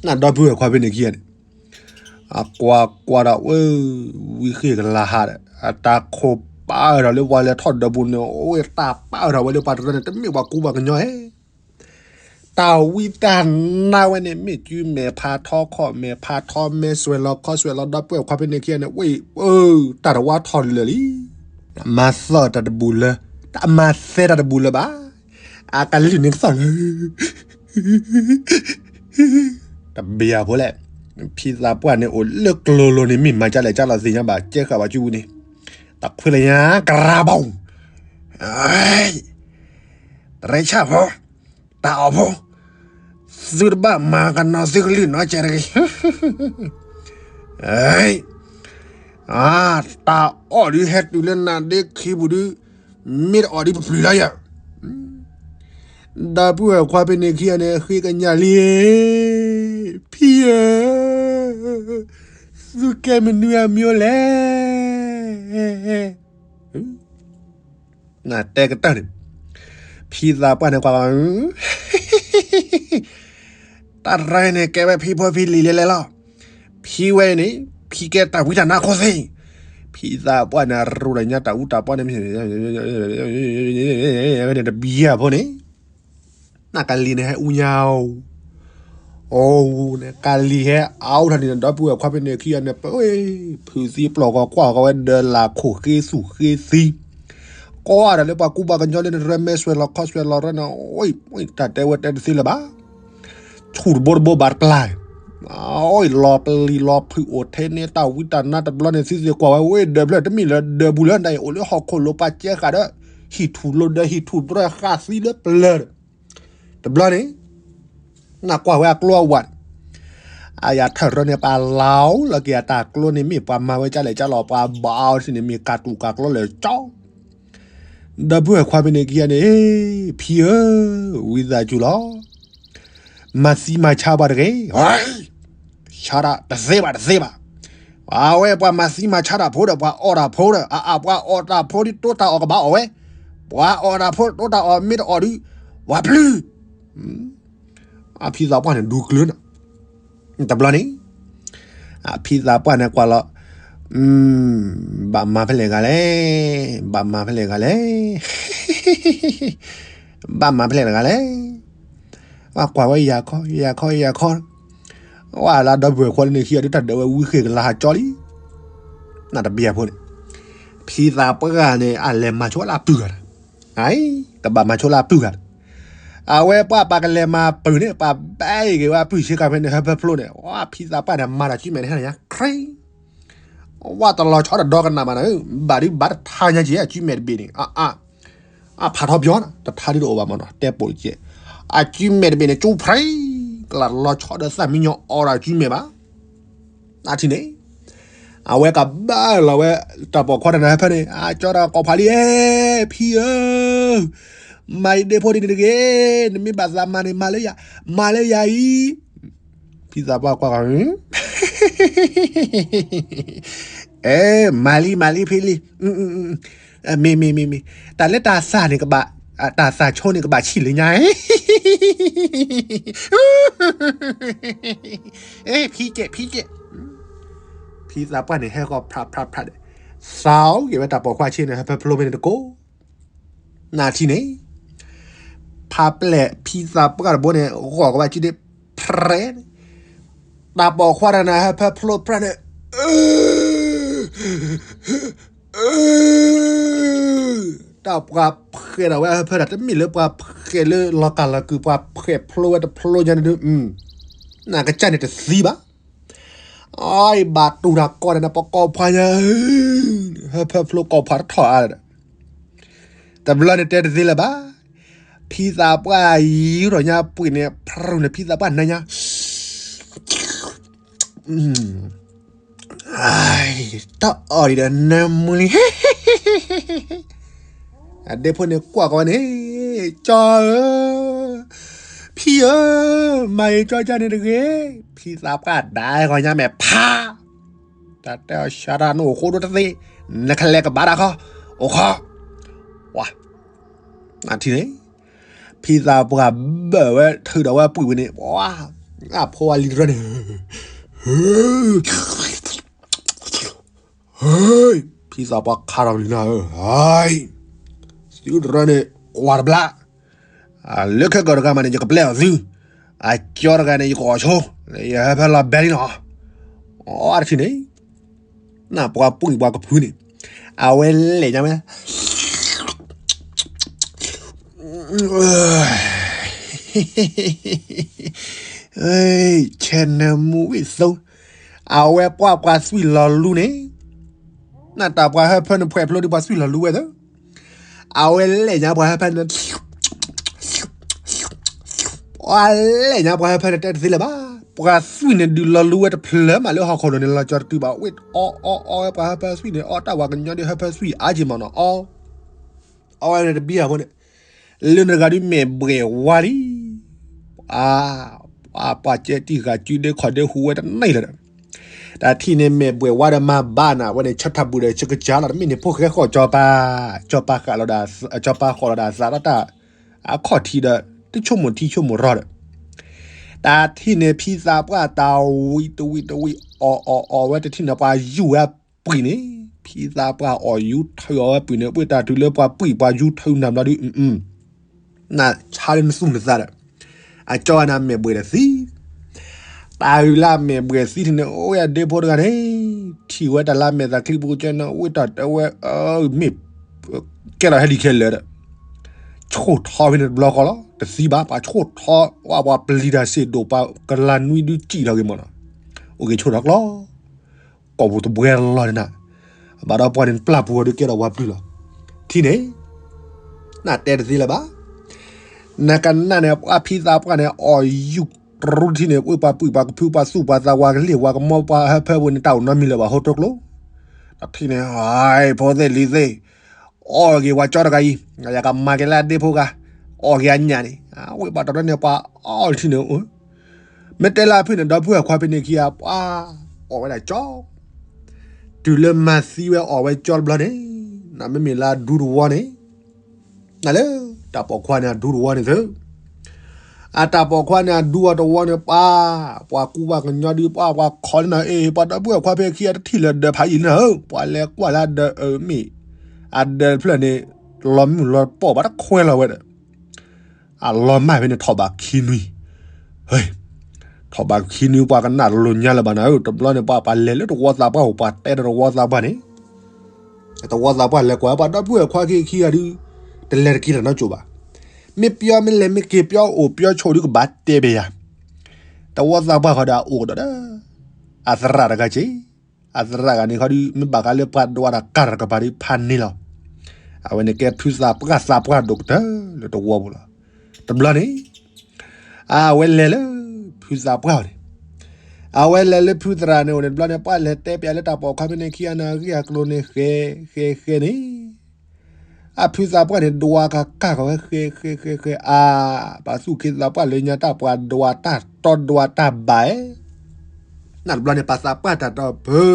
နဒီပုၢ်ဝဲၢ်ခွါဖဲန့ၣ်ခံဂၤန့ၣ်, အကွၢ်ကွၢ်ဒီးဝဲ, ဝံဃ့ၢ်ကလၤဟးဒီး အတၢ်ခိၣ်ပာ်အၢၣ်ထီၣ်လၢပှၤလဲၤထီၣ်ဒီးပူၤန့ၣ် အိၣ်ဝဲတၢ်ပာ်အၢၣ်ထီၣ်ဝဲလၢပှၤတရၢန့ၣ် တမ့ၢ်ပှၤကူပှၤကညီဧါ, တၢ်ဝံတၢ်နါဝဲန့ၣ် မ့ၢ်စုမဲာ်ဖးထီခီၣ်မဲာ်ဖးထီမဲာ် စွဲးလီၤခီၣ်စွဲးလီၤဒီပုၢ်ဝဲၢ်ခွါဖဲန့ၣ်ခံဂၤန့ၣ် ဝဲ, တၢ်တဝါထီၣ်လၢာ်လံ, တမၤသီၣ်တၢ်တဘူးလၢ, တမၤသဲတၢ်တဘူးလၢၤဘၣ်, အကလုၢ်န့ၣ်ကသီၣ်လၢ တဘျီဖိလဲၣ်, ဖံသးပှၢ်န့ၣ်အိၣ်လၢကျိၤလိၤန့ၣ် မ့ၢ်မၤကလဲၣ်ကလီၤသ့ၣ်ညါဘၣ် ကဲဃာ်ဘၣ်ကၠူဝံၤန့ၣ်, တၢ်ခွဲးလၢညါ ကရၤဘီ, တရဲဆၣ်ဖိ, တၢ်အီၣ်ဖိ, သုတဘၣ်မၤကနီၤသုကလုၢ်နီတစဲးတဂ့ၤ, တၢ်အီၣ်ဒုးဟဲတုၤလၢနၤဒ့ခံပူၤဒုး, မ့ၢ်တအီၣ်ဒုးပပျုၤလီၤယၤ ဒီပုၢ်ဝဲၢ်ခွါဖဲန့ၣ်ခံဂၤန့ၣ် ဃ့ကညးလံ, ဖံဧၢ, သုကဲမနုၤအမံၤလဲၣ်, နတဲကတၢၢ်န့ၣ်, ဖံသးပှၢ်န့ၣ်ကွၢ်, တၢ်ရၢန့ၣ်ကဲဝဲဖံဖိဖံလံၤလဲၤလဲၤလီၤ, ဖံဝဲန့ၣ်, ဖံကဲတၢ်ဝံတၢ်နါခိၣ်သ့, ဖံသးပှၢ်န့ၣ် ရူၢ်လၢညါတၢ်အူတၢ်ပီန့ၣ်, တဘျီဖိန့ၣ်, နကလံၤန့ၣ်ဟဲအူညါ, အိၣ်န့ၣ် ကလံၤဟဲအူထီၣ်န့ၣ် ဒီပုၢ်ဝဲၢ်ခွါဖဲန့ၣ်ခံဂၤန့ၣ် ပဝဲ, ဖုးသံပျီၢ်ကီကွၢ်ကီဝဲဒီးလၢခိၣ်ဃ့သူၣ်ဃ့သံ, ကွၢ်ဒီးလၢပှၤကူပှၤကညီလၢနရၢမဲဆွဲလီၤခီဆွဲလီၤရၢန့ၣ်, တၢ်တဲဝဲတဲတသ့လၢၤဘၣ် ဆူၣ်တဘိတဘိဘၣ်တပျၢ်, အိၣ်လီၤပျံၤလီၤဖုးအိၣ်ထဲန့ၣ် တၢ်ဝံတၢ်နါတဘျီန့ၣ် သုသ့ၣ်ကွၢ်ဝဲဝဲဒၢးဖျၢၣ် တမ့ၢ်လၢဒၢးဘူးလၢနတၢ်အံၤ အိၣ်လၢဟီၣ်ခိၣ်လိၤပာ်ကဲဃာ်ဒီး ဟံၣ်ထူၣ်လိၤဒၢးဟံၣ်ထူၣ်တဘျီဃာ်သံလၢပျၢၤဒီး တဘျီန့ၣ် နကွၢ်ဝဲအကျိအဝးန့ၣ်, အယၤထၢၣ်ရၢန့ၣ် ပှၤလီၤလီၤက့ၤအတၢ်ကျိန့ၣ် မ့ၢ်ပှၤမၤဝဲကလဲၣ်ကလီၤ ပှၤဘၣ်အီၤထံန့ၣ် မ့ၢ်ကးတူာ်ကးကျိလၢကၠီ ဒီပုၢ်ဝဲၢ်ခွါဖဲန့ၣ်ခံဂၤန့ၣ်, ဖံဧၢ, ဝံသးစူၤလီၤ. မၤသံမၤဆါပှၤတဂ့ၤ. ဆါတၢ်တသ့ဘၣ်တသ့ဘၣ်. အဝဲပှၤမၤသံမၤဆါတၢ်ဖိဒီး ပှၤအီၣ်တၢ်ဖိဒီး အအပှၤအီၣ်တၢ်ဖိဒ်တိတၢ်အီၣ်ကဘၣ်အီၣ်ဝဲ, ပှၤအီၣ်တၢ်ဖိတိတၢ်အီၣ်မ့ၢ်တအီၣ်ဒုး, ပှၤပျုၢ် အဖံသးပှၢ်န့ၣ်ဒူကျၢၤန့ၣ်, တဘျီန့ၣ်, အဖံသးပှၢ်န့ၣ်ကွၢ်လီၤ, ဘၣ်မၤဖဲလဲၣ်ဂၤလဲၣ်, ဘၣ်မၤဖဲလဲၣ်ဂၤလဲၣ်, ဘၣ်မၤဖဲလဲၣ်ဂၤလဲၣ်, ကွၢ်ဝဲယၤခီ ယၤခီ ယၤခီ, ဝဲလၢဒီပုၢ်ဝဲၢ်ခွါလၢန့ၣ်ခံဂၤဒုးတၢ်ဒၢးဝဲဝံဃ့ၢ်ကလၤဟးကၠီလံ, နတဘၣ်ဖိန့ၣ်, ဖံသးပှၢ်န့ၣ် အလဲၤမၤဆိလၢအပုၢ်ဂၤဒီး ကဘၣ်မၤဆိလၢအပုၢ်ဂၤဒီး, အဝဲပှၤပာ်ကလဲၤမၤပုၢ်န့ၣ် ပှၤဘဲအံၤက့ၤဝဲအပုၢ်ဆ့ကၤဖဲန့ၣ် ဟၢဖၢဖျိန့ၣ်, ဝဲဖံသးပှၢ်န့ၣ် မၤတၢ်ကုမဲာ်န့ၣ်ဟဲန့ၣ်ညါ ခရံ, ဝဲတလီၤဆီဒီးဒီကနၣ်ဘၣ်န့ၣ်, ဘၣ်ဒုးဘၣ်တထါညါက့ၤ အကုမဲာ်တဘ့ၣ်န့ၣ်, အဖးထီပယီၤန့ၣ် တထါဒုးတအိၣ်ဘၣ်မနီၤ တဲပိာ်ကဲ, အကုမဲာ်တဘ့ၣ်န့ၣ် ကၠူဖရံ, ကလၢ်တလီၤဆီဒီးသၣ်မံညီၤအီၣ်ဒီးအကုမဲာ်ဘၣ် အထံန့ၣ်, အဝဲကဘၣ်လီၤဝဲ, တၢ်ပိာ်ခွါတနၤဟၢဖၢန့ၣ် အကၠီတၢ်ကိးဖးလံ, ဖံဧၢ, မၤဒ့ဖိဒ်န့ၣ်တဂ့ၤ, နမ့ၢ်ဘၣ်သးမၤန့ၣ် မၤလၢယၤ, မၤလၢယၤအံၤ, ဖံသးပှၢ်ကွၢ်ကီ အဲ, မၤလံ မၤလံ ဖံလံ, မ့ၢ် မ့ၢ် မ့ၢ် မ့ၢ်, တၢ်လၢတၢ်သၣ်န့ၣ်ကဘၣ်, တၢ်သၣ်ဆိန့ၣ်ကဘၣ်ဆံၣ်လၢညါ, ဖံကဲ ဖံကဲ, ဖံသးပှၢ်န့ၣ်ဟဲဃီၤဖြးဖြးဖြးဒီး, သးအိၣ်က့ၤဝဲတၢ်ပိာ်ခွါဆ့န့ၣ် ဟၢဖၢဖျိဖဲန့ၣ်တကိး နထံၣ်န့ၣ်, ဖးပျဲၢ်ဖံသးပှၢ်တဘိန့ၣ် ဂီၢ်ကဘၣ်စုဒ့ဖြဲန့ၣ်, တၢ်ပိာ်ခွါတနၤဟၢဖၢဖျိဖြဲန့ၣ်, တၢ်ပှၤဖှဲးဒီးဝဲဟၢဖၢဒီး တမ့ၢ်လၢပှၤဖှဲးလၢလီၤကၢ်လီၤကုာ် ပှၤဖှဲးဖျိဝဲတဖျိညါန့ၣ်ဒုး, နကစၢ်န့ၣ်တသံဘၣ်. အီ အံၤဘၣ်တူၢ်တၢ်ကီတၢ်န့ၣ် ပကိးဖှါညါ, ဟၢဖၢဖျိကိးဖှါတထီၣ်အါဒီး, တဘျီန့ၣ်တဲတသ့လၢၤဘၣ်. ဖံသးပှၢ်ယူၤထီၣ်ညါပှ့ၤန့ၣ် ဖရူၤန့ၣ် ဖံသးပှၢ်နါညါ တၢ်အီၣ်ဒံးဒီးနၢမူလံ, အဒ့ဖိန့ၣ်ကွၢ်ကီးဝဲန့ၣ်, ကၠီဧၢ, ဖံဧၢ, မၤအံၤကၠီကၢ်န့ၣ်တဂ့ၤ, ဖံသးပှၢ်ဒါဂီၤညါမဲာ်ဖး, တၢ်တဲအီၤရှါတၢ်နအိၣ်ဃိဒိတသ့, နကလဲၤကဘၣ်တၢ်ခီ, အိၣ်ခီ, ဝါ, နထံၣ်န့ၣ် ဖံသးပှၢ်ဘၢၣ်ဝဲထုးဒီးဝဲပှံာ်ဝံၤန့ၣ်, အဖိဝဲလံတရၢန့ၣ်, ဖံသးပှၢ်ခါထီၣ်လံနၤဧၢ, သုတရၢန့ၣ် ကွၢ်တဘျါ, လၢခဲကီၢ်တဂၤမးန့ၣ် ယကပျဲအီၤသု, အကၠီတဂၤန့ၣ် ယကအီၣ်ဆိ, ယဟၢဖၢလီၤဘဲလံနီၤ, အီတထံၣ်န့ၣ် နပှၤပှံၢ်ပှၤကဖုန့ၣ်, အဝဲလဲၤညါဝဲ ဆဲနၢမူဝံၣ်သိ, အဝဲကွၢ်ပှၤသွံၣ်လီၤလူန့ၣ်, နတၢ်ပှၤဟၢဖၢန့ၣ်ဖှဲးဖျိဒ်ပှၤသွံၣ်လီၤလူဝဲသၢ, အဝဲလဲၤညါပှၤဟၢဖၢန့ၣ်, အဝဲလဲၤညါပှၤဟၢဖၢန့ၣ်တဲတသ့လၢၤဘၣ်, ပှၤသွံၣ်န့ၣ်ဒုးလီၤလူဝဲတဖျၢၣ်မးလၢဟီၣ်ခိၣ်လိၤန့ၣ် လီၤကၠီတတုၤဘၣ်, အီၣ်အီအီဝဲပှၤဟၢဖၢသွံၣ်န့ၣ် အီတၢ်ဝၤကညီဒ်ဟၢဖၢသွံၣ်အါက့မးနီၤ, အီ အီဝဲန့ၣ်တဘံၣ်အဃိန့ၣ်, လၢနတဂၤဒုးမဲာ်ဘှဲးဝါလံ, ပှၤ, ပှၤကဲတံၢ်ဃာ်ကုဒ့ခီၣ်ဒ့ဟူးဝဲတန့ၢ်လၢၤဒီး, တၢ်ထံၣ်န့ၣ်မဲာ်ဘှဲးဝါဒီးမၤဘၣ်နၤ အဝဲန့ၣ် ဆၢထၢၣ်ပူၤဒီးဆၢကစၢ်လီၤ တမ့ၢ်န့ၣ်ဖိၣ်ဃဲဃီၣ်ကၠီပၤ, ကၠီပၤဃာ်လီၤဒီး, ကၠီပၤဃီၣ်လီၤဒီးအသးဒီးတၢ်, အခီၣ်ထံးဒီး, တဆိကမိၣ်ထံဆိကမိၣ်ရီဒီး, တၢ်ထံၣ်န့ၣ်ဖံသးပှၢ်တၢ်ဝံၤတဝံၤတဝံၤအီၣ်အီၣ်အီၣ်ဝဲတထံၣ်န့ၣ် ပှၤယူၤဝဲပှံာ်န့ၣ်, ဖံသးပှၢ်အီၣ်ယူၤထုးအီၣ်ဝဲပှံာ်န့ၣ် ပှ့ၤတၢ်တုၤလၢပှၤပှံာ်ပှၤယူၤထုးနၤဘျီဒုး, နဆါလၢနသူၣ်နသးဒီး, အကၠီဝဲန့ၣ်အမဲာ်ဘှဲးဒီးသံ, တၢ်ဂုၤလၢအမဲာ်ဘှဲးသံထံၣ်န့ၣ် အိၣ်ဝဲအဒ့ဖိတဂၤန့ၣ်, ထံၣ်ဝဲတၢ်လၢအမဲာ်သးချံပူၤကဲန့ၣ် အိၣ်တၢ်တဲဝဲ, မ့ၢ်, ကဲထီၣ်ဟဲလံခဲလၢာ်ဒီး, ဆိၣ်ထီဖဲန့ၣ်တဘျီဃီလီၤ တသံဘၣ် ပှၤဆိၣ်ထီ, ဝဲပှၤပျံၤတၢ်စ့ၢ်ဒိၣ်ပှၤကလၤနွံဒုစံၣ်ထီၣ်ဂ့ၤမးနီၤ, အိၣ်က့ၤဆိၣ်ထီၣ်ကျီ ကိာ်ပူၤတဘှဲလီၤန့ၣ်နၤ, ဘၣ်ဒီးပှၤန့ၣ်ပျၢ်ပူၤအီၤဒုးကဲထီၣ်ပှၤပျုၢ်လီၤ, ထံၣ်န့ၣ်, နတဲတသ့လၢၤဘၣ်, နကနၣ်န့ၣ် ပှၤဖံသးပှၢ်န့ၣ် အီၣ်ယူၤတရူးထံၣ်န့ၣ် ပှ့ၤပှၤပှံာ်ပှၤကဖုပှၤသူၣ်ပှၤသးပှၤကလ့ၢ်ပှၤကမီပှၤဟၢဖၢပူၤန့ၣ် တၢ်အိၣ်နီတမံၤလၢၤဘၣ် ဟိထီၣ်ကျိ, ဒီးထံၣ်န့ၣ်, ဖိသ့ၣ်လံၤသ့ၣ်, အီၣ်ဂ့ၤပှၤကၠီတဂၤအံၤ, ယကမၤက့ၤလၢအဒ့ဖိဂၤ, အီၣ်ဂ့ၤအညၣ်န့ၣ်, ဝ့ၢ်ပှၤတရီန့ၣ် ပှၤအီၣ်ထံၣ်န့ၣ်, မ့ၢ်တဲလၢအဖုၣ်န့ၣ် ဒီပုၢ်ဝဲၢ်ခွါဖဲန့ၣ်ခံဂၤ ပှၤအီၣ်ဝဲဒၣ်ကၠီ, တုၤလၢမၤသံဝဲအီၣ်ဝဲကၠီတဘျီန့ၣ်, နမ့မ့ၢ်လၢအဒူတဝီန့ၣ်, နလၢ, တၢ်ပိာ်ခွါန့ၣ်အဒူတဝီန့ၣ်သု, အတၢ်ပိာ်ခွါန့ၣ်အဒူအီၤတဝီန့ၣ် ပှၤ, ပှၤကူပှၤကညီဒုး ပှၤ, ပှၤခိးန့ၢ်နၤအ့ၣ် ပှၤဒီပုၢ်ဝဲၢ်ခွါဖဲခံဂၤတထံၣ်လၢၤဒီးဖးယံာ်လၢၤဧၢ, ပှၤလဲၤကွၢ်လၢအဒၢးအမ့ၢ်, အဒၢးတဖျၢၣ်န့ၣ်, လီၤမုၢ်လီၤပီၢ်ဘၣ်တခွဲလီၤဝဲဒီး အလီၤမၢ်ဖဲန့ၣ်ထီၣ်ဘးခံနွံ, ထီၣ်ဘးခံနွံ ပှၤကနၣ်တလိၤညါလၢၤဘၣ်နၤဧၢ, တဘျီန့ၣ် ပှၤပှၤလဲၤလၢတဝီသးပှၢ်အိၣ် ပှၤတဲဒီးတဝီသးပှၢ်န့ၣ်, တဝီသးပှၢ်လဲၤကွၢ် ပှၤဒီပုၢ်ဝဲၢ်ခွါခံခံဂၤဒုး, တလဲၤတက့ၤတၢ်နီတစိၤဘၣ်, မ့ၢ်ပျီမ့ၢ်လဲၤမ့ၢ်က့ၤပျီအိၣ်ပျီဆိးဒုးကဘၣ်တဲဘၣ်ယၤ, တဝီသးပှၢ်ဃီဒီးအအိၣ်ကဒီးဒီး, အသရၣ်တဂၤက့ၤ အသရၣ်ဂၤန့ၣ်ခီဒုး မ့ၢ်ဘၣ်ဃးလၢပှၤဒွးတၢ်ကၢ်တကပၤဒုးဖးန့ၢ်လီၤ, အဝဲန့ၣ်ကဲဖုသးပှၢ်သးပှၢ်ဒိၣ်ကတၢၢ်လၢတဝီပူၤလီၤ, တဘျီန့ၣ်, အဝဲလဲၤလၢ, ဖုသးပှၢ်န့ၣ်, အဝဲလဲၤလၢဖုသရၣ်န့ၣ်အိၣ်န့ၣ်တဘျီန့ၣ် ပှၤလဲၤတဲပျးလၢတၢ်ပိာ်ခွါဖဲန့ၣ်ခံဂၤန့ၣ် အဂ့ၢ်အကျိၤန့ၣ်ဃဲ, ဃဲဃဲန့ၣ် အဖုသးပှၢ်န့ၣ် ဒွးကကၢ်ကီးဝဲဃဲဃဲဃဲဃဲ အါ, ပှၤသူၣ်က့သးပှၢ်လၢညါတၢ်ပှၤဒွးတၢ်တီဒွးတၢ်ဘၣ်ဧဲ, နတဘျီန့ၣ် ပှၤသးပှၢ်တၢ်တီဖု,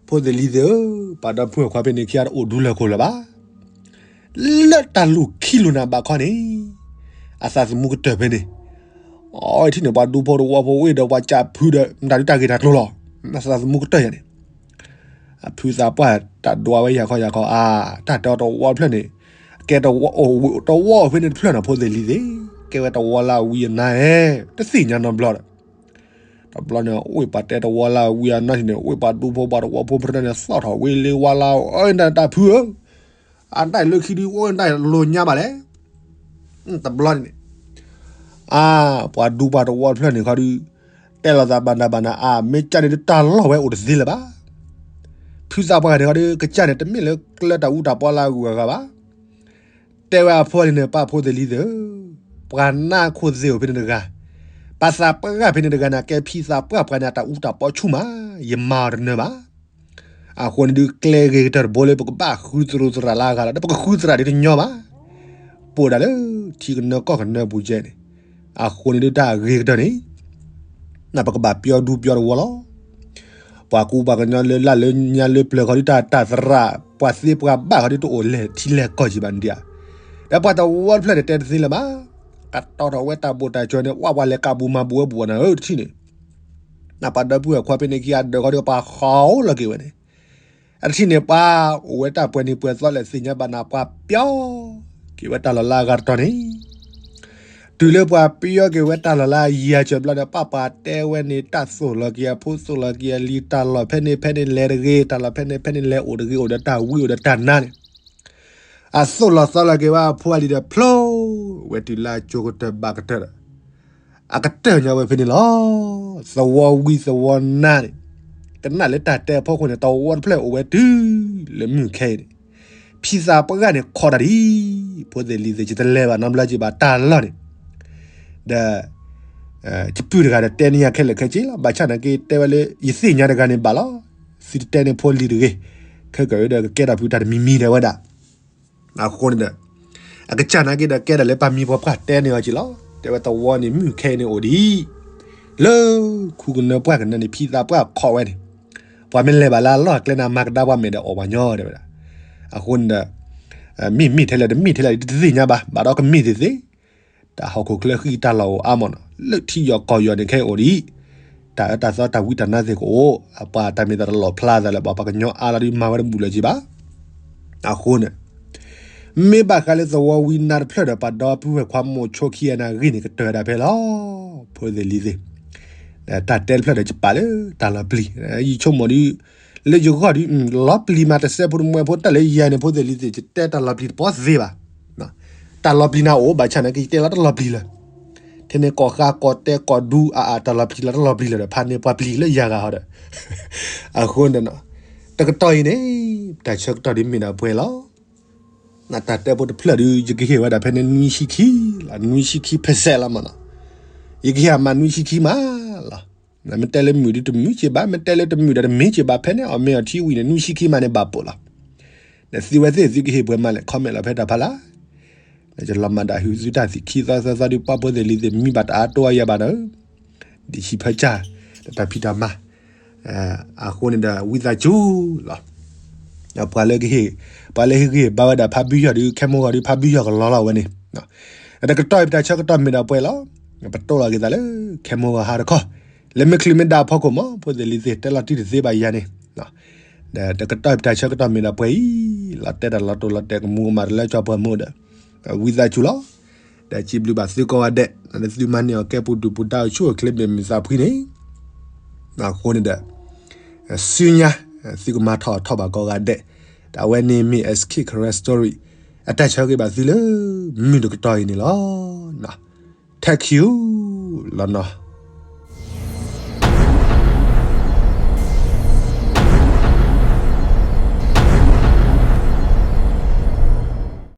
ဖိသ့ၣ်လံၤသ့ၣ်ဧၢ, ပှၤဒီပုၢ်ဝဲၢ်ခွါဖဲန့ၣ်ခံဂၤတအိၣ်ဒူလၢၤခိၣ်လၢၤဘၣ် လၢတၢ်လူၢ်ခံလူၢ်နၤဘၣ်ခီန့ၣ်, အသးသမူကတၢၢ်ဖဲန့ၣ်, အဝဲထံၣ်န့ၣ် ပှၤဒူဖိတဝီဖိဝ့ၢ်ဒီးပှၤကၢ်ဖုဒီး မတၤဒုးတၢ်ဂ့ၢ်တၢ်ကျိၤလီၤ, အသးသမူကတၢၢ်ယၤန့ၣ်, အဖုသးပှၢ်တၢ်ဒွးဝဲယၤခီယၤခီ အါ, တၢ်တဲအီၤတဝီတဖျၢၣ်န့ၣ်, ကဲတဝီအိၣ်ဝ့ၢ်တဝီအိၣ်ဖဲန့ၣ်တဖျၢၣ်နီၤ ဖိသ့ၣ်လံၤသ့ၣ်, ကဲဝဲတဝီလၢအဝံအနါဧဲ, တသ့ၣ်ညါနီတဘျီဒီး တဘျီန့ၣ် အိၣ်ဝဲပှၤတဲတဝီလၢအဝံအနါထံၣ်န့ၣ် အိၣ်ဝဲပှၤဒူဖိပှၤတဝီဖိဖဲန့ၣ် သီၣ်ထီၣ်ဝဲလၢဝါလၢအအိၣ် တၢ်ဖုဧၢ, အတၢ်လၢခံဒုးအိၣ်တၢ်လိၤညါဘၣ်လဲၣ်, တဘျီန့ၣ်, အါ, ပှၤဒူပှၤတဝီတဖျၢၣ်န့ၣ်ခီဒုး, တဲလိာ်သးဘၣ်နၤဘၣ်နၤအါ မ့ၢ်ကစၢ်န့ၣ်ဒုးတၢ်လီၢ်ဝဲအိၣ်တသ့လၢၤဘၣ်. ဖုသးပှၢ်ဂၤန့ၣ်ခီဒီး ကစၢ်န့ၣ် တမ့ၢ်လၢကျၢၤတၢ်အူတၢ်ပီလၢအဂုၤအဂၤဘၣ်. တဲဝဲအဖိလံၤန့ၣ် ပၢ်ဖိသ့ၣ်လံၤသ့ၣ်ဧၢ, ပှၤနၢ်ခိၣ်သ့ၣ်ဧိၤဖဲန့ၣ်တဂၤ, ပှၤသးပှၢ်ဖဲန့ၣ်တဂၤန့ၣ် အကဲဖံသးပှၢ်ပှၤန့ၣ် အတၢ်အူတၢ်ပီဆူၣ်မး, ယမၤအီၤတနၢၤဘၣ်. အဃိန့ၣ်ဒုး ကျဲဂ့ၤကတၢၢ်တဘိလၢပကဘၣ်ဃုသရူးသရၣ်လၢအဂၤလီၤ. ဒီးပကဃုသရၣ်ဒ်တညီဘၣ်, ပအိၣ်ဒၣ်လၢထံကနၢကီၢ်ကနၢပူၤကဲန့ၣ်. အဃိန့ၣ်ဒုးတၢ်ဂ့ၤကတၢၢ်န့ၣ် ပကဘၣ်ပျီဒူပျီတဝီလီၤ. ပှၤကူပှၤကညီလၢလၢ်လၢညါလၢပျၢၤခီဒုး တၢ်တၢ်သရၣ် ပှၤသ့ပှၤဘၣ်ခီဒုး တအိၣ်လဲၤထံလဲၤကီၢ်က့ၤဘၣ်န့ၣ်ဧါ. ဒီးပှၤတဝီတဖျၢၣ်န့ၣ် တဲတသ့လၢၤဘၣ်. ကတီၤထီၣ်ဝဲတၢ်ဘိၣ်တၢ်ကၠီၤန့ၣ် ဝဲပှၤလဲၤကးဘူးမၤဘူးဝဲဘူးနၤဧၢတထံၣ်န့ၣ် ပှၤဒီပုၢ်ဝဲၢ်ခွါဖဲန့ၣ်ခံဂၤဒၢးခီဒုး ပှၤဃီလီၤက့ၤဝဲန့ၣ်. အတထံၣ်န့ၣ် ပှၤအိၣ်ဝဲတၢ်ပှဲၤနံၤပှဲၤသီလဲၣ်သ့ၣ်ညါဘၣ်နၤ ပှၤပျီက့ၤဝဲတၢ်လီၢ်လၢအဂၤတတီၤန့ၣ်. တုၤလၢပှၤပျီက့ၤဝဲတၢ်လီၢ်လၢအယံၤအစၢၤဘျီဒီး ပှၤပှၤတဲဝဲန့ၣ် တၢ်သိၣ်လီၤက့ၤအဖိ သိၣ်လီၤက့ၤအလံၤ တၢ်လီၢ်ဖဲန့ၣ်ဖဲန့ၣ်လဲၤတဂ့ၤ, တၢ်လီၢ်ဖဲန့ၣ်ဖဲန့ၣ်လဲၤအိၣ်တဂ့ၤ, အိၣ်ဒီးတၢ်ဝံအိၣ်ဒီးတၢ်နါန့ၣ် အသိၣ်လီၤသီလီၤက့ၤဝဲအဖိအလံၤဒီး ဖျိဝဲတုၤလၢအကၠိကတၢၢ်ဘၣ်ကတၢၢ်ဒီး အကတၢၢ်ညီဝဲဖဲန့ၣ်လီၤ. သဝီဝံသဝီနါန့ၣ် ကနၣ်လၢတၢ်တဲအဖီခိၣ်န့ၣ် တဝီတဖျၢၣ်အိၣ်ဝဲတုၤလၢမုၢ်ခဲအံၤန့ၣ် ဖံသးပှၢ်ဂၤန့ၣ် ခိးတၢ်ဒ် ဖိသ့ၣ်လံၤသ့ၣ် ယတလဲၤဘၣ်နီတဘျီက့ၤဘၣ်တၢ်လီၢ်န့ၣ် ဒီး ယပုၢ်တဂၤဒီးတဲန့ၢ်ယၤခဲလၢာ်ခဲဆ့လီၤ. ဘၣ်ဆၣ်နာ်က့တဲဝဲလၢ ယသ့ၣ်ညါတဂၤန့ၣ်ဘၣ်လီၤ. သုတတဲန့ၢ်ဖိလံၤတဂ့ၤ, ခဲကၢၣ်ဒီးကကဲထီၣ်ဖုတၢ်တမံၤမံၤဒဲးဝဲဒၣ်. အဃိန့ၣ်ဒီး အကစၢ်နာ်က့ဒီးကဲဒၣ်လၢပှၤမံၤပှၤပှၢ်တဲန့ၢ်အီၤက့ၤလီၤ. တဲဝဲသဝီန့ၣ် မုၢ်ခဲအံၤန့ၣ်အိၣ်ဒ် လၢခူကနၢပှၢ်ကနၢန့ၣ် ဖံသးပှၢ်ခိးဝဲန့ၣ် ပှၤမ့ၢ်လဲၤဘၣ်လၢအလီၢ်အကျဲန့ၣ် မၤကဒါပှၤမဲာ်ဒီးအီၣ်ပှၤညီတဲဝဲဒၣ်. အဃိန့ၣ်ဒီး မ့ၢ်မ့ၢ်ထဲလဲၣ်တမ့ၢ်ထဲလဲၣ်ဒ်တသ့ၣ်ညါဘၣ်, ဘၣ်ဒီးကမ့ၢ်သ့ၣ်သ့ၣ် တၢ်ဟီၣ်ခိၣ်ချၢဃံတၢ်လီၢ်အိၣ်အါမးနီၤ, လၢထံယီၤကီၢ်ယီၤန့ၣ်ခဲအံၤအိၣ်ဒ်အံၤ, တၢ်အၢတၢ်သီတၢ်ဝံတၢ်နါသ့ၣ်ကအိၣ်, အပှၤတၢ်မ့ၢ်တၢ်တလီၣ်ဖျါသးလၢၤဘၣ်, ပှၤကညီအါလီၤဒ်မၤဝဲတဘူၣ်လၢၤက့ၤဘၣ်. အဃိန့ၣ် မ့ၢ်ဘၣ်ဃးလၢသဝီဝံနါတဖျၢၣ်ဒီး ပှၤဒီပုၢ်ဝဲၢ်ခွါမိၢ်ဆိခံဂၤန့ၣ်အဂ့ၢ်န့ၣ် ကတၢၢ်ဝဲဒၣ်ဖဲလီၤ. ဖိသ့ၣ်လံၤသ့ၣ် တၢ်တဲတဖျၢၣ်ဒီးကပာ်လၢတၢ်လီၤပျံၤ, ယဆိကမိၣ်ဒ် လၢယဂီၢ်ဒ် လီၤပျံၤမးတစဲးဖိတမှဲဖိတၢ်လၢယၤန့ၣ် ဖိသ့ၣ်လံၤသ့ၣ် ယတဲတၢ်လီၤပျံၤတပီသ့ဘၣ်. တၢ်လီၤပျံၤနၤအိၣ် ဘၣ်ဆၣ်နာ်က့ ယတဲလီၤတလီၤပျံၤလၢၤ. ထဲန့ၣ်ကီၢ်ဃါကီၢ်တဲကီၢ်ဒူအါအါ တၢ်လီၤပျံၤလီၤတလီၤပျံၤလၢၤဒီး ဖဲန့ၣ်ပှၤပျံၤလၢယၤဂၤဟီဒီး အဃိန့ၣ် တကတီၢ်အံၤန့ၣ် တၢ်ဆၢကတီၢ်ဒ်မ့ၢ်ဒၣ်ပှဲၤလီၤ. တၢ်တဲဖိတဖျၢၣ်ဒ် ယကဟ့ၣ်ဝဲဒၣ်ဖဲန့ၣ် နွံဆံခံလီၤ, နွံဆံခံ percent လီၤမးနီၤ. ယကဟ့ၣ်အမးနွံဆံခံမးလီၤ. မ့ၢ်တဲလၢမုာ်ဒ်တမုာ်က့ဘၣ်, မ့ၢ်တဲလၢတမုာ်ဒီးတမ့ၢ်က့ဘၣ်, ဖဲန့ၣ်အီၣ်မ့ၤအီထံဝံၤန့ၣ် နွံဆံခံမးန့ၣ်ဘၣ်ပိာ်လီၤ. နသုဝဲသ့ၣ်သုကဟ့ၣ်ပှဲၤမးလဲၣ် comment လီၤဖဲတၢ်ဖးလၢ်. နယလီၤမၤဒၣ်ဟုသုတၢ်သံၣ်ခံသီသၢသီဒ်ပှၤဖိသ့ၣ်လံၤသ့ၣ် မံဘၣ်တအါတိအါယၤဘၣ်ဒီး ဒ်ဆံးဖၢကၢ် ဒီးတၢ်ဖံးတၢ်မၤ အဃိန့ၣ်ဒီး ဝံသးစူၤလီၤ. ပှၤလၢကဟ့ၣ် ပှၤလၢဟ့ၣ်ဂံၢ်ဟ့ၣ်ဘါဝဲဒၣ်ဖးဘံယီၢ်ဒီး ခဲမိၢ်ဂီၤဒီးဖးဘံယီၢ်ကလီလီၤဝဲန့ၣ်, တကတီၢ်အံၤပတၢ်ဆၢကတီၢ်မ့ၢ်ဒၣ်ပှဲၤလီၤ. ပတိၢ်လီၤက့ၤသးလၢ ခဲမိၢ်ဂီၤဟါတခီ, လၢမ့ၢ်ချုးမ့ၢ်ဒၣ်အဖီခိၣ်မး ဖိသ့ၣ်လံၤသ့ၣ် တဲလီၤတံၢ်တသ့ဘၣ်ယၤန့ၣ်, ဒီးတကတီၢ်အံၤပတၢ်ဆၢကတီၢ်မ့ၢ်ဒၣ်ပှဲၤအံၤ, လီၤတဲာ်တၢ်လီၤတိၢ်လီၤတဲာ်ကမူကမၣ်တလၢကၠီပှၤမူဒီး ဝံသးစူၤလီၤ. ဒီးစံးဘျုးဘၣ်သုကိးဂၤဒဲး လၢသုမၤန့ၢ်အီၤကဲပူၤဒုၣ်ပူၤဒါအိၣ်ဆူၣ်အိၣ်ချ့မ့ၢ်မုာ်သးဖှံန့ၣ်, အဃိန့ၣ်ဒီး ဆူညါ သုကမၤထီၣ်ထီၣ်ဘၣ်ကိးဂၤဒဲး, ဒီးအဝဲန့ၣ်မ့ၢ် SK Karen Story အတၢ်ဆၢဂ့ၤဘၣ်သုလၢ မုၢ်တကတီၢ်အံၤန့ၣ်လီၤ. Thank you လီၤနီၤ.